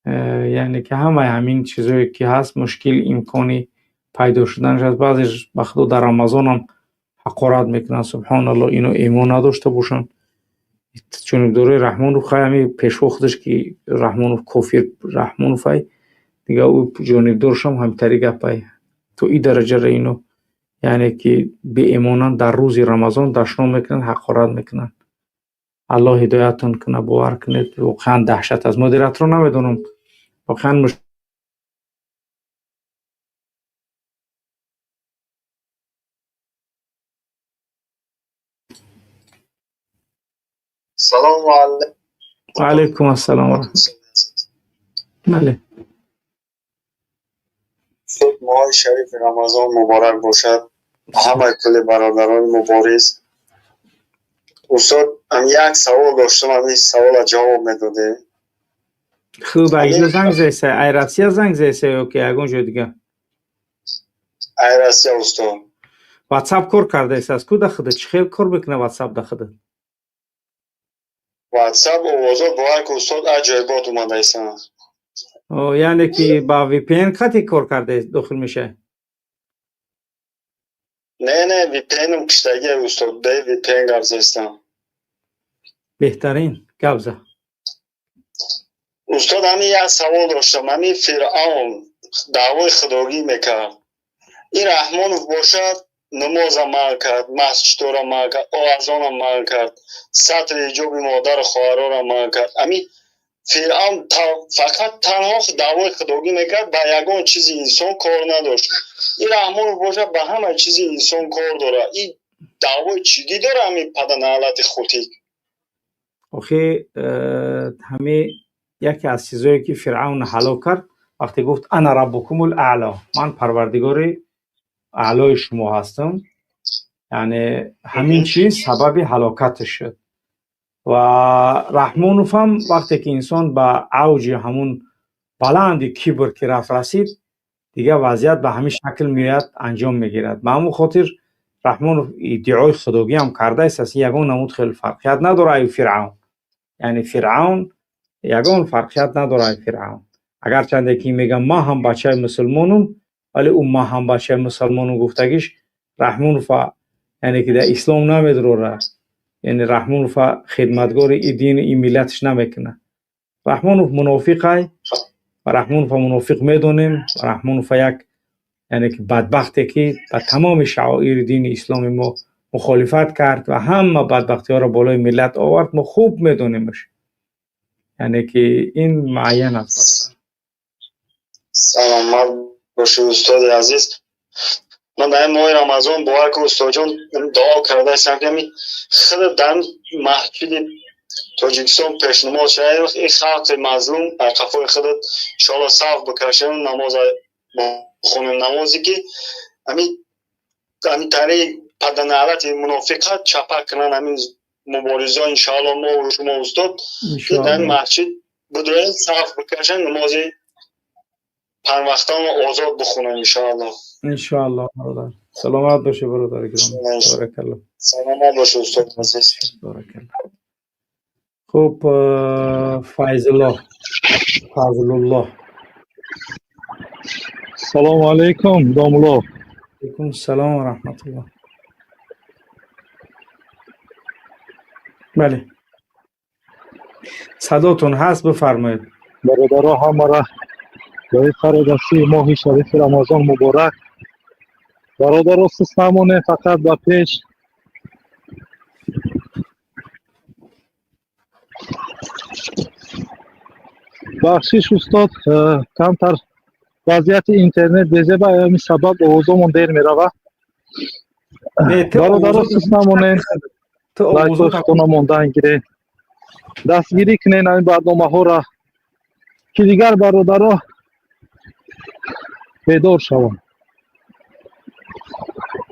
Яъне ки ҳамаи ҳамин чизое ки ҳаст, мушкил имкони пайдо шуданаш аст. Баъзеш ба худо дар Рамазонам ҳақорат мекунанд, субҳоналлоҳ, ино имон надошта бошанд. Ҷонибдорои Раҳмонов, хай ҳами пешво худаш ки Раҳмонов кофир Раҳмонов ай, дига ӯ ҷонибдоршам ҳамтари гапай. То ин дараҷаро ино, яъне ки беимонанд, дар рӯзи Рамазон дашном мекунанд, ҳақорат мекунанд. Аллоҳ ҳидоятон кунад, бовар кунед, воқеан даҳшат аст. Модераторро намедонам, воқеан. Салому алайкум. Ва алайкум ассалом ва бале. Моҳи шарифи Рамазон муборак бошад ҳамаи кулли бародарони мубориз. Устод, як савол доштам, ҳамин савола ҷавоб медодем. Хуб, айҷо занг зеса? Ай Россия занг зеса ё ки ягон ҷои дига? Ай Россия, устод. WhatsApp кор кардаест ку да худат? Чӣ хел кор мекунад WhatsApp да худат? WhatsApp овозо, бовар ки, устод, аҷоибот омадаистанд. Яъне ки ба VPN қати кор кардаест, дохил мешавад? Не, VPN-м киштагия, устод, бе VPN гап зестам. Беҳтарин, гап за. Устод, ҳамин як савол доштам. Ҳамин Фиръавн даъвои худогӣ мекард, ин Раҳмонов бошад, намоза манъ кард, масҷидора манъ кард, азона манъ кард, сатри ҳиҷоби модару хоҳарора манъ кард. Ҳамин Фиръавн фақат танҳо даъвои худогӣ мекард, ба ягон чизи инсон кор надошт. Ин Раҳмонов бошад, ба ҳамаи чизи инсон кор дорад. Ин даъвои чигӣ дорад, ҳамин паданаълати хутик? Охи, ҳами яке аз чизое ки Фиръавн ҳалок кард, Вақте гуфт ана раббукумул аъло, ман парвардигори аълои шумо ҳастам, яъне ҳамин чиз сабаби ҳалокаташ шуд. Ва Раҳмонов ҳам вақте ки инсон ба авҷи ҳамун баланди кибр ки рафт расид, дигар вазъият ба ҳамин шакл меояд, анҷом мегирад. Ба ҳамун хотир Раҳмонов иддаои худогӣ ҳам кардааст, ягон намуд хеле фарқият надорад ай Фиръавн. Яъне Фиръавн ягон фарқият надорад ай Фиръавн. Агарчанде ки мегӯям ман ҳам бачаи мусулмонум, вале ӯ ман ҳам бачаи мусулмонум гуфтагиш Раҳмонова яъне ки дар ислом намедурора. Яъне Раҳмонова хидматгори и дину и миллаташ намекунад. Раҳмонов мунофиқай ва Раҳмонова мунофиқ медонем. Раҳмонова як яъне ки бадбахте ки ба тамоми шаоири дини исломи мо мухолифат кард ва ҳама бадбахтиҳоро болои миллат овард, мо хуб медонемш. Яъне ки ин муайян аст. Саломат бошед, устоди азиз. Ман дар ин моҳи Рамазон бовар кун, устодҷон, дуо кардаастам ки ҳамин худ дар маҳҷиди Тоҷикистон пешнамоз шавад, ин халқи мазлум дар қафои худат иншоалло саф бикашем, намоз бихонем, намозе ки ҳамин тариқи паданалати мунофиқат чапа кунанд ҳамин муборизо, иншоалло мо шумо, устод, дар ин маҳҷид бидроем, саф бикашем, намози панҷвақтаро озод бихонем, иншоалло. Иншоалло, бародар. Саломат бошед, бародари гиромӣ. Баракалло. Саломат бошед, устод азиз. Баракалло. Хуб, Файзулло, Фазлулло. Салому алайкум, домулло. Алайкум салом ва раҳматуллоҳ. Бале, садотон ҳаст, бифармоед. Бародаро, ҳамаро ба фарорасии моҳи шарифи Рамазон муборак. Бародаро, суст намонем, фақат ба пеш. Бахшиш, устод, камтар вазъияти интернет безеба, ҳамин сабаб овозомон дер меравад. Бародаро, суст намонем, лайкҳои мондан гиред, дастгирӣ кунед ҳамин барномаҳоро, ки дигар бародаро бедор шаванд.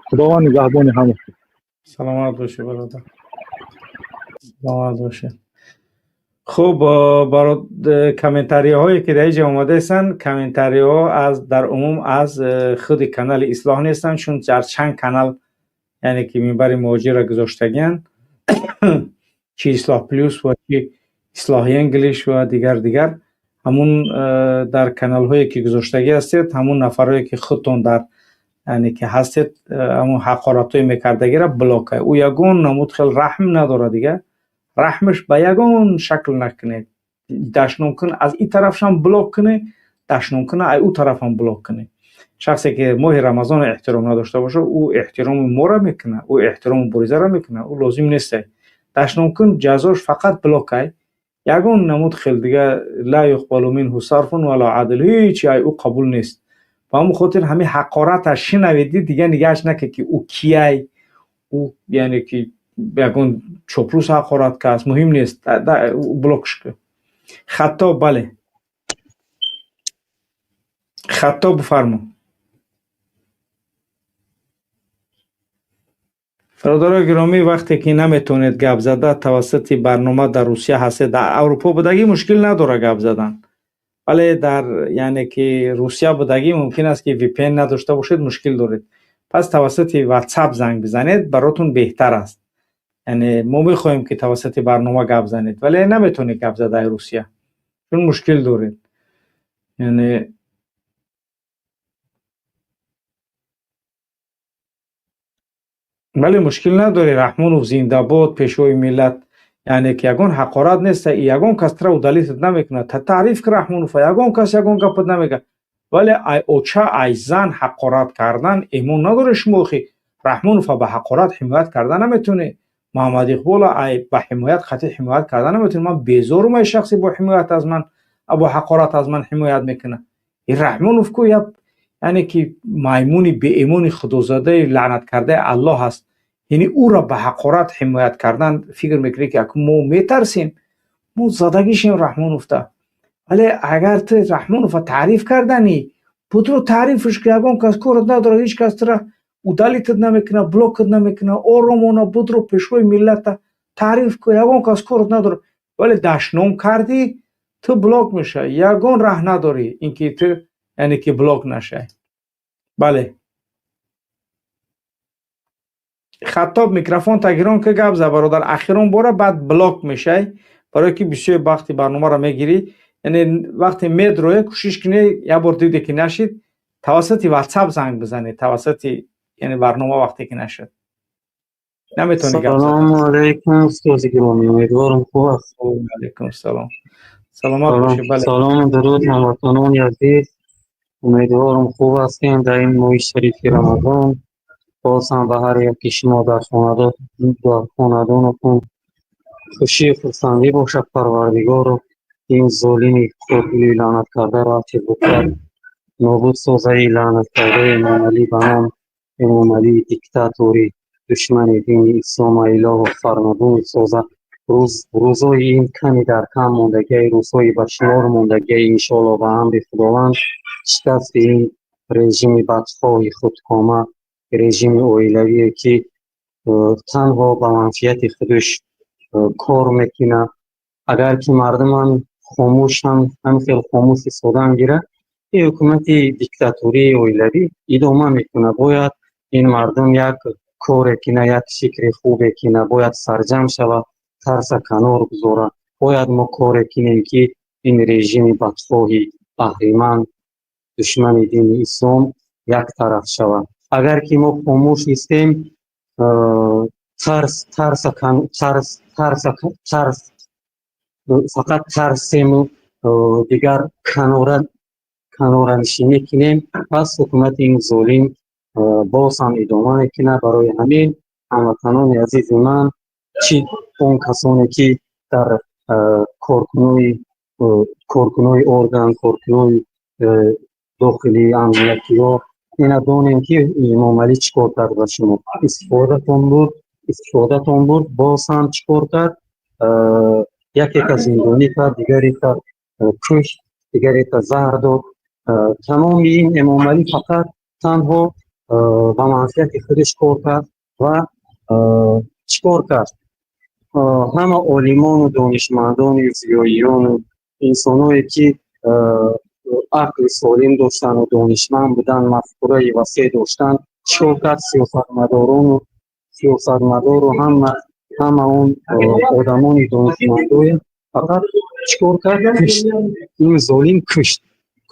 Худованд нигаҳбони ҳама. Саломат бошед, бародар, саломат бошед. Хуб, комментариҳое ки дар инҷа омадаистанд, комментариҳо аз дар умум аз худи канали Ислоҳ нестанд, чун дар чанд канал яъне ки минбари муҳоҷирро гузоштагианд, чи Ислоҳ Плюс ва чи Ислоҳи English ва дигар дигар. Ҳамун дар каналҳое ки гузоштагӣ ҳастед, ҳамун нафарҳое ки худтон дар яъне ки ҳастед, ҳамун ҳақоратҳое мекардагиро блок. Ӯ ягон намуд хел раҳм надорад, дига раҳмаш ба ягон шакл накунед. Дашном кун аз ин тарафшам блок кунед, дашном куна ай ӯ тарафам блок кунед. Шахсе ки моҳи Рамазонро эҳтиром надошта бошад, ӯ эҳтироми моро мекунад, ӯ эҳтироми муборизаро мекунад, ӯ лозим нестай. Дашном кун, ҷазош фақат блокай. Ягон намуд хел дига ла юқбалу минҳу сарфун вала адл, ҳеч ай ӯ қабул нест. Ба ҳамон хотир ҳамин ҳақораташ шинаведи, дига нигаҳаш накунед ки ӯ кияй, ӯ яъне ки ягон чоплус ҳақорат кааст, муҳим нест, блокш кун. Хатто, бале, хатто, бифармо. Бародарои гиромӣ, вақте ки наметавонед гап зада, тавассути барнома дар Русия ҳастед, дар Аврупо будагӣ мушкил надорад гап задан, вале дар яъне ки Русия будагӣ мумкин аст ки VPN надошта бошед, мушкил доред. Пас тавассути WhatsApp занг бизанед, баротон беҳтар аст. Яъне мо мехоҳем ки тавассути барнома гап занед, вале наметавонед гап зада ай Русия, чун мушкил доред. Яъне бале, мушкил надорӣ. Раҳмонов зиндабод, пешвои миллат, яъне ки ягон ҳақорат нест, ягон кас тра удалить намекунад. Таъриф ки Раҳмонова, ягон кас ягон гапат намегӯяд, вале ай оча, ай зан ҳақорат кардан имон надоред шумо. Охи Раҳмонова ба ҳақорат ҳимоят карда наметавонед, Муҳаммад Иқбола ай ба ҳимоят қатъи ҳимоят карда наметавонед. Ман безорум ай шахсе бо ҳимоят аз ман, бо ҳақорат аз ман ҳимоят мекунад. Ин Раҳмонов ку яъне ки маймуни беимони худозадаи лаънаткардаи Аллоҳ аст. Яъне ӯро ба ҳақорат ҳимоят кардан фикр мекунед ки акун мо метарсем, мо задагишем Раҳмоновта. Вале агар ту Раҳмонова таъриф карданӣ, будро, таърифш ки, ягон кас корат надора, ҳеҷ кас тура удалить намекуна, блокат намекуна. Оромона будро, пешвои миллата таъриф ку, ягон кас корат надора. Вале дашном кардӣ, ту блок мешавӣ, ягон раҳ надорӣ, ин ки ту, яъне ки, блок нашавӣ. Бале, Хаттоб, микрофон тагирон ки, гап за, бародар, ахирон бора, баъд блок мешавӣ, барое ки бисёр вақти барномаро мегирӣ. Яъне вақте медроя, кӯшиш кунӣ, як бор диде ки нашид, тавассути Ватсап занг бизанед, тавассути, яъне, барнома вақте ки нашуд, наметавонӣ гап. Салому алайкум, устози гиромӣ, умедворам, хуб аст. Алайкум салом, саломат бошед, бале. Салому дуруд, ҳамватанони азиз, умедворам, хуб ҳастем. Дар ин моҳи шарифи Рамазон боз ҳам ба ҳар яки шумо дар хонадонатон хушию хурсандӣ бошад. Парвардигоро, ин золими қотили лаънаткардаро ҳарчи зудтар нобуд созаи, лаънаткардаи Эмомалӣ, ба ном Эмомалии диктатори душмани дини ислома, илоҳу сарнагун соза. Рӯзои ин ками дар кам мондагиаи, рӯзҳои ба шумор мондагиаи, иншоалло, ба амри Худованд шикасти ин режими бадхоҳи худкома, режими оилавие, ки танҳо ба манфиати худаш кор мекунад. Агар ки мардумам хомӯшам, ҳамин хел хомӯш истодан гирад, ин ҳукумати диктатории оилавӣ идома мекунад. Бояд ин мардум як коре кина, як фикри хубе кина, бояд сарҷамъ шавад, тарса канор гузорад. Бояд мо коре кинем, ки ин режими бадхоҳи аҳриман, душмани дини ислом, як тараф шавад. Агар ки мо хомӯш истем, тарс, тарса, тарс, тарса, тарс, фақат тарсему дигар канора каноранишинӣ кунем, пас ҳукумати ин золим боз ҳам идома мекунад. Барои ҳамин, ҳамватанони азизи ман, чӣ он касоне ки дар коркунои орган, коркунои дохилии амниятиҳо, ина донем, ки Эмомалӣ чӣ кор кард ба шумо. Истифодатон бурд, истифодатон бурд. Боз ҳам чӣ кор кард? Якека зиндонӣ кард, дигарека кушт, дигарека заҳр дод. Тамоми ин Эмомалӣ фақат танҳо ба манфиати худаш кор кард. Ва чӣ кор кард? Ҳама олимону донишмандону зиёиёну инсоное, ки ақли солим доштану донишманд буданд, мафкураи васеъ доштанд, чӣ кор кард? Сиёсатмадорону сиёсатмадору ҳама он одамони донишмандое фақат чӣ кор кард? Кушт. Ин золим кушт,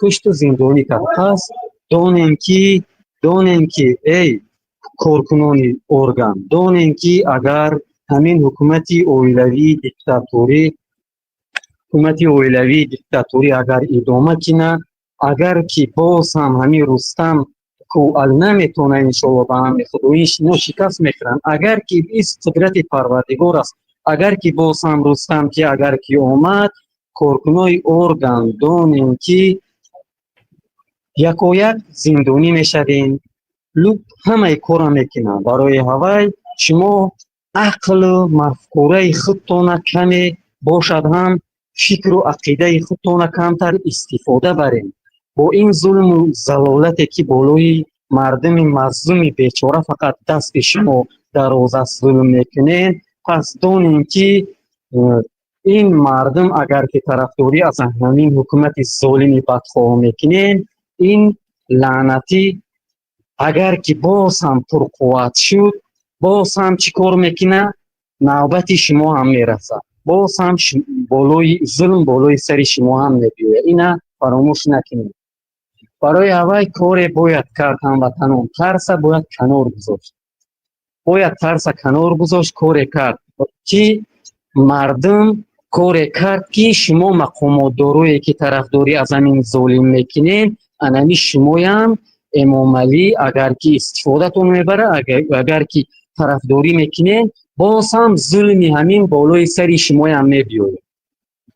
кушту зиндонӣ кард. Пас донем, ки эй коркунони орган, донем, ки агар ҳамин ҳукумати оилавии диктаторӣ, ҳукумати оилавии диктаторӣ агар идома кунад, агар ки боз ҳам ҳамин Рустам ку наметавонад, иншоалло, ба амри Худо ино шикаст мехӯранд, агар ки ис қудрати Парвардигор аст. Агар ки боз ҳам Рустам ки агар ки омад, коркунои орган, донем, ки якояк зиндонӣ мешавем, луб ҳамаи корро мекунанд. Барои ҳавай шумо ақлу мафкураи худтона каме бошад ҳам, фикру ақидаи худтона камтар истифода барем. Бо ин зулму залолате, ки болои мардуми мазлуми бечора фақат дасти шумо дароз аст, зулм мекунед, пас донем, ки ин мардум, агар ки тарафдорӣ аз ҳамин ҳукумати золими бадхоҳ мекунем, ин лаънатӣ агар ки боз ҳам пурқувват шуд, боз ҳам чӣ кор мекунад? Навбати шумо ҳам мерасад, боз ҳам болои зулм болои сари шумо ҳам мебиёяд. Ина фаромӯш накунед. Барои ҳавай коре бояд кард, ҳамватанон. Тарса бояд канор гузошт, бояд тарса канор гузошт, коре кард, ки мардум коре кард, ки шумо мақомотдорое, ки тарафдорӣ аз ҳамин золим мекунед, анами шумоям Эмомалӣ агар ки истифодатон мебарад, агар ки тарафдорӣ мекунед, боз ҳам зулми ҳамин болои сари шумоям мебиёяд.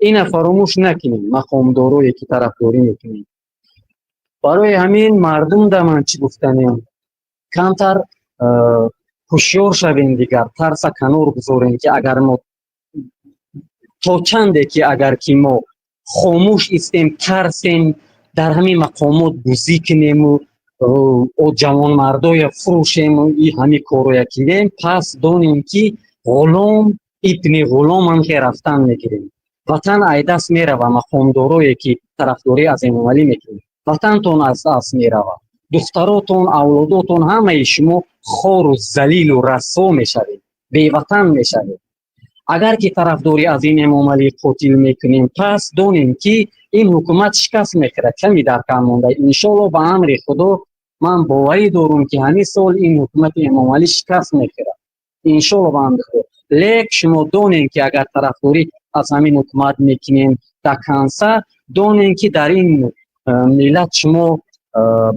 Ина фаромӯш накунед, мақомдорое, ки тарафдорӣ мекунед. Барои ҳамин мардум да ман чӣ гуфтанем? Камтар ҳушёр шавем, дигар тарса канор гузорем, ки агар мо то чанде ки агар ки мо Хомӯш истем, тарсем, дар ҳамин мақомот бузӣ кунему ҷавонмардоя фурӯшему и ҳамин корроя кунем, пас донем, ки ғулом ибни ғулом ҳам ки рафтан мегирем. Ватан ай даст мерава. Мақомдорое, ки тарафдорӣ аз Эмомалӣ мекунед, ватантон аз даст мерава, духтаротон, авлодотон, ҳамаи шумо хору залилу расво мешавед, беватан мешавед. Агар ки тарафдорӣ аз ин Эмомалии қотил мекунем, пас донем, ки ин ҳукумат шикаст мехӯрад. Ками дар кам монда, иншоалло, ба амри Худо, ман боварӣ дорум, ки ҳамин сол ин ҳукумати Эмомалӣ шикаст мехӯрад, иншоалло, ба амри Худо. Лек шумо донем, ки агар тарафдорӣ аз ҳамин ҳукумат мекунем до конца, донем, ки дар ин миллат шумо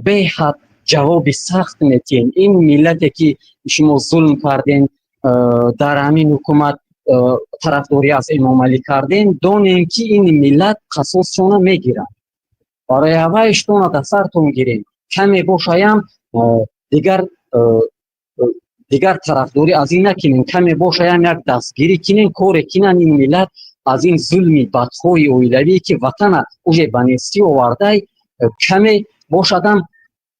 беҳад ҷавоби сахт метиҳем. Ин миллате, ки шумо зулм кардем, дар ҳамин ҳукумат тарафдорӣ аз Эмомалӣ кардем, донем, ки ин миллат қасосшона мегирад. Барои ҳавай штона дар сартон гирем, каме бошаям дигар тарафдорӣ аз ин накунем, каме бошаям як дастгирӣ кунем, коре кинан ин миллат аз ин зулми бадхоҳи оилавие, ки ватана уже ба нестӣ овардай, каме бошадам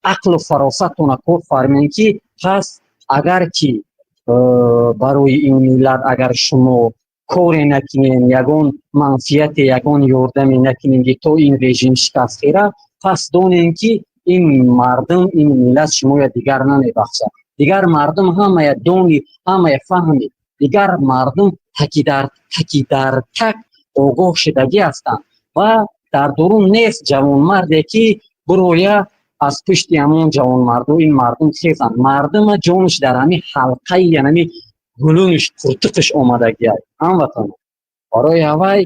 ақлу фаросаттона кор фармем, ки пас агар ки барои ин миллат агар шумо коре накунем, ягон манфиате, ягон ёрдаме накунем, ки то ин режим шикаст хӯра, пас донем, ки ин мардум, ин миллат шумоя дигар намебахшад. Дигар мардум ҳамая дони, ҳамая фаҳмид, дигар мардум таки дар так огоҳ шудагӣ ҳастанд ва дар дурун нест ҷавонмарде, ки бироя аз пушти ҳамон ҷавонмарду ин мардум хезанд. Мардума ҷонаш дар ҳамин ҳалқаи янами гулунаш қуртуқиш омадагиай, ҳамватан. Барои ҳавай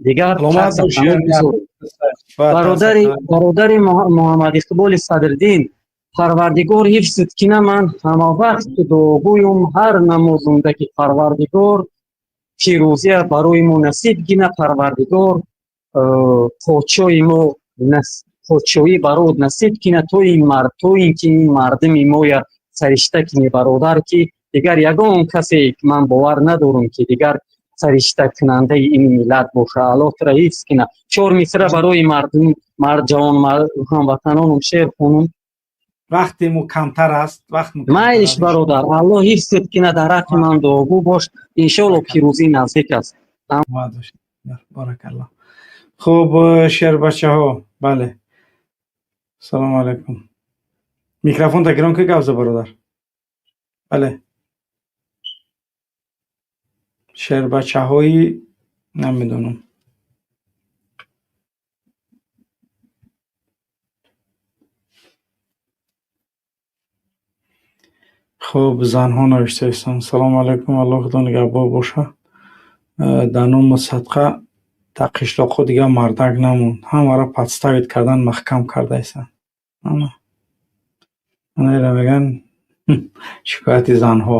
дигар бародари Муҳаммад Иқболи Садриддин, Парвардигор ҳифзит кина. Ман ҳамавақт дуогӯюм ҳар намозунда, ки Парвардигор пирӯзия барои мо насиб гина, Парвардигор подшои мо подшоҳӣ барот насиб кина, то ин то ин ки ин мардуми моя саришта кини, бародар, ки дигар ягон касе ман бовар надорам, ки дигар сариштакунандаи ин миллат боша. Аллоҳ тура ҳифз кина. Чор мисра барои мардум, ҷавон ҳамватанонам шеър хонум. Вақти мо камтар аст, вақт. Майлиш, бародар, Аллоҳ ҳифзат кина, дар ҳаққи ман дуогӯ бош. Иншоалло, пирӯзӣ наздик аст. Баракалло. Хуб, шербачаҳо, бале, салому алайкум. Микрофон гирон ки гап за, бародар. Бале, шербачаҳои намедонам. Хуб, занҳо навиштаистанд: «Салому алайкум, Аллоҳ Худо нигаҳбон боша. Дар ному садқа дар қишлоқҳо дигар мардак намонд, ҳамаро подставить кардан, маҳкам кардаистанд». Ана мегӯянд шикояти занҳо: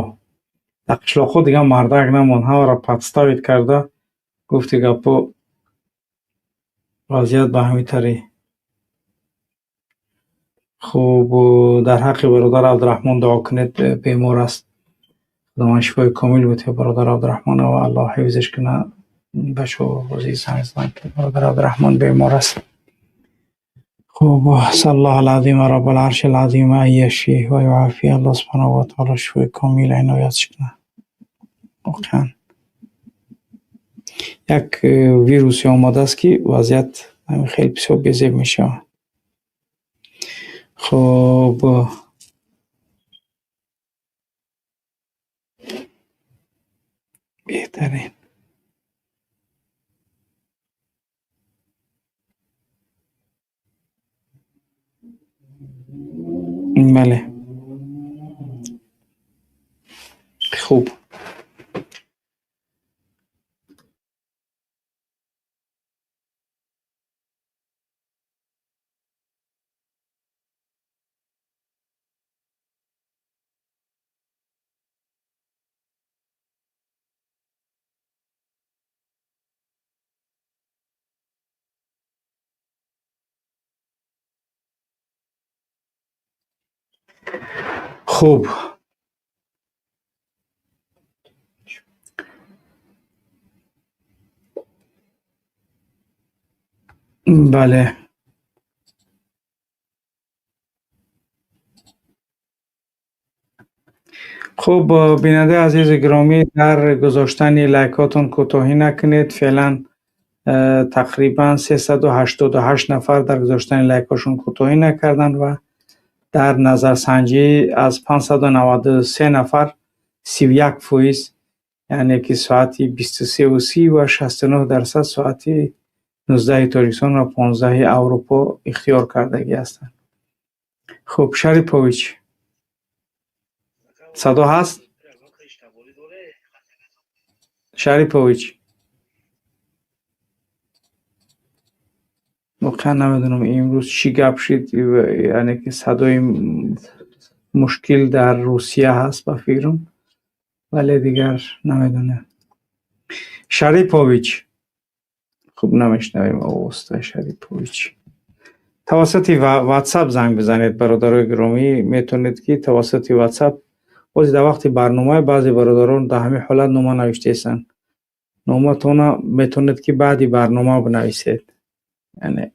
дар қишлоқҳо дигар мардак намонд, ҳамаро подставить карда. Гуфти гапҳо, вазъият ба ҳамин тариқ. Хуб, дар ҳаққи бародар Абдураҳмон дуо кунед, бемор аст. Худованд шифои комил бидиҳад бародар Абдураҳмон ва Аллоҳ ҳифзаш кунад. Бачаҳо ҳозир занг заданд, ки бародар Абдураҳмон бемор аст. Хуб, أسأل الله العظيم رب العرش العظيم أن يشفيه ويعافيه. Аллоҳ субҳанаҳу ва таъоло шифои комил иноятш кунад. Воқеан як вирусе омадааст, ки вазъият хеле бисёр безеб мешавад. Хуб, беҳтарин. Бале, хуб. Хуб, Бале. Хуб, бинандаи азизу гиромӣ, дар гузоштани лайкотон кӯтоҳӣ накунед. Феълан тақрибан 388 нафар дар гузоштани лайкҳошон кӯтоҳӣ накарданд ва дар назарсанҷӣ аз 593 нафар 31%, яъне ки соати 23:30 ва 69% соати 19 Тоҷикистон ва 15 Аврупо ихтиёр кардагӣ ҳастанд. Хуб, Шарипович, садо ҳаст? Шарипович, воқеан намедонам имрӯз чӣ гап шид, яъне ки садои мушкил дар Русия ҳаст ба фикрам, вале дигар намедонам. Шарипович, хуб, намешнавем овозта Шарипович. Тавассути WhatsApp занг бизанед, бародарои гиромӣ, метавонед ки тавассути WhatsApp. Боз дар вақти барномаи баъзе бародарон дар ҳамин ҳолат нома навиштаистанд. Номатона метавонед ки баъди барнома бинависед. Яъне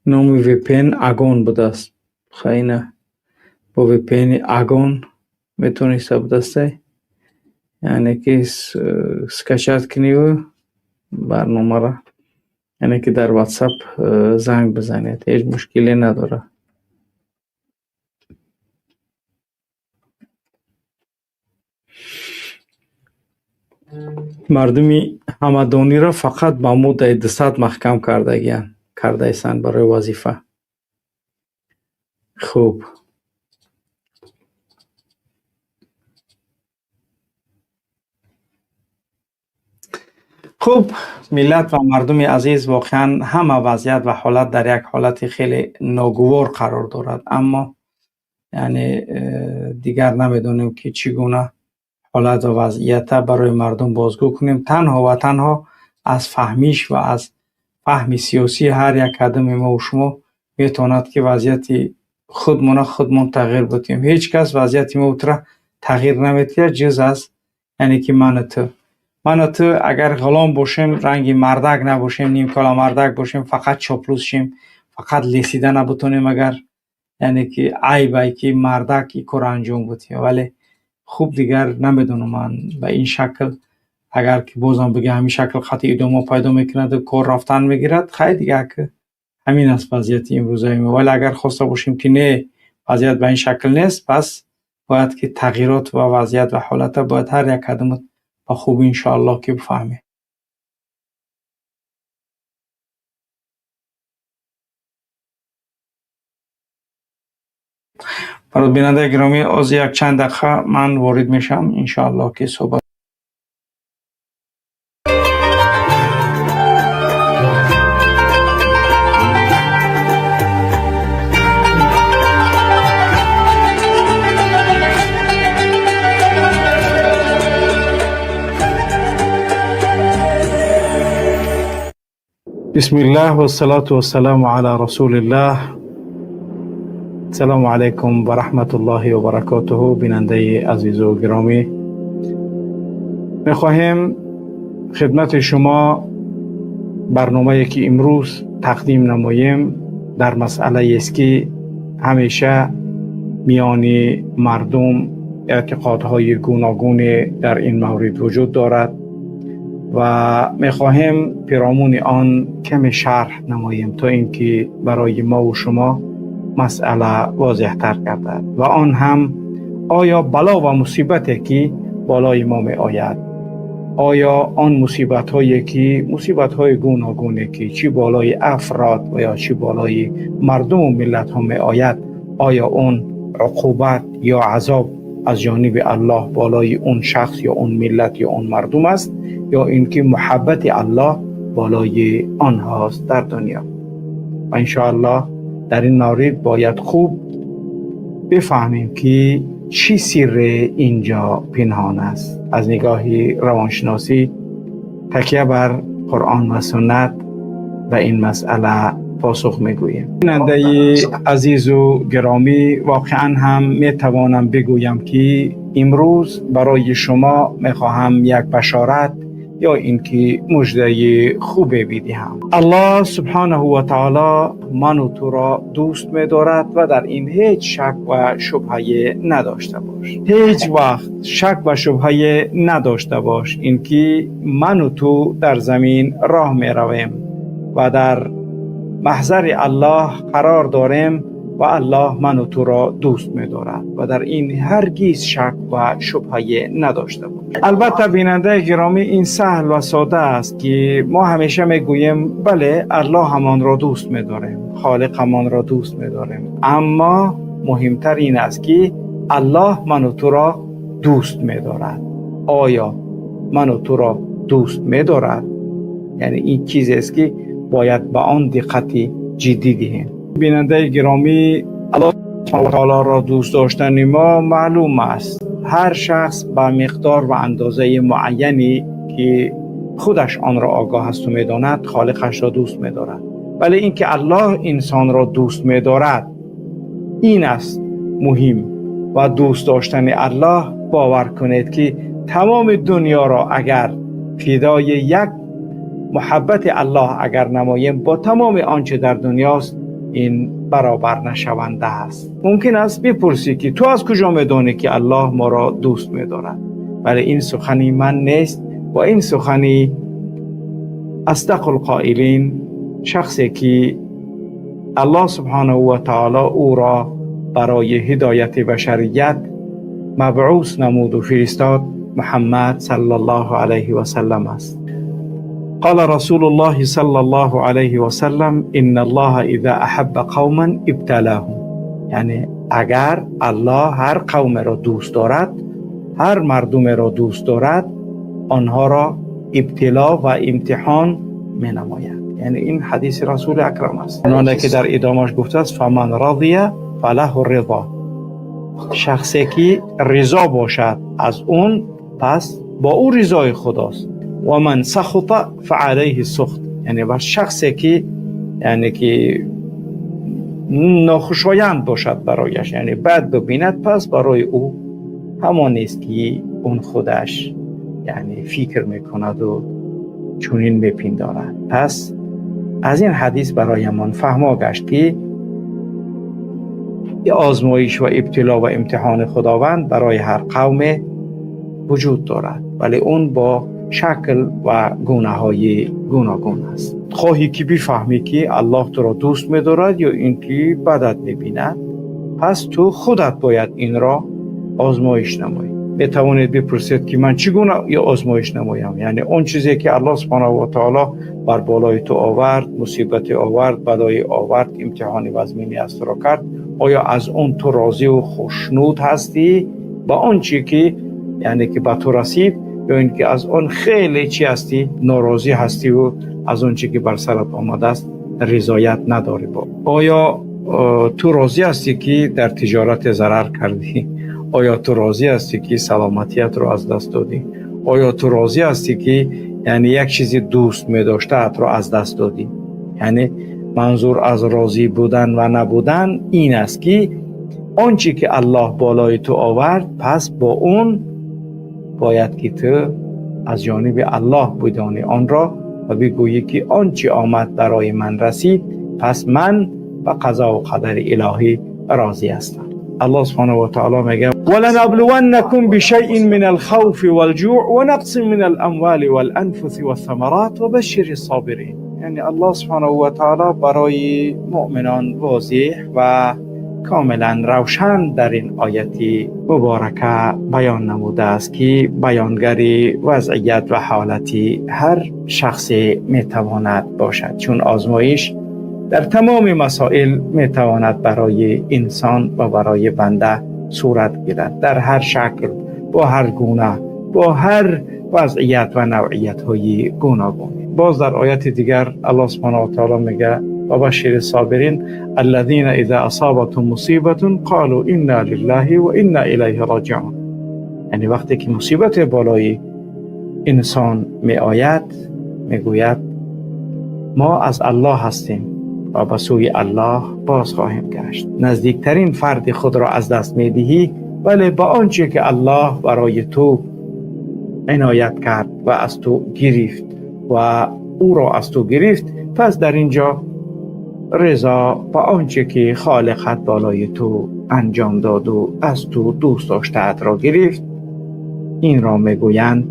номи VPN Агон будааст. Хайна бо VPN Агон метавониста будастай. Яъне ки скачать куниву барномаро, яъне ки дар WhatsApp занг бизанед, ҳеҷ мушкиле надорад. Мардуми ҳамадониро фақат ба моддаи 200 маҳкам кардагианд, кардаистанд барои вазифа. Хуб. Хуб, миллат ва мардуми азиз, воқеан ҳама вазъият ва ҳолат дар як ҳолати хеле ногувор қарор дорад, аммо яъне дигар намедонем ки чӣ гуна ҳолат ва вазъията барои мардум бозгӯ кунем. Танҳо ва танҳо аз фаҳмиш ва аз фаҳми сиёсии ҳар як қадами мо ва шумо метавонад ки вазъияти худмона худмон тағйир бидиҳем. Ҳеҷ кас вазъияти мо тра тағйир наметиҳад ҷуз аз яъне ки ману ту. Ману ту агар ғулом бошем, ранги мардак набошем, нимкола мардак бошем, фақат чоплус шем, фақат лесида набутонем, агар яъне ки айб ай ки мардак ин корро анҷом бидиҳад. Вале хуб, дигар намедонам, ман ба ин шакл агар ки бозам бигӯям ҳамин шакл хати идома пайдо мекунаду кор рафтан мегирад, хай, дигар ки ҳамин аст вазъияти имрӯзаи мо. Вале агар хоста бошем ки не, вазъият ба ин шакл нест, пас бояд ки тағйирот ва вазъият ва ҳолата бояд ҳар як кадомат ба хубӣ иншоаллоҳ ки бифаҳмем. Барои бинандаи гиромӣ, оз як чанд дақиқа ман ворид мешавам, иншоаллоҳ ки суҳбат. بسم الله والصلاة والسلام على رسول الله. السلام علیکم و رحمت الله و برکاته. بیننده عزیز و گرامی، میخواهیم خدمت شما برنامه که امروز تقدیم نماییم در مسئله است که همیشه میان مردم اعتقادهای گوناگون در این مورد وجود دارد و میخواهیم پیرامون آن کمی شرح نماییم تا اینکه برای ما و شما مسئله واضح تر گردد، و آن هم آیا بلا و مصیبتی که بالای ما می آید، آیا آن مصیبت هایی که مصیبت های گوناگونی که چی بالای افراد و یا چی بالای مردم و ملت ها می آید، آیا اون عقوبت یا عذاب از جانب الله بالای اون شخص یا اون ملت یا اون مردم است، یا اینکه محبت الله بالای آنهاست در دنیا. و انشاءالله در این مورد باید خوب بفهمیم که چی سر اینجا پنهان است. از نگاه روانشناسی تکیه بر قرآن و سنت به این مسئله پاسخ میگوییم. بیننده عزیز و گرامی، واقعا هم میتوانم بگویم که امروز برای شما میخواهم یک بشارت یا اینکه مژده خوب بدهم. الله سبحانه و تعالی من و تو را دوست می‌دارد و در این هیچ شک و شبهه نداشته باش. هیچ وقت شک و شبهه نداشته باش اینکه من و تو در زمین راه می‌رویم و در محضر الله قرار داریم و الله من و تو را دوست می‌دارد و در این هرگز شک و شبهه نداشته باش. البته بیننده گرامی، این سهل و ساده است که ما همیشه میگوییم بله، الله همان را دوست می‌داریم، خالق همان را دوست می‌داریم، اما مهمتر این است که الله من و تو را دوست می‌دارد. آیا من و تو را دوست می‌دارد؟ یعنی این چیزی است که باید به آن دقت جدی دهیم. بیننده گرامی، الله تعالی را دوست داشتن ما معلوم است. هر شخص به مقدار و اندازه معینی که خودش آن را آگاه است و میداند، خالقش را دوست میدارد. ولی اینکه الله انسان را دوست میدارد، این است مهم. و دوست داشتن الله، باور کنید که تمام دنیا را اگر فدای یک محبت الله اگر نماییم، با تمام آنچه در دنیاست، این برابر نشونده است. ممکن است بپرسی که تو از کجا میدانی که الله ما را دوست میدارد؟ ولی این سخنی من نیست و این سخنی اصدق القائلین، شخصی که الله سبحانه و تعالی او را برای هدایت بشریت مبعوث نمود و فرستاد، محمد صلی الله علیه و سلم است. قال رسول الله صلى الله عليه وسلم: إن الله إذا أحب قوما ابتلاهم. یعنی اگر الله هر قوم را دوست دارد، هر مردم را دوست دارد، آنها را ابتلا و امتحان می نماید. یعنی این حدیث رسول اکرم است. آنانی که در ادامهش گفته است: فمن رضی فله الرضا. شخصی که رضا باشد از اون، پس با او رضای خداست. و من سخط فعلیه السخط. یعنی و شخصی که یعنی که ناخوشایند باشد برایش، یعنی بد ببیند، پس برای او همان است که اون خودش یعنی فکر میکند و چنین میپندارد. پس از این حدیث برایمان فهما گشت که آزمایش و ابتلا و امتحان خداوند برای هر قوم وجود دارد، ولی اون با شکل و گونه های گوناگون است. خواهی که بفهمی که الله تو را دوست می‌دارد یا اینکه بدت می‌بیند، پس تو خودت باید این را آزمایش نمایی. میتوانید بپرسید که من چگونه یا آزمایش نمایم؟ یعنی اون چیزی که الله سبحانه و تعالی بر بالای تو آورد، مصیبت آورد، بلای آورد، امتحان وزمینی از تو را کرد، آیا از اون تو راضی و خوشنود هستی با آن چی که یعنی که به تو رسید، یا اینکه از آن خیلی چی هستی، ناراضی هستی و از آن چی که بر سرت آمده است رضایت نداری؟ با آیا تو راضی هستی که در تجارت ضرر کردی؟ آیا تو راضی هستی که سلامتیت رو از دست دادی؟ آیا تو راضی هستی که یعنی یک چیزی دوست می داشته رو از دست دادی؟ یعنی منظور از راضی بودن و نبودن این است که آنچه که الله بالای تو آورد، پس با اون باید که تو از جانب الله بدانی آن را و بگویی که آنچه آمد برای من رسید، پس من به قضا و قدر الهی راضی هستم. الله سبحانه و تعالی میگه: ولنبلونكم بشيء من الخوف والجوع ونقص من الاموال والانفس والثمرات وبشر الصابرين. یعنی الله سبحانه و تعالی برای مؤمنان واضح و کاملا روشن در این آیت مبارکه بیان نموده است که بیانگر وضعیت و حالت هر شخصی میتواند باشد، چون آزمایش در تمام مسائل میتواند برای انسان و برای بنده صورت گیرد، در هر شکل، با هر گونه، با هر وضعیت و نوعیت های گوناگون. باز در آیت دیگر الله سبحانه و تعالی میگه: و بشر الصابرین الذين اذا اصابتهم مصیبه قالوا انا لله و انا الیه راجعون. یعنی وقتی که مصیبت بالای انسان می آید، میگوید ما از الله هستیم و و به سوی الله باز خواهیم گشت. نزدیکترین فرد خود را از دست میدهی، ولی با آنچه که الله برای تو عنایت کرد و از تو گرفت و او را از تو گرفت، پس در اینجا رضا با آنچه که خالقت بالای تو انجام داد و از تو دوست داشته‌ات را گرفت. این را میگویند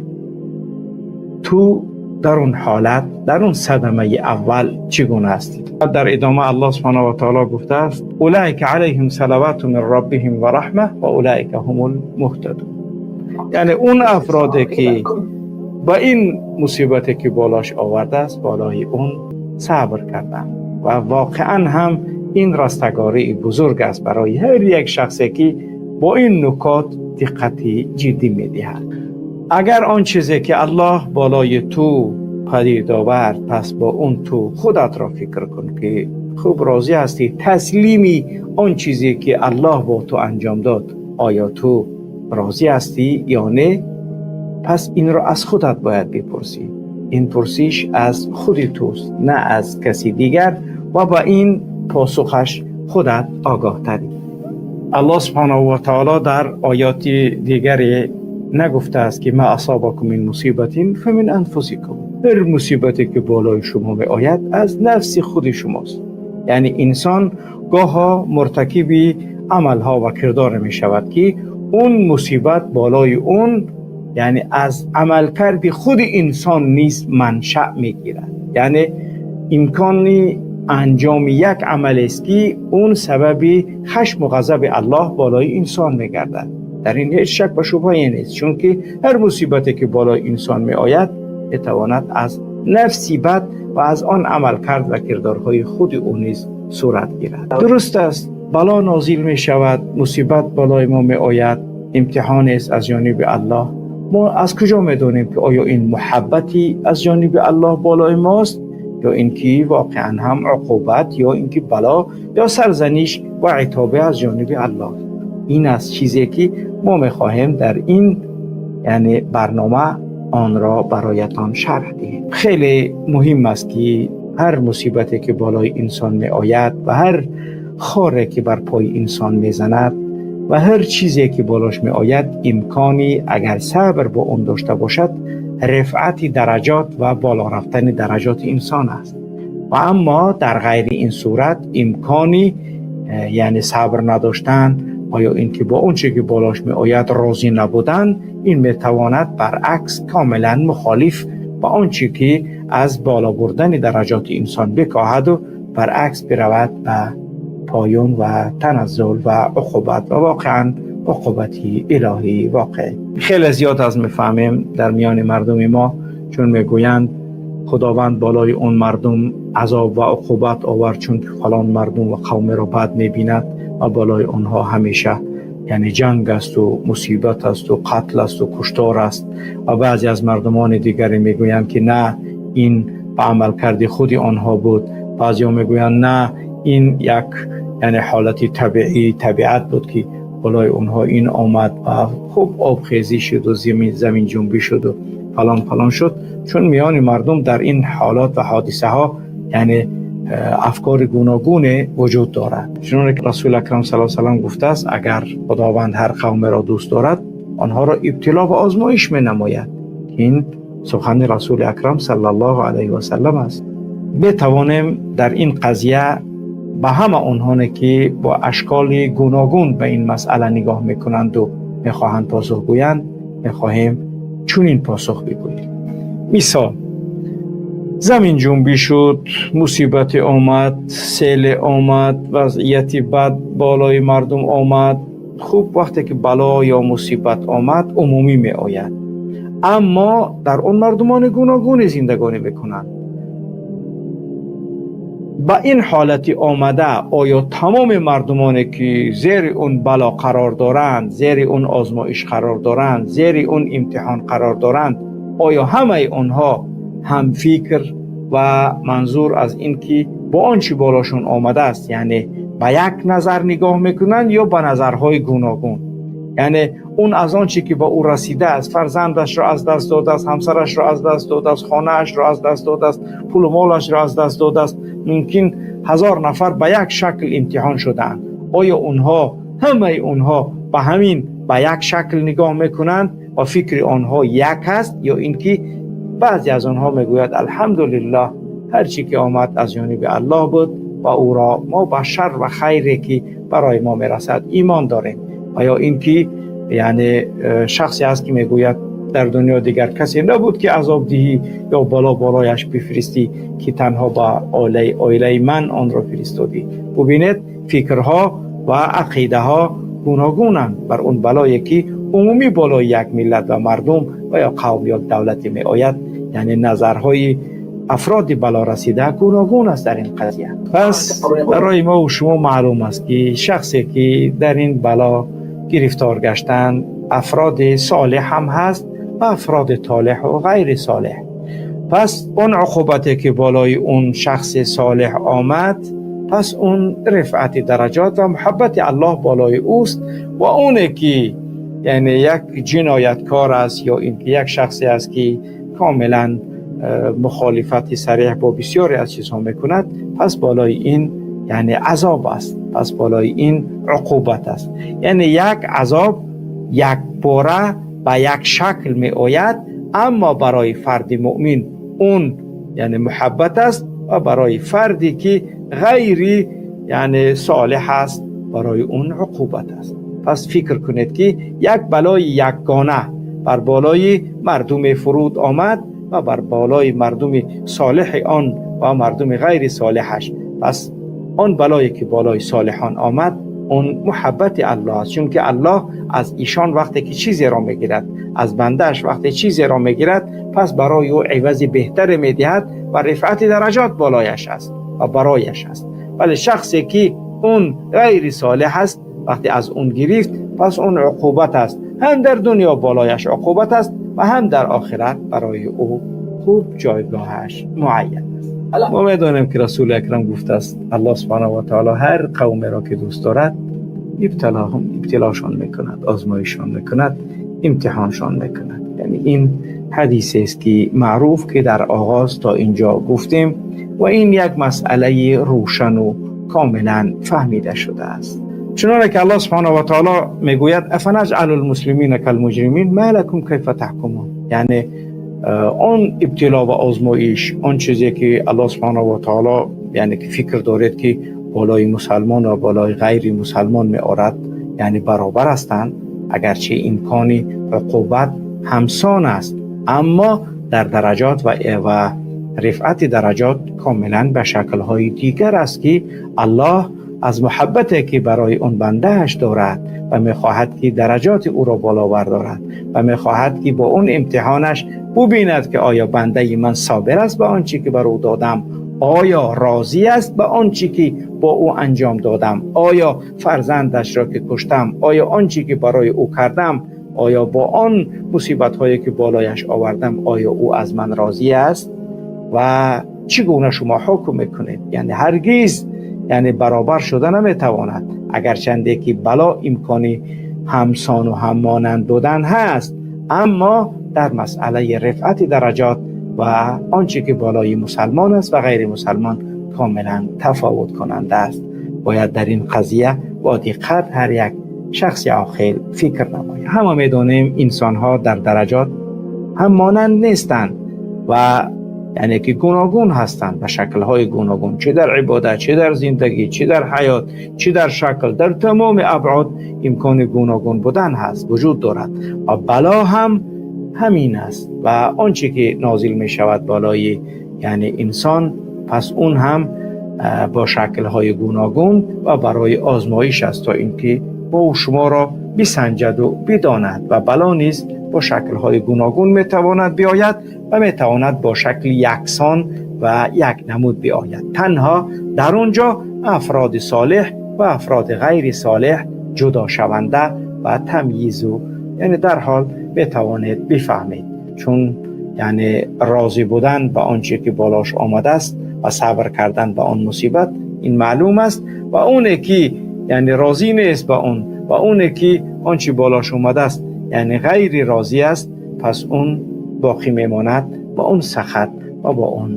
تو در اون حالت، در اون صدمه اول چگونه هستی. در ادامه الله سبحانه و تعالی گفته است: اولئک علیهم صلوات من ربهم و رحمه و اولئک هم المهتدون. یعنی اون افرادی که با این مصیبتی که بالاش آورده است، بالای اون صبر کردن و واقعا هم این رستگاری بزرگ است برای هر یک شخصی که با این نکات دقت جدی میدهد. اگر آن چیزی که الله بالای تو پدید آورد، پس با اون تو خودت را فکر کن که خوب راضی هستی، تسلیمی آن چیزی که الله با تو انجام داد، آیا تو راضی هستی یا نه؟ پس این را از خودت باید بپرسی. این پرسش از خود توست، نه از کسی دیگر، و با این پاسخش خودت آگاه تری. الله سبحانه و تعالی در آیات دیگری نگفته است که ما اصابکم من مصیبت فمن انفسکم. هر مصیبتی که بالای شما می آید از نفس خود شماست. یعنی انسان گاها مرتکب عملها و کردار می شود که اون مصیبت بالای اون، یعنی از عملکرد خود انسان نیز منشأ می گیرد. یعنی امکان انجام یک عمل است که اون سبب خشم و غضب الله بالای انسان می گردد. در این هیچ شک و شبهه نیست، چون که هر مصیبتی که بالای انسان می آید میتواند از نفسی بد و از آن عمل کرد و کردارهای خود او نیز صورت گیرد. درست است، بلا نازل می شود، مصیبت بالای ما می آید، امتحان است از جانب الله. ما از کجا می دانیم که آیا این محبتی از جانب الله بالای ماست یا اینکه واقعا هم عقوبت یا اینکه بلا یا سرزنش و عتابه از جانب الله؟ این است چیزی که ما میخواهیم در این یعنی برنامه آن را برایتان شرح دهیم. خیلی مهم است که هر مصیبتی که بالای انسان می آید و هر خاری که بر پای انسان می زند و هر چیزی که بالاش می آید، امکانی اگر صبر با اون داشته باشد، رفعت درجات و بالا رفتن درجات انسان است. و اما در غیر این صورت امکانی یعنی صبر نداشتن و یا اینکه با اون چه که بالاش می آید راضی نبودن، این می تواند برعکس کاملا مخالف با آنچه که از بالا بردن درجات انسان بکاهد و برعکس برود به پایان و تنزل و عقوبت و واقعا عقوبتی الهی واقع. خیلی زیاد از میفهمیم در میان مردم ما، چون میگویند خداوند بالای اون مردم عذاب و عقوبت آورد چون که فلان مردم و قوم را بد میبیند و بالای آنها همیشه یعنی جنگ است و مصیبت است و قتل است و کشتار است. و بعضی از مردمان دیگری میگویند که نه، این به عملکرد خود آنها بود. بعضی ها میگویند نه، این یک یعنی حالت طبیعی طبیعت بود که بالای اونها این آمد و خوب آبخیزی شد و زمین جنبی شد و فلان فلان شد. چون میان مردم در این حالات و حادثه ها یعنی افکار گوناگون وجود دارد. چون که رسول اکرم صلی الله علیه و سلم گفته است اگر خداوند هر قوم را دوست دارد آنها را ابتلا و آزمایش می نماید. این سخن رسول اکرم صلی الله علیه و سلم است. بتوانیم در این قضیه به همه آنها که با اشکال گوناگون به این مسئله نگاه میکنند و میخواهند پاسخ گویند، میخواهیم چنین پاسخ بگوییم. مثال زمین جنبی شد، مصیبت آمد، سیل آمد، وضعیت بد بالای مردم آمد. خوب وقتی که بلا یا مصیبت آمد عمومی می آید، اما در آن مردمان گوناگون زندگانی میکنند. با این حالتی آمده آیا تمام مردمانی که زیر اون بلا قرار دارند، زیر اون آزمایش قرار دارند، زیر اون امتحان قرار دارند، آیا همه آنها هم فکر و منظور از این که با آنچه بالاشون آمده است یعنی به یک نظر نگاه میکنند یا به نظرهای گوناگون؟ Яъне он аз он чӣ ки ба ӯ расидааст, фарзандашро аз даст додааст, ҳамсарашро аз даст додааст, хонаашро аз даст додааст, пулу молашро аз даст додааст. Мумкин 1000 нафар ба як шакл имтиҳон шудаанд. Оё онҳо, ҳамаи онҳо ба ҳамин ба як шакл нигоҳ мекунанд ва фикри онҳо як аст, ё ин ки баъзе аз онҳо мегӯяд: алҳамдулиллоҳ, ҳар чӣ ки омад, аз ҷониби Аллоҳ буд ва ӯро мо ба шар ва хайре ки барои мо мерасад, имон дорем, ва ё ин ки яъне шахсе ҳаст, ки мегӯяд: дар дунё дигар касе набуд, ки азоб диҳӣ ё бало болояш бифристӣ, ки танҳо ба оилаи ман онро фиристодӣ? Бубинед, фикрҳо ва ақидаҳо гуногунанд бар он балое, ки умумӣ болои як миллат ва мардум ва ё қавм ё давлате меояд. Яъне назарҳои афроди балорасида гуногун аст дар ин қазия. Пас барои мо ва шумо маълум аст, ки шахсе ки дар ин бало гирифтор гаштанд, афроди солеҳ ҳам ҳаст ва афроди толеҳу ғайри солеҳ. Пас он уқубате ки болои он шахси солеҳ омад, пас он рифъати дараҷот ва муҳаббати Аллоҳ болои ӯст, ва оне ки яъне як ҷинояткор аст ё ин ки як шахсе аст, ки комилан мухолифати сареҳ бо бисёре аз чизҳо мекунад, пас болои ин яъне азоб аст, пас болои ин уқубат аст. Яъне як азоб якбора ба як шакл меояд, аммо барои фарди муъмин он яъне муҳаббат аст ва барои фарде ки ғайри яъне солеҳ аст, барои он уқубат аст. Пас фикр кунед, ки як балои якгона бар болои мардуме фуруд омад ва бар болои мардуми солеҳи он ва мардуми ғайри солеҳаш. Пас он балое ки болои солеҳон омад, он муҳаббати Аллоҳ аст, чунки Аллоҳ аз ишон вақте ки чизеро мегирад, аз бандааш вақте чизеро мегирад, пас барои ӯ ивази беҳтаре медиҳад ва рифъати дараҷот болояш аст ва барояш аст. Вале шахсе ки он ғайри солеҳ аст, вақте аз он гирифт, пас он уқубат аст. Ҳам дар дунё болояш уқубат аст ва ҳам дар охират барои ӯ хуб ҷойгоҳаш муайян аст. Мо медонем, ки Расули Акрам гуфтааст: Аллоҳ субҳанаҳу ва таъоло ҳар қавмеро ки дӯст дорад, ибтилошон мекунад, озмоишшон мекунад, имтиҳоншон мекунад. Яъне ин ҳадисест, ки маъруф, ки дар оғоз то инҷо гуфтем, ва ин як масъалаи рӯшану комилан фаҳмида шудааст. Чуноне ки Аллоҳ субҳанаҳу ва таъоло мегӯяд: афанаҷъалу лмуслимина калмуҷримин ма лакум кайфа таҳкумун. Яъне он ибтило ва озмоиш, он чизе ки Аллоҳ субҳанаҳу ва таъоло, яъне ки фикр доред, ки болои мусалмон ва болои ғайри мусалмон меорад, яъне баробар ҳастанд. Агарчи имкони уқубат ҳамсон аст, аммо дар дараҷот ва рифъати дараҷот комилан ба шаклҳои дигар аст, ки Аллоҳ аз муҳаббате ки барои он бандааш дорад ва мехоҳад, ки дараҷоти ӯро боло бардорад, ва мехоҳад, ки бо он имтиҳонаш бубинад, ки оё бандаи ман собир аст ба он чӣ ки бар ӯ додам, оё розӣ аст ба он чӣ ки бо ӯ анҷом додам, оё фарзандашро ки куштам, оё он чӣ ки барои ӯ кардам, оё бо он мусибатҳое ки болояш овардам, оё ӯ аз ман розӣ аст ва чӣ гуна шумо ҳукм мекунед? Яъне ҳаргиз яъне баробар шуда наметавонад. Агарчанде ки бало имкони ҳамсону ҳаммонанд будан ҳаст, аммо дар масъалаи рифъати дараҷот ва он чӣ ки болои мусалмон аст ва ғайри мусалмон комилан тафовут кунанда аст. Бояд дар ин қазия бо диққат ҳар як шахси оқил фикр намояд. Ҳама медонем, инсонҳо дар дараҷот ҳаммонанд нестанд ва яъне ки гуногун ҳастанд ба шаклҳои гуногун, чӣ дар ибодат, чӣ дар зиндагӣ, чӣ дар ҳаёт, чӣ дар шакл, дар тамоми абъод имкони гуногун будан ҳаст, вуҷуд дорад, ва бало ҳам ҳамин аст. Ва он чӣ ки нозил мешавад болои яъне инсон, пас он ҳам бо шаклҳои гуногун ва барои озмоиш аст, то инки мо шуморо бисанҷаду бидонад. Ва бало низ бо шаклҳои гуногун метавонад биояд ва метавонад бо шакли яксон ва як намуд биояд. Танҳо дар он ҷо афроди солеҳ ва афроди ғайри солеҳ ҷудошаванда ва тамйизу, яъне дар ҳол метавонед бифаҳмед, чун яъне розӣ будан ба он чӣ ки болош омадааст ва сабр кардан ба он мусибат, ин маълум аст, ва оне ки Яъне розӣ нест ба он ва оне ки он чи болош омадааст, яъне ғайри розӣ аст, пас он боқӣ мемонад ба он сахат ва бо он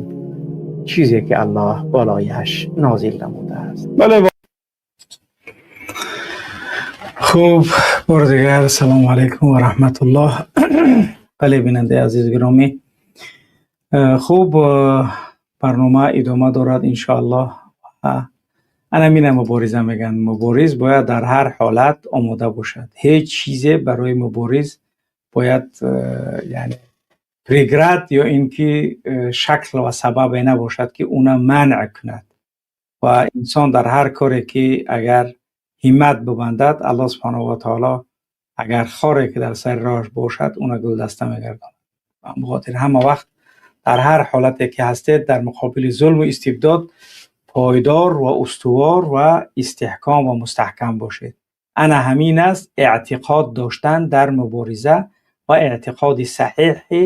чизе ки Аллоҳ болояш нозил намудааст. Бале, хуб, бори дигар салому алайкум ва раҳматуллоҳ. Бале, бинандаи азиз гиромӣ, хуб, барнома идома дорад, иншоаллоҳ. Ана мина мубориза мегӯянд. Мубориз бояд дар ҳар ҳолат омода бошад. Ҳеҷ чизе барои мубориз бояд, яъне, преград ё ин ки шакл ва сабабе набошад, ки уна манъ кунад. Ва инсон дар ҳар коре ки агар ҳиммат бибандад, Аллоҳ субҳанаҳу ва таоло агар хоре ки дар сари роҳаш бошад, уна гулдаста мегардонад. Ба хотир ҳама вақт дар ҳар ҳолате ки ҳастед, дар муқобили зулму истибдод пойдор ва устувор ва истиҳком ва мустаҳкам бошед. Ана ҳамин аст эътиқод доштан дар мубориза ва эътиқоди саҳеҳи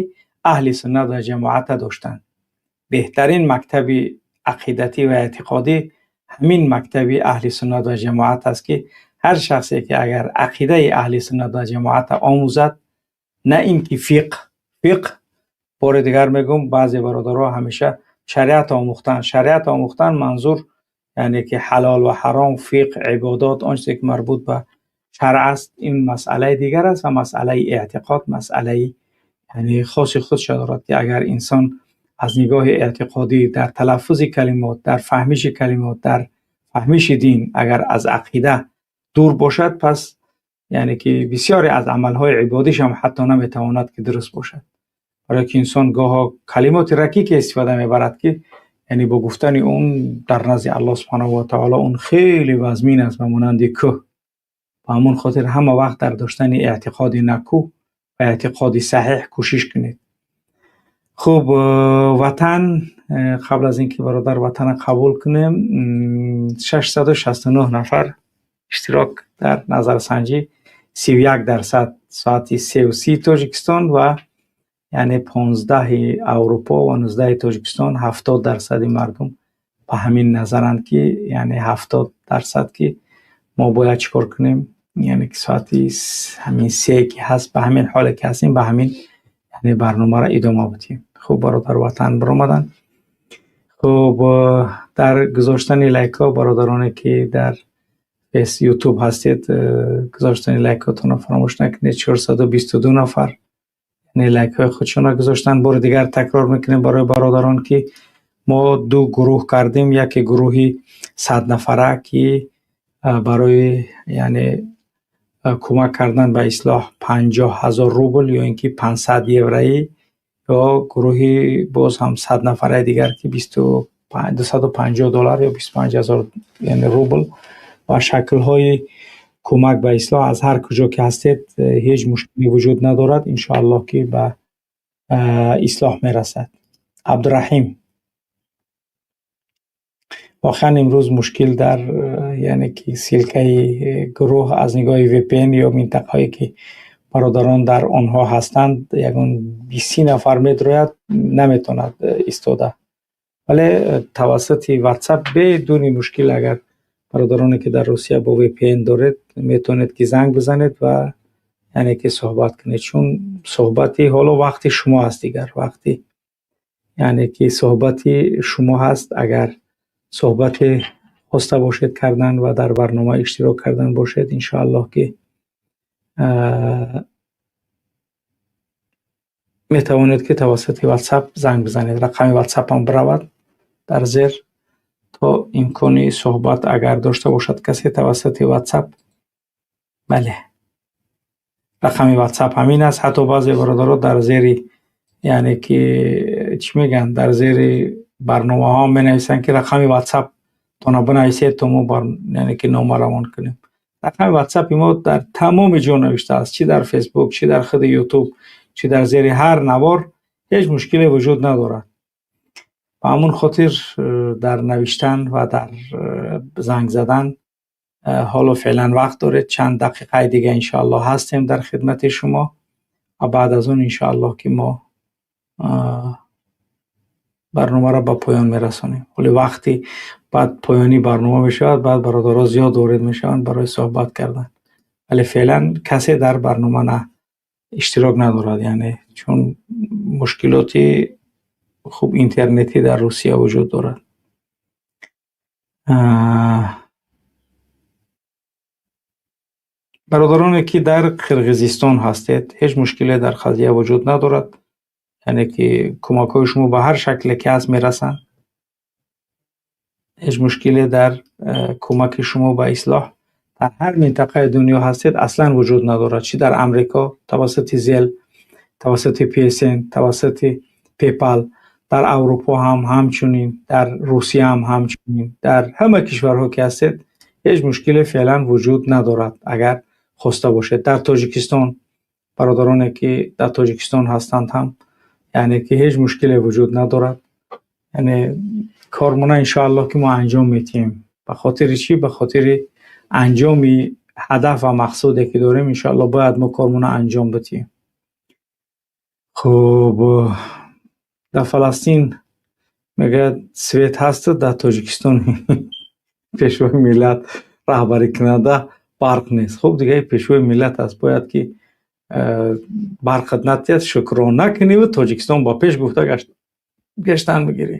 аҳли суннат ва ҷамоата доштан. Беҳтарин мактаби ақидатӣ ва эътиқодӣ ҳамин мактаби аҳли суннат ва ҷамоат аст, ки ҳар шахсе ки агар ақидаи аҳли суннат ва ҷамоата омӯзад, на ин ки фиқҳ. Фиқҳ, бори дигар мегӯм, баъзе бародарҳо ҳамеша шариат омӯхтан, шариат омӯхтан, манзур яъне ки ҳалол ва ҳаром, фиқҳ, ибодот, он чизе ки марбут ба шаръ аст, ин масъалаи дигар аст ва масъалаи эътиқод масъалаи, яъне, хоси худша дорад, ки агар инсон аз нигоҳи эътиқодӣ дар талаффузи калимот, дар фаҳмиши калимот, дар фаҳмиши дин агар аз ақида дур бошад, пас, яъне ки, бисёре аз амалҳои ибодиш ҳам ҳатто наметавонад ки дуруст бошад, барое ки инсон гоҳо калимоти ракике истифода мебарад, ки, яъне, бо гуфтани он дар назди Аллоҳ субҳанаҳу ва таоло он хеле вазмин аст, ба монанди кӯҳ. Ба ҳамон хотир ҳама вақт дар доштани эътиқоди накӯ ва эътиқоди саҳеҳ кӯшиш кунед. Хуб, ватан, қабл аз ин ки бародар ватана қабул кунем, 669 нафар иштирок дар назарсанҷӣ, 31%, соати 3:30 Тоҷикистон ва, яъне, 15-и Аврупо ва 19-и Тоҷикистон, 70%-и мардум ба ҳамин назаранд, ки, яъне, 70%, ки мо бояд чӣ кор кунем, яъне ки соати ҳамин 3 ки ҳаст, ба ҳамин ҳоле ки ҳастем, ба ҳамин, яъне, барномаро идома бидиҳем. Хуб, бародар ватан баромаданд. Хуб, дар гузоштани лайкҳо, бародароне ки дар Ютуб ҳастед, гузоштани лайкҳотонро фаромӯш накунед. 422 нафар, яъне, лайкҳои худшонро гузоштанд. Бори дигар такрор мекунем барои бародарон, ки мо ду гурӯҳ кардем: яке гурӯҳи 100 нафара, ки барои, яъне, кӯмак кардан ба ислоҳ 50 000 рубл ё ин ки 500 евроӣ, ё гурӯҳи боз ҳам 100 нафараи дигар, ки 250 доллар ё 25 000, яъне, рубл. Ва шаклҳои кӯмак ба ислоҳ аз ҳар куҷо ки ҳастед, ҳеҷ мушкиле вуҷуд надорад, иншоаллоҳ ки ба ислоҳ мерасад. Абдураҳим, воқеан имрӯз мушкил дар, яъне ки, ссылкаи гурӯҳ аз нигоҳи VPN ё минтақаҳое ки бародарон дар онҳо ҳастанд, ягон 20-30 нафар медрояд, наметавонад истода. Вале тавассути WhatsApp бедуни мушкил, агар бародароне ки дар Русия бо VPN доред, метавонед ки занг бизанед ва, яъне ки, суҳбат кунед, чун суҳбати ҳоло вақти шумо аст дигар, вақти, яъне ки, суҳбати шумо ҳаст. Агар суҳбате хоста бошед кардан ва дар барнома иштирок кардан бошед, иншоаллоҳ ки метавонед ки тавассути WhatsApp занг бизанед. Рақами WhatsApp-ам биравад дар зер, то имкони суҳбат агар дошта бошад касе тавассути WhatsApp. Бале, рақами WhatsApp ҳамин аст. Ҳатто баъзе бародаро дар зери, яъне ки, чӣ мегӯянд, дар зери барномаҳо менависанд, ки рақами WhatsApp тона бинависед, то мо, яъне ки, нома равон кунем. Рақами WhatsApp-и мо дар тамоми ҷо навишта аст, чӣ дар Фейсбук, чӣ дар худи Ютуб, чӣ дар зери ҳар навор, ҳеҷ мушкиле вуҷуд надорад. Ба ҳамон хотир дар навиштан ва дар занг задан ҳоло феълан вақт доред. Чанд дақиқаи дига, иншоаллоҳ, ҳастем дар хидмати шумо ва баъд аз он, иншоаллоҳ, ки мо Барномаро ба поён мерасонем. Ҳоли вақти баъд поёни барнома мешавад, баъд бародаро зиёд ворид мешаванд барои суҳбат кардан. Вале феълан касе дар барнома на иштирок надорад, яъне чун мушкилоти хуб интернетӣ дар Русия вуҷуд дорад. Бародароне ки дар Қирғизистон ҳастед, ҳеҷ мушкиле дар қазия вуҷуд надорад. Яъне ки кӯмакҳои шумо ба ҳар шакле ки ҳаст мерасанд. Ҳеҷ мушкиле дар кӯмаки шумо ба ислоҳ дар ҳар минтақаи дунё ҳастед аслан вуҷуд надорад. Чӣ дар Амрико тавассути Zelle, тавассути PSN, тавассути PayPal, дар Аврупо ҳам ҳамчунин, дар Русия ҳам ҳамчунин, дар ҳама кишварҳо ки ҳастед ҳеҷ мушкиле феълан вуҷуд надорад, агар хоста бошед. Дар Тоҷикистон бародароне ки дар Тоҷикистон ҳастанд ҳам, яъне ки ҳеҷ мушкиле вуҷуд надорад. Яъне кормона иншоаллоҳ ки мо анҷом медиҳем. Ба хотири чӣ? Ба хотири анҷоми ҳадаф ва мақсуде ки дорем, иншоаллоҳ бояд мо кормона анҷом бидиҳем. Хуб, дар Фаластин мегӯяд свет ҳасту, дар Тоҷикистон пешвои миллат раҳбарикунанда барқ нест. Хуб, дига пешвои миллат аст, бояд ки барқат натиҳад, шукрона куниву Тоҷикистон ба пеш гуфта гаштан бигирӣ.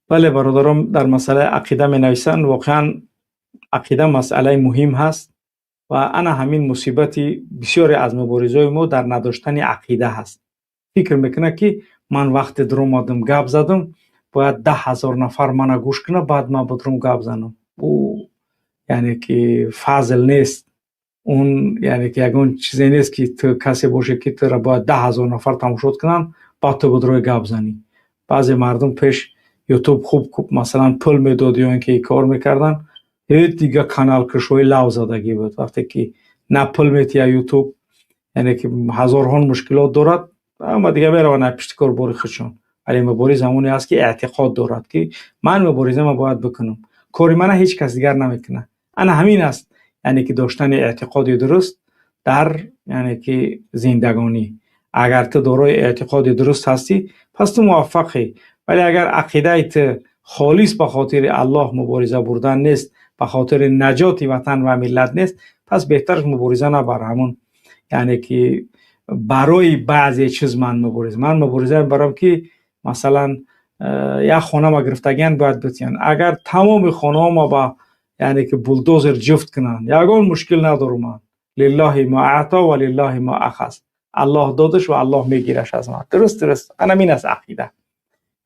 Бале, бародарон дар масъалаи ақида менависанд. Воқеан ақида масъалаи муҳим ҳаст ва ана ҳамин мусибати бисёре аз муборизои мо дар надоштани ақида ҳаст. Фикр мекунад ки ман вақте дуромадам гап задам, бояд 10 000 нафар мана гӯш кунад, баъд ман будрум гап занам. Ӯ яъне ки фазл нест, он яъне ки ягон чизе нест ки ту касе боше ки тура бояд 10 000 нафар тамошо кунанд, баъд ту будрои гап занӣ. Баъзе мардум пеш Ютуб хуб масалан пул медод ё ин ки кор мекарданд, ҳеҷ дига каналкушои лав задагӣ буд. Вақте ки на пул метиҳа Ютуб, яъне ки ҳазорҳон мушкилот дорад, ама дига мераванд аз пишти кор бори худшон. Вале мубориз ҳамоне аст ки эътиқод дорад ки ман муборизама бояд бикунам, кори мана ҳеҷ кас дигар намекунад. Ана ҳамин аст, яъне ки доштани эътиқоди дуруст дар яъне ки зиндагонӣ. Агар ту дорои эътиқоди дуруст ҳастӣ, пас ту муваффақӣ. Вале агар ақидаи ту холис ба хотири Аллоҳ мубориза бурдан нест, ба хотири наҷоти ватан ва миллат нест, пас беҳтараш мубориза набар. Ҳамун яъне ки барои баъзе чиз ман мубориза, ман мубориза мебарам ки масалан як хонама гирифтагиян бояд битиҳанд. Агар тамоми хонаҳома ба яъне ки булдозер ҷуфт кунанд, ягон мушкил надорам ман. Лиллаҳи ма аъто ва лиллаҳи ма ахаз. Аллоҳ додаш ва Аллоҳ мегираш аз ман. Дуруст, ана ҳамин аст ақида.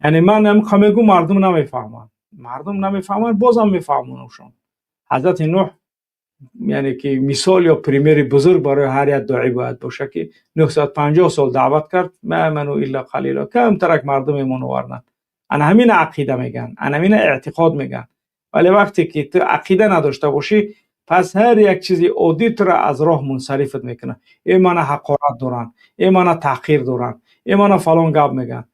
Яъне ман ҳам мегӯм, мардум намефаҳманд, мардум намефаҳманд, бозам мефаҳмонамшон. Ҳазрати Нуҳ яъне ки мисол ё примери бузург барои ҳар як доӣ бояд бошад ки 950 сол даъват кард, ма аману илла қалила, камтарак мардум имон оварданд. Ана ҳамина ақида мегӯянд, ана ҳамина эътиқод мегӯянд. Вале вақте ки ту ақида надошта бошӣ, пас ҳар як чизи оддӣ тура аз роҳ мунсарифат мекунад. Э мана ҳақорат доранд, э мана таҳқир доранд, э мана фалон гап мегӯянд.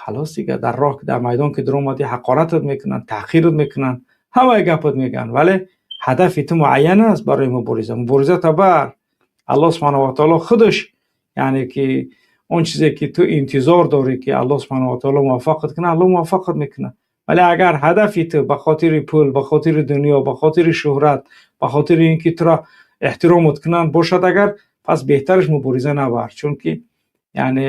Халос, дига дар роҳ, дар майдон ки дуромадӣ, ҳақоратат мекунанд, таҳқират мекунанд, ҳамаи гапат мегӯянд. Вале ҳадафи ту муайян аст барои мубориза. Муборизата бар Аллоҳ субҳанаҳу ва таоло худаш, яъне ки он чизе ки ту интизор дорӣ ки Аллоҳ субҳанаҳу ва таоло муваффақат кунад, Аллоҳ муваффақат мекунад. Вале агар ҳадафи ту ба хотири пул, ба хотири дунё, ба хотири шӯҳрат, ба хотири ин ки тура эҳтиромат кунанд бошад агар, пас беҳтараш мубориза набар, чунки яъне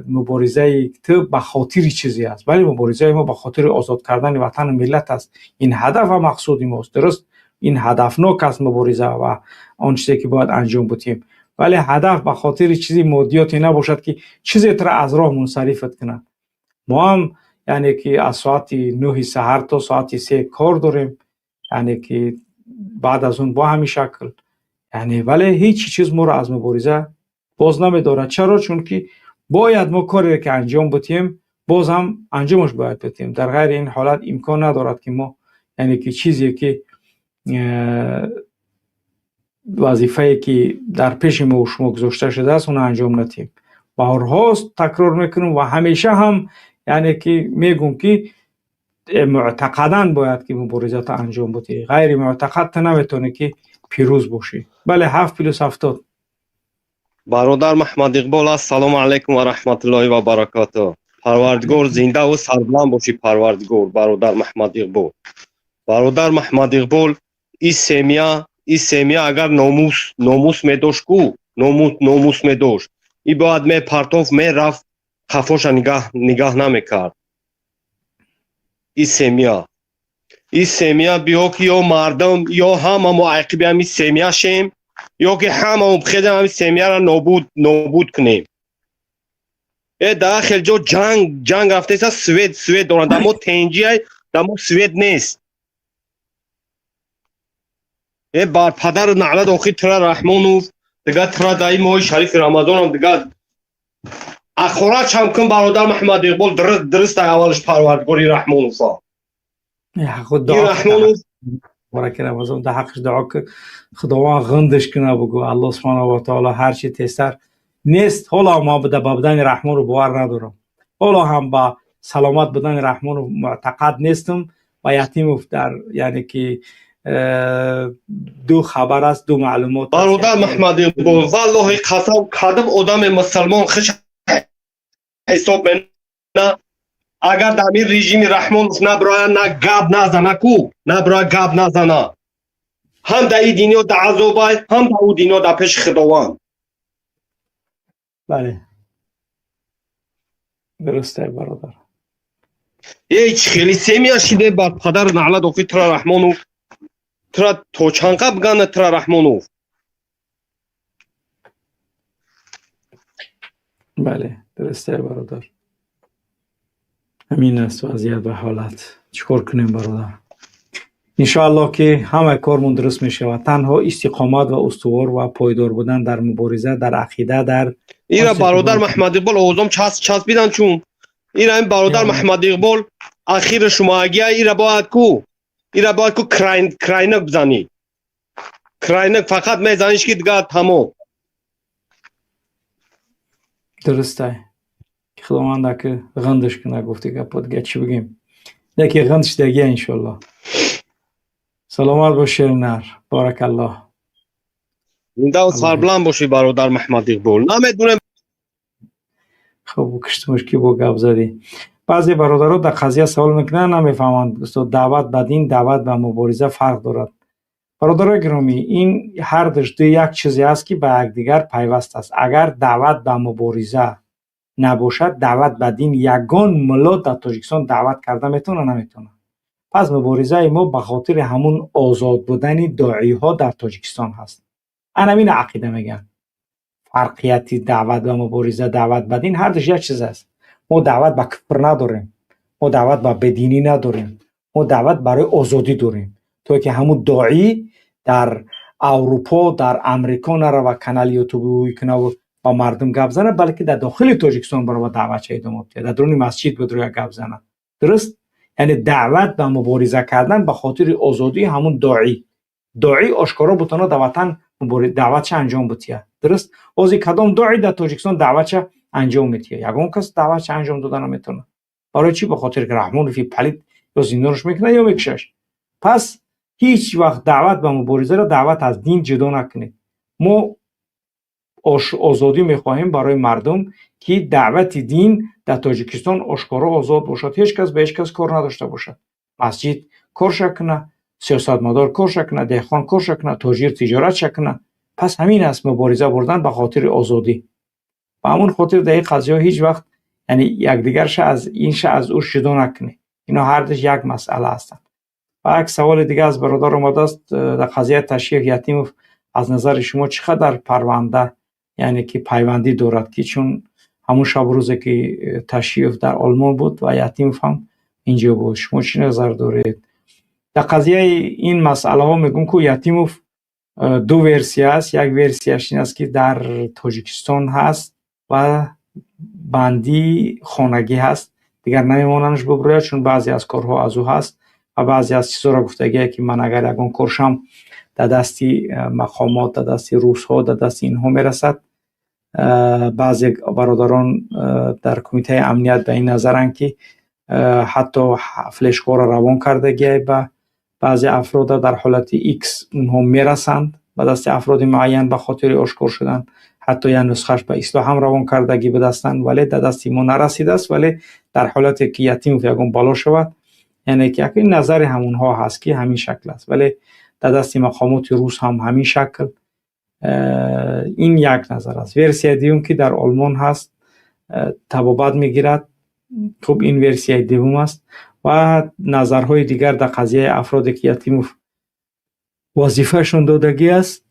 муборизаи ту ба хотири чизе аст. Вале муборизаи мо ба хотири озод кардани ватану миллат аст. Ин ҳадаф ва мақсуди мост. Дуруст, ин ҳадафнок аст мубориза ва он чизе ки бояд анҷом бидиҳем. Вале ҳадаф ба хотири чизи моддиёте набошад ки чизе тура аз роҳ мунсарифат кунад. Мо ҳам яъне ки аз соати 9 саҳар то соати 3 кор дорем, яъне ки баъд аз он бо ҳамин шакл, яъне вале ҳеҷ чиз моро аз мубориза боз намедорад. Чаро? Чунки бояд мо кореро ки анҷом бидиҳем, боз ҳам анҷомаш бояд бидиҳем. Дар ғайри ин ҳолат имкон надорад ки мо яъне ки чизе ки вазифае ки дар пеши мо шумо гузошта шудааст, онро анҷом надиҳем. Борҳо такрор мекунам ва ҳамеша ҳам яъне ки мегӯм ки муътақадан бояд ки муборизата анҷом бидиҳӣ. Ғайри муътақад ту наметавонӣ ки пирӯз бошӣ. Бале, 7 плюс 70. Бародар Маҳмад Иқбол, ассалому алайкум ва раҳматуллоҳи ва баракоту. Парвардигор, зиндаву сарбуланд бошӣ, Парвардигор. Бародар Маҳмад Иқбол, бародар Маҳмад Иқбол, и семья, и семья агар номус, номус медошт ку, номус, номус медошт, и бояд мепартофт, мерафт, хафоша нигаҳ, нигаҳ намекард. И семья, и семья биё ки ё мардум, ё ҳама мо айқиби ҳами семья шем, ё ки ҳамамо бихезем, ҳами семьяра нобуд, нобуд кунем. Э, дар хел ҷо ҷанг, ҷанг рафтеса, свет, свет доранд, дар мо тенҷиай, дар мо свет нест. Э, бар падару наълат охир тира Раҳмонов, дига тира даи моҳи шарифи Рамазонам дига ахорат кун. Бародар Маҳмад Иқбол, дуруст, аввалаш Парвардигори Раҳмонова. Раҳмонов мубораки Рамазон дар ҳаққаш дуо ки Худованд ғиндаш куна. Бугӯ, Аллоҳ субҳанаҳу ва таоло ҳарчи тезтар нест. Ҳоло ма ба будани Раҳмонов бовар надорам, ҳоло ҳам ба саломат будани Раҳмонов муътақад нестам. Ва Ятимов дар, яъне ки ду хабар аст, ду маълумот. Бародар Маҳмад Иқбол, валлоҳи қасам, кадом одами мусалмон хиш ҳисоб мена, агар дар ин режими Раҳмонов наброя, на гап назана ку, наброя, гап назана, ҳам дар ин дунё дар азобай, ҳам дар ӯ дунё дар пеши Худованд. Бале, дурусте, бародар. Ҳеч хеле семья шиде, бар падару наълат охи тира Раҳмонов, тира то чанқа бигана тира Раҳмонов. Бале, дурусте, бародар, ҳамин аст вазъият ва ҳолат. Чӣ кор кунем, бародар? Иншоаллоҳ, ки ҳамаи кормон дуруст мешавад. Танҳо истиқомат ва устувор ва пойдор будан дар мубориза, дар ақида, дар Ира, бародар Маҳмад Иқбол, овозом часпидан, чун ира ин бародар Маҳмад Иқбол, ахири шумоагия, ира бояд ку, ира бояд ку крайник бизанӣ, крайник фақат мезаниш, ки дигар тамом. Дурустай. Худованда ки ғандаш куна, гуфти гапо, дига чӣ бигем, яке ғанд шидагия, иншоаллоҳ. Саломат бош, шеринар, баракаллоҳ. Зиндаву сарбуланд бошӣ, бародар Маҳмад Иқбол, намедонем. Хуб, киштумуш ки бо гап задӣ. Баъзе бародаро дар қазия савол мекунанд, намефаҳманд: устод, даъват ба дин, даъват ба мубориза фарқ дорад? Бародарои гиромӣ, ин ҳардуш ду як чизе аст, ки ба якдигар пайваст аст. Агар даъват ба мубориза набошад, даъват ба дин, ягон мулло дар Тоҷикистон даъват карда метавона? Наметавона. Пас муборизаи мо ба хотири ҳамун озод будани доиҳо дар Тоҷикистон ҳаст. Анамина ақида мегӯянд. Фарқияти даъват ба мубориза, даъват ба дин ҳардуш як чиз аст. Мо даъват ба куфр надорем, мо даъват ба бединӣ надорем, мо даъват барои озодӣ дорем, то ки ҳамун доӣ дар Аврупо, дар Амрико нарава, канали ютубӣ кунаву ба мардум гап зана, балки дар дохили Тоҷикистон барова даъватша идома бидиҳад, дар дуруни масҷид бидроя гап зана. Дуруст, яъне даъват ба мубориза кардан ба хотири озодии ҳамун доӣ, доӣ ошкоро бутона дар ватан даъватша анҷом бутия. Дуруст, ҳозир кадом доӣ дар Тоҷикистон даъватша анҷом метиҳад? Ягон кас даъватша анҷом дода наметавонад. Барои чӣ? Ба хотире ки Раҳмонови палид ё зиндонаш мекунад, ё мекушаш. Пас ҳеҷ вақт даъват ба муборизаро даъват аз дин ҷудо накунед. Мо озодӣ мехоҳем барои мардум, ки даъвати дин дар Тоҷикистон ошкоро озод бошад, ҳеҷ кас ба ҳеҷ кас кор надошта бошад. Масҷид корша куна, сиёсатмадор корша куна, деҳқон корша куна, тоҷир тиҷоратша куна. Пас ҳамин аст мубориза бурдан ба хотири озодӣ. Ба ҳамон хотир дар ин қазияҳо ҳеҷ вақт, яъне, якдигарша аз инша аз ӯ ҷудо накунед. Ино ҳардуш як масъала ҳастанд. Ва як саволи дига аз бародар омадааст: дар қазияи Ташиев, Ятимов аз назари шумо чӣ қадар парванда, яъне ки пайвандӣ дорад, ки чун ҳамун шабу рӯзе ки Ташиев дар Олмон буд ва Ятимов ҳам инҷо буд, шумо чӣ назар доред дар қазияи ин масъалаҳо? Мегӯм, ку Ятимов ду версия аст. Як версияш ин аст, ки дар Тоҷикистон ҳаст ва бандии хонагӣ ҳаст, дигар намемонандш бубурӯяд, чун баъзе аз корҳо аз ӯ ҳаст ва баъзе аз чизҳоро гуфтагие, ки ман агар ягон кор шам, дар дасти мақомот, дар дасти русҳо, дар дасти инҳо мерасад. Баъзе бародарон дар Кумитаи амният ба ин назаранд, ки ҳатто флешкҳоро равон кардагиай ба баъзе афрода, дар ҳолати икс онҳо мерасанд ба дасти афроди муайян ба хотири ошкор шудан. Ҳатто як нусхааш ба ислоҳ ҳам равон кардагӣ будастанд, вале дар дасти мо нарасидааст. Вале дар ҳолате ки Ятимов ягон бало шавад, яъне ки ин назари ҳамонҳо ҳаст, ки ҳамин шакл аст, вале дар дасти мақомоти рус ҳам ҳамин шакл. Ин як назар аст. Версияи дуюм, ки дар Олмон ҳаст, табобат мегирад. Хуб, ин версияи дуввум аст. Ва назарҳои дигар дар қазияи афроде, ки Ятимов вазифаашон додагӣ аст,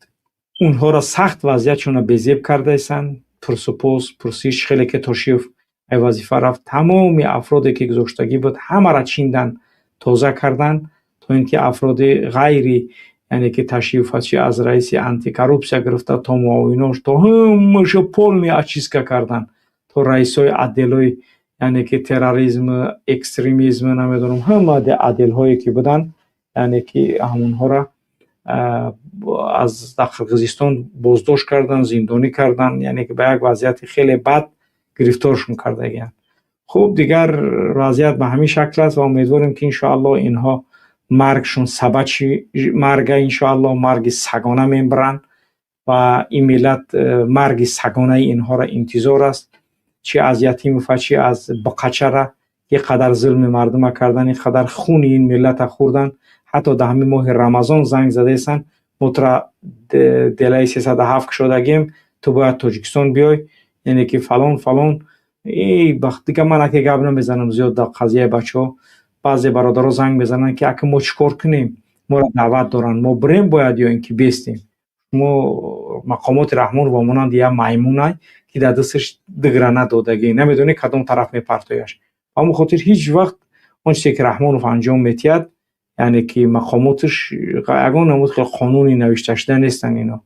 онҳоро сахт вазъиятшонро безеб кардаистанд. Пурсупос, пурсиш хеле ки Тошиев ай вазифа рафт, тамоми афроде, ки гузоштагӣ буд, ҳамаро чиндан, тоза карданд, то ин ки афроди ғайри, яъне ки Ташиев, чи аз раиси антикоррупсия гирифта то муовинош, то ҳамаша полный очистка кардан, то раисҳои отделҳои, яъне ки терроризм, экстремизм, намедонам, ҳама отделҳое ки буданд, яъне ки ҳамонҳоро аз дар Қирғизистон боздошт кардан, зиндонӣ кардан, яъне ки ба як вазъияти хеле бад гирифторшон кардагианд. Хуб, дигар вазъият ба ҳамин шакл аст ва умедворем, ки иншоалло инҳо маргшон собачий марга, иншоалло марги сагона мебаранд ва ин миллат марги сагонаи инҳоро интизор аст, чи аз Ятимова, чи аз Буқачара. Ин қадар зулми мардума кардан, ин қадар хуни ин миллата хӯрдан, ҳатто дар ҳамин моҳи Рамазон занг задаистанд: мо тура делаи 307 кушодагем, ту бояд Тоҷикистон биёй, яъне ки фалон фалон. Дига ман аке гап намезанам зиёд дар қазияи бачаҳо. Баъзе бародаро занг мезананд, ки ака, мо чӣ кор кунем, моро даъват доранд, мо бирем бояд ё ин ки бестем? Мо мақомоти Раҳмон во монанди як маймунай, ки дар дасташ ду гранат додагӣ, намедонӣ кадом тараф мепартояш. Ба ҳамон хотир ҳеҷ вақт он чизе, ки Раҳмонов анҷом метиҳад, яъне ки мақомоташ ягон намуд хел қонуни навишташуда нестанд ино,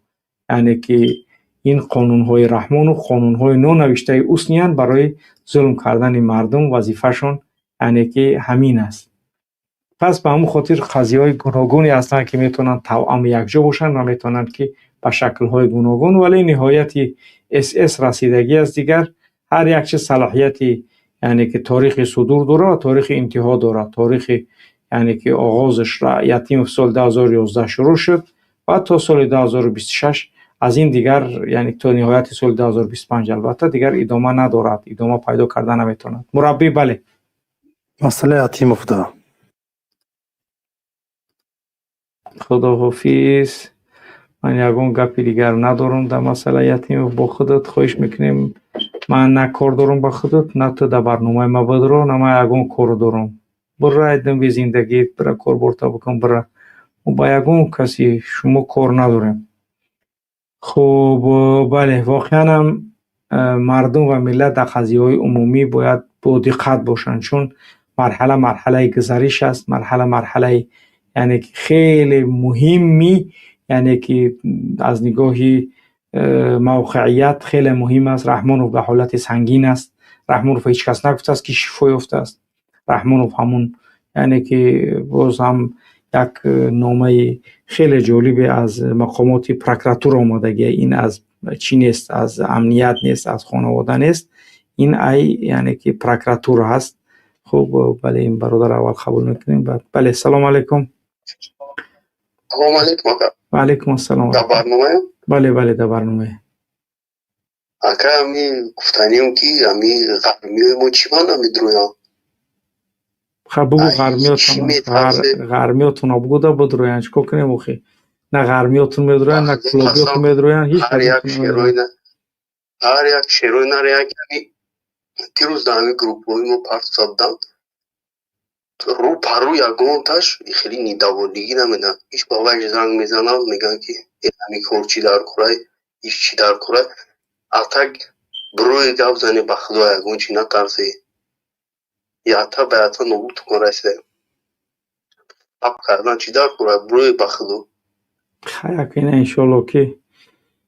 яъне ки ин қонунҳои Раҳмонов қонунҳои нонавиштаи устниянд барои зулм кардани мардум. Вазифашон, яъне ки ҳамин аст. Пас ба ҳамон хотир қазияҳои гуногуне ҳастанд, ки метавонанд тавъам якҷо бошанд ва метавонанд, ки ба шаклҳои гуногун, вале ниҳояти СС расидагӣ аст. Дигар ҳар як чиз салоҳияти, яъне ки торихи судур дорад ва торихи интиҳо дорад. Торихи, яъне ки оғозаш Ятимов соли 2011 шурӯъ шуд ва то соли 2026, аз ин дигар, яъне то ниҳояти соли 2025, албатта, дигар идома надорад, идома пайдо карда наметавонад. Мураббӣ, бале. Масъалаи Ятимов да. Худоҳофиз, ман ягон гапи дигар надорам дар масъалаи Ятимов бо худат. Хоҳиш мекунем, ман на кор дорам ба худат, на ту дар барномаи ма бидро, на ман ягон кору дорам. Бира думби зиндагит, бира корборта бикун, бира. Мо ба ягон каси шумо кор надорем. Хуб, бале, воқеанам мардум ва миллат дар қазияҳои умумӣ бояд бодиққат бошанд, чун марҳала марҳалаи гузариш аст, марҳала марҳалаи, яъне ки хеле муҳимми, яъне ки аз нигоҳи мавқеият хеле муҳим аст. Раҳмонов ба ҳолати сангин аст. Раҳмонов ҳеҷ кас нагуфтааст, ки шифо ёфтааст. Раҳмонов ҳамун, яъне ки боз ҳам як номаи хеле ҷолибе аз мақомоти прокуратура омадагия. Ин аз чӣ нест, аз амният нест, аз хонавода нест, ин ай, яъне ки прокуратура ҳаст. Хуб, бале, ин бародар аввал қабул мекунем, баъд. Бале, салому алайкум. Салому алайкум, ака. Ва алайкум ассалом. Дар барномаем? Бале, бале, дар барномае. Ака, ами гуфтанием, ки ами ғармиёи мо чӣ ба намедроянд? Ха, бугу ғармиётонро, бугу да бидроянд, чӣ кор кунем охи? На ғармиётон медроянд, на клубиётон медроянд, ҳеҷ. Ҳар як шерои, ҳар як шерои нар як ами дирӯз дар ҳами группҳои мо партофта буданд, рӯ паррӯ ягонташ хеле недовольныйгӣ намедиҳанд. Ҳеҷ ба вайш занг мезананд, мегӯянд, ки ҳами кор чӣ дар корай, иш чӣ дар корай. А так бирӯи гап зане, ба худо, ягон чӣ натарсе, ята ба ята нобудтон расида ап кардан чӣ дар корай, бирӯи ба худо. Хаяк ина, иншоалло, ки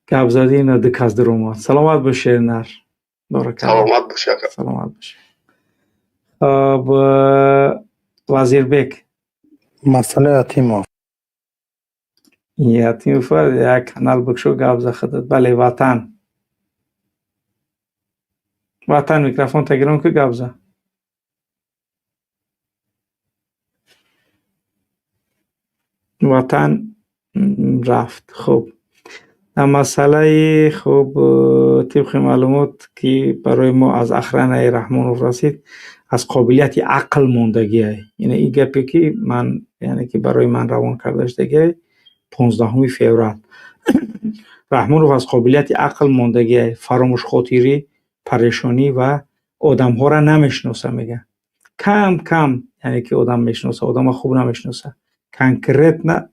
гап задӣ, ина ду кас даромад. Саломат бош, шернар. Саломат бош, ака. Саломат бош. Хоб, Вазирбек. Масъалаи Ятимов. Ятимов як канал бикшо, гап за худат. Бале, Ватан, Ватан, микрофон тагирон ки, гап за. Ватан рафт. Хуб. Дар масъалаи хуб, тибқи маълумот, ки барои мо аз охранаи Раҳмонов расид, аз қобилияти ақл мондагиай. Яъне ин гапе, ки ман, яъне ки барои ман равон карда шудагиай 15 феврал. Раҳмонов аз қобилияти ақл мондагиай, фаромӯшхотирӣ, парешонӣ ва одамҳоро намешиноса, мега. Кам кам, яъне ки одам мешиноса, одама хуб намешиноса. Конкретно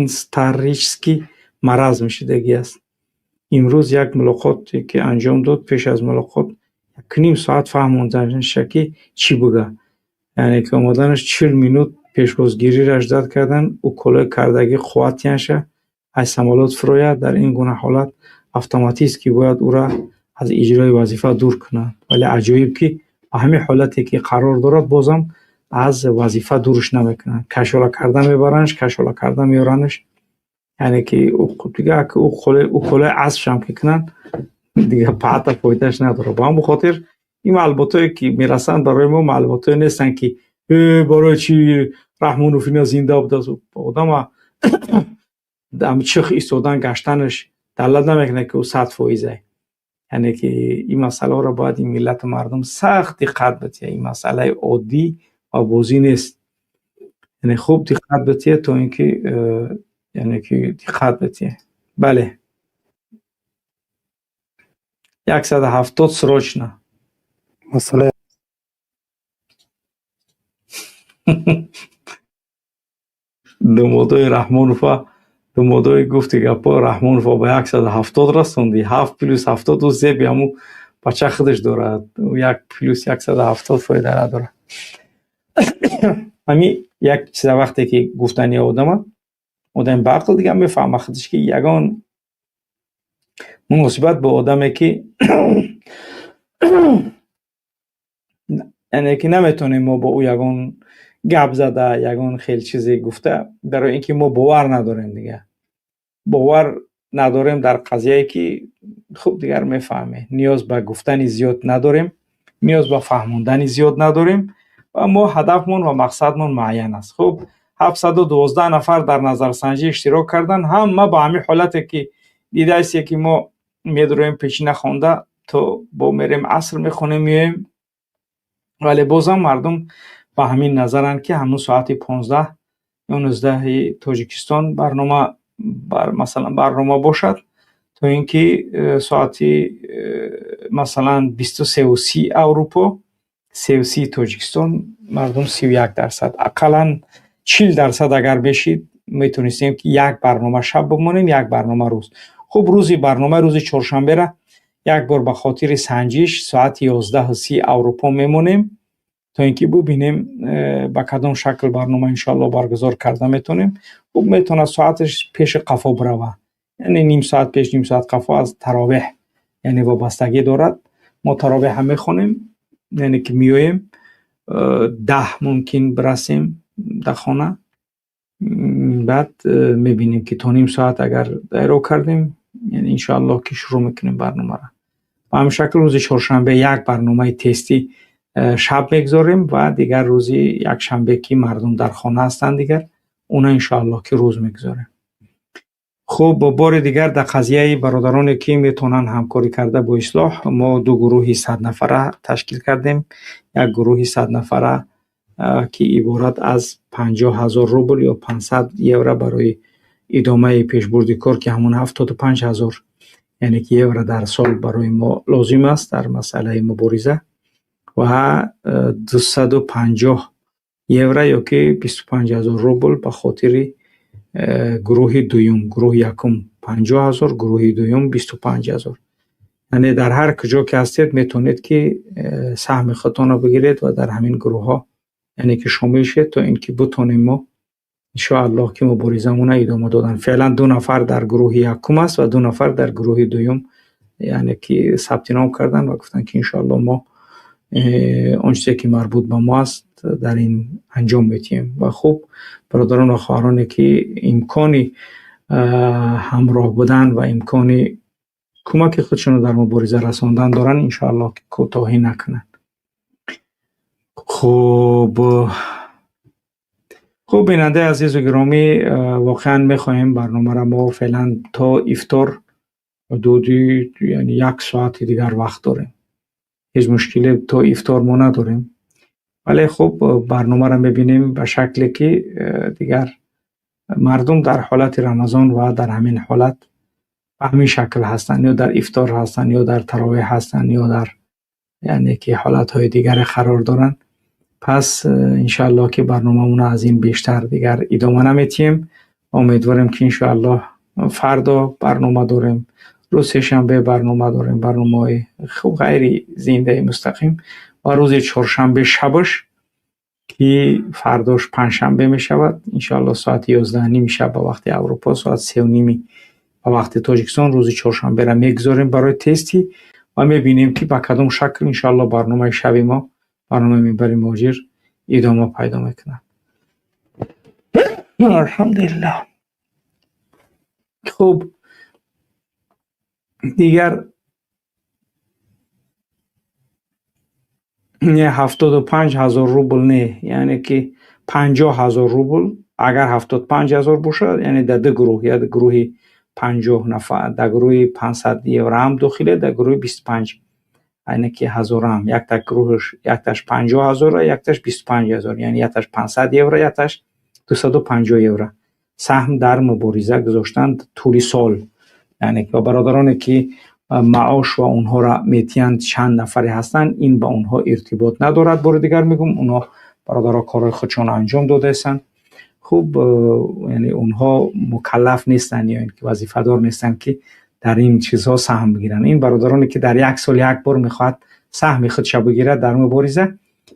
старческий маразм шидагӣ аст. Имрӯз як мулоқоте, ки анҷом дод, пеш аз мулоқот 1,5 соат фаҳмондаша, ки чӣ буга. Яъне ки омаданаш 40 минут пешвозгириро ждать кардан, уколои кардагӣ қувватиянша аз самолёт фурояд. Дар ин гуна ҳолат автоматически бояд ӯра аз иҷрои вазифа дур кунанд. Вале аҷоиб, ки ба ҳамин ҳолате, ки қарор дорад, бозам аз вазифа дурш намекунанд. Кашола карда мебарандш, кашола карда меоранаш. Яъне ки дига уколои аспшам ки кунанд, дига паъта фоидааш надорад. Ба ҳамон хотир ин маълумотое, ки мерасанд барои мо, маълумотое нестанд, ки барои чи Раҳмонов ина зинда будааст. Одама чих истодан гаштанаш далолат намекунад, ки ӯ 100%-ай. Яъне ки ин масъалаҳоро бояд ин миллату мардум сахт диққат бидиҳад. Ин масъалаи оддӣ ва бозӣ нест. Яъне хуб диққат бидиҳед, то ин ки яъне ки диққат бидиҳед. Бале. 170 срочно. Масъалаи Думодои Раҳмонова, думодои гуфти гапҳо, Раҳмонова ба 170 расонди. Ҳафт плюс 70 ӯ зеби ҳаму бача худаш дорад. Як плюс 170 фоида надорад. Ҳами як чиза вақте ки гуфтани одама, одами ба ақл дига мефаҳма худаш, ки ягон муносибат бо одаме, ки яъне ки наметавонем мо бо ӯ ягон гап зада, ягон хел чизе гуфта, барои ин ки мо бовар надорем, дига бовар надорем дар қазияе, ки хуб дигар мефаҳмем. Ниёз ба гуфтани зиёд надорем, ниёз ба фаҳмондани зиёд надорем ва мо ҳадафмон ва мақсадмон муайян аст. Хуб, 712 нафар дар назарсанҷӣ иштирок карданд. Ҳама ба ҳамин ҳолате, ки дидаисте, ки мо медуроем пешина хонда, то бо мерем аср мехонем, меоем, вале бозам мардум ба ҳамин назаранд, ки ҳамун соати 15 ё 19-и Тоҷикистон барнома, масалан, барнома бошад, то ин ки соати масалан 23:30 Аврупо, 3:30 Тоҷикистон. Мардум 31%, ақаллан 40% агар бешид, метонистем, ки як барнома шаб бимонем, як барнома рӯз. Хуб, рӯзи барномаи рӯзи чоршанбера як бор ба хотири санҷиш соати 11:30 Аврупо мемонем, то ин ки бубинем, ба кадом шакл барнома иншоалло баргузор карда метавонем. Хуб, метавонад соаташ пеши қафо бирава, яъне ним соат пеш, ним соат қафо, аз таровеҳ яъне вобастагӣ дорад. Мо таровеҳа мехонем, яъне ки меоем, 10 мумкин бирасем дар хона. Баъд мебинем, ки то ним соат агар дайро кардем, яъне иншоалло ки шурӯъ мекунем барномаро. Ба ҳамин шакл рӯзи чоршанбе як барномаи тестӣ шаб мегузорем ва дигар рӯзи якшанбе, ки мардум дар хона ҳастанд, дигар уна иншоалло ки рӯз мегузорем. Хуб, бори дигар дар қазияи бародароне, ки метавонанд ҳамкорӣ карда бо Ислоҳ, мо ду гурӯҳи 100 нафара ташкил кардем. Як гурӯҳи 100 нафара, ки иборат аз 50 000 рубл ё 500 евро барои идомаи пешбурди кор, ки ҳамон 75 000, яъне ки евро дар сол барои мо лозим аст дар масъалаи мубориза, ва 250 евро ё ки 25 000 рубл ба хотири гурӯҳи дуюм. Гурӯҳи якум 50 000, гурӯҳи дуюм 25 000. Яъне дар ҳар куҷо ки ҳастед, метавонед, ки саҳми худтонро бигиред ва дар ҳамин гурӯҳҳо, яъне ки шомил шед, то ин ки бутонем мо иншоаллоҳ ки муборизамона идома додан. Феълан ду нафар дар гурӯҳи якум аст ва ду нафар дар гурӯҳи дуюм, яъне ки сабти ном карданд ва гуфтанд, ки иншоаллоҳ мо он чизе, ки марбут ба мо аст, дар ин анҷом медиҳем. Ва хуб, бародарон ва хоҳароне, ки имкони ҳамроҳ будан ва имкони кӯмаки худшонро дар мубориза расондан доранд, иншоаллоҳ ки кӯтоҳӣ накунанд. Хуб. Хуб, бинандаи азизу гиромӣ, воқеан мехоҳем барномаро мо феълан то ифтор ҳудуди, яъне як соати дигар вақт дорем. Ҳеҷ мушкиле то ифтор мо надорем. Вале хуб, барномаро мебинем ба шакле ки дигар мардум дар ҳолати Рамазон ва дар ҳамин ҳолат ба ҳамин шакл ҳастанд, ё дар ифтор ҳастанд, ё дар таровеҳ ҳастанд, ё дар яъне ки ҳолатҳои дигаре қарор доранд. Пас иншоаллоҳ ки барномамонро аз ин бештар дигар идома наметиҳем. Умедворем ки иншоаллоҳ фардо барнома дорем, рӯз сешанбе барнома дорем, барномаҳои хуб ғайри зиндаи мустақим, ва рӯзи чоршанбе шабаш ки фардош панҷшанбе мешавад, иншоаллоҳ соати 11:30 шаб ба вақти Аврупо, соати 3:30 ба вақти Тоҷикистон рӯзи чоршанберо мегузорем барои тестӣ ва мебинем ки ба кадом шакл иншоаллоҳ барномаи шаби мо, барномаи Минбари Муҳоҷир идома пайдо мекунад. Алҳамдулиллаҳ. Хуб, дигар не 75 000 рубл не, яъне ки 50 000 рубл. Агар 75 000 бошад, яъне дар ду гурӯҳ, як гурӯҳи 50 нафар, дар гурӯҳи 500 евро ҳам дохиле, дар гурӯҳи 25, яъне ки ҳазорам, якта гурӯҳаш, якташ 50 000, якташ 25 000, яъне якташ 500 евро, якташ 250 евро саҳм дар мубориза гузоштанд тӯли сол. Яъне ки бародароне ки маош ва онҳоро метиҳанд чанд нафаре ҳастанд, ин ба онҳо иртибот надорад. Бори дигар мегӯм, онҳо бародаро корҳои худшонро анҷом додаистанд. Хуб, яъне онҳо мукаллаф нестанд ё ин ки вазифадор нестанд ки дар ин чизҳо саҳм бигиранд. Ин бародароне ки дар як сол як бор мехоҳад саҳми худша бигирад дар мубориза,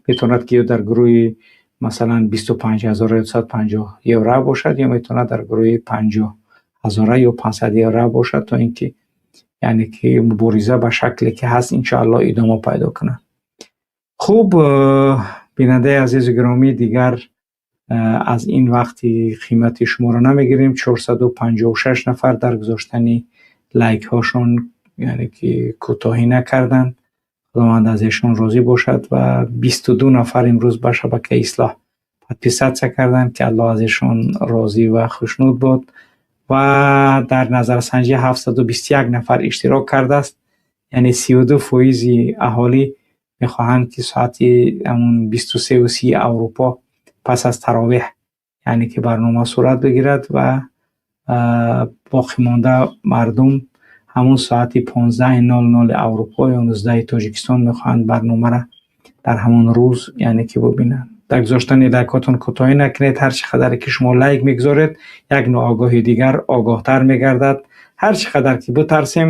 метавонад ки ё дар гурӯҳи масалан 25 000 ё 250 евро бошад, ё метавонад дар гурӯҳи 50 000 ё 500 евро бошад, то ин ки яъне ки мубориза ба шакле ки ҳаст иншоаллоҳ идома пайдо кунад. Хуб, бинандаи азизу гиромӣ, дигар аз ин вақти қимати шуморо намегирем. 456 нафар дар гузоштани лайкҳошон яъне ки кӯтоҳӣ накарданд. Худованд аз эшон розӣ бошад. Ва 22 нафар имрӯз ба шабакаи Ислоҳ подписаться карданд, ки Аллоҳ аз эшон розӣ ва хушнуд бод. Ва дар назарсанҷӣ 721 нафар иштирок кардааст, яъне 32 фоизи аҳолӣ мехоҳанд ки соати ҳамун 23:30 Аврупо пас аз таровеҳ, яъне ки барнома сурат бигирад, ва боқимонда мардум ҳамун соати 15:00 Аврупо ё 19 Тоҷикистон мехоҳанд барномаро дар ҳамон рӯз яъне ки бубинанд. Дар гузоштани лайкотон кӯтоҳӣ накунед. Ҳар чӣ қадаре ки шумо лайк мегузоред, як ноогоҳи дигар огоҳтар мегардад. Ҳар чӣ қадар ки битарсем,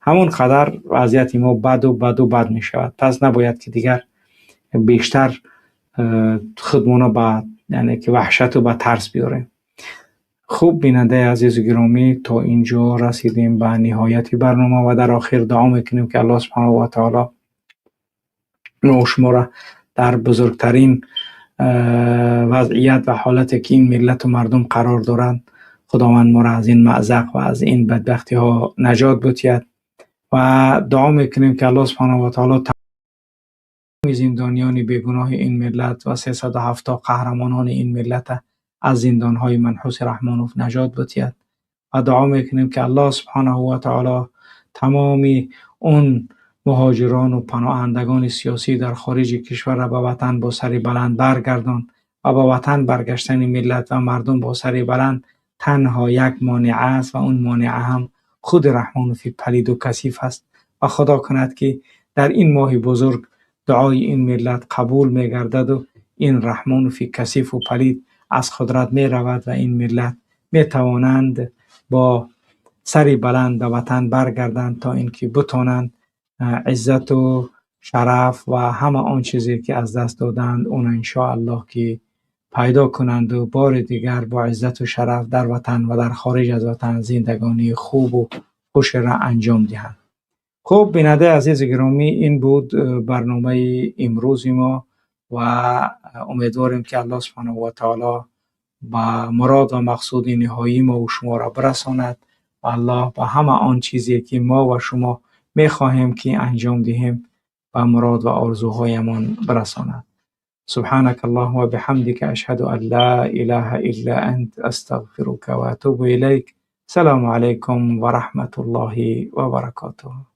ҳамон қадар вазъияти мо баду баду бад мешавад. Пас набояд ки дигар бештар худмонро ба яъне ки ваҳшату ба тарс биёрем. Хуб, бинандаи азизу гиромӣ, то ин ҷо расидем ба ниҳояти барнома ва дар охир дуо мекунем ки Аллоҳ субҳанаҳу ва таоло мо шуморо дар бузургтарин вазъият ва ҳолате ки ин миллату мардум қарор доранд, Худованд моро аз ин маъзақ ва аз ин бадбахтиҳо наҷот бутиҳад. Ва дуо мекунем ки Аллоҳ субҳанаҳу ва таоло тамоми зиндониёни бегуноҳи ин миллат ва 370 қаҳрамонони ин миллата аз зиндонҳои манҳуси Раҳмонов наҷот бутиҳад. Ва дуо мекунем ки Аллоҳ субҳанаҳу ва таоло тамоми он муҳоҷирону паноҳандагони сиёсӣ дар хориҷи кишварро ба ватан бо сари баланд баргардон. Ва ба ватан баргаштани миллат ва мардум бо сари баланд танҳо як монеа аст, ва он монеа ҳам худи Раҳмонови палиду касиф аст. Ва Худо кунад ки дар ин моҳи бузург дуои ин миллат қабул мегардаду ин Раҳмонови касифу палид аз қудрат меравад ва ин миллат метавонанд бо сари баланд ба ватан баргарданд, то ин ки бутонанд иззату шараф ва ҳама он чизе ки аз даст додаанд, онро иншоаллоҳ ки пайдо кунанду бори дигар бо иззату шараф дар ватан ва дар хориҷ аз ватан зиндагонии хубу хушеро анҷом диҳанд. Хуб, бинандаи азизу гиромӣ, ин буд барномаи имрӯзи мо ва умедворем ки Аллоҳ субҳанаҳу ва таоло ба мурод ва мақсуди ниҳоии мо ва шуморо бирасонад ва Аллоҳ ба ҳама он чизе ки мо ва шумо мехоҳем ки анҷом диҳем, ба мурод ва орзуҳоямон бирасонад. سبحانك اللهم وبحمدك، أشهد أن لا إله إلا أنت، أستغفرك وأتوب إليك. السلام عليكم ورحمة الله وبركاته.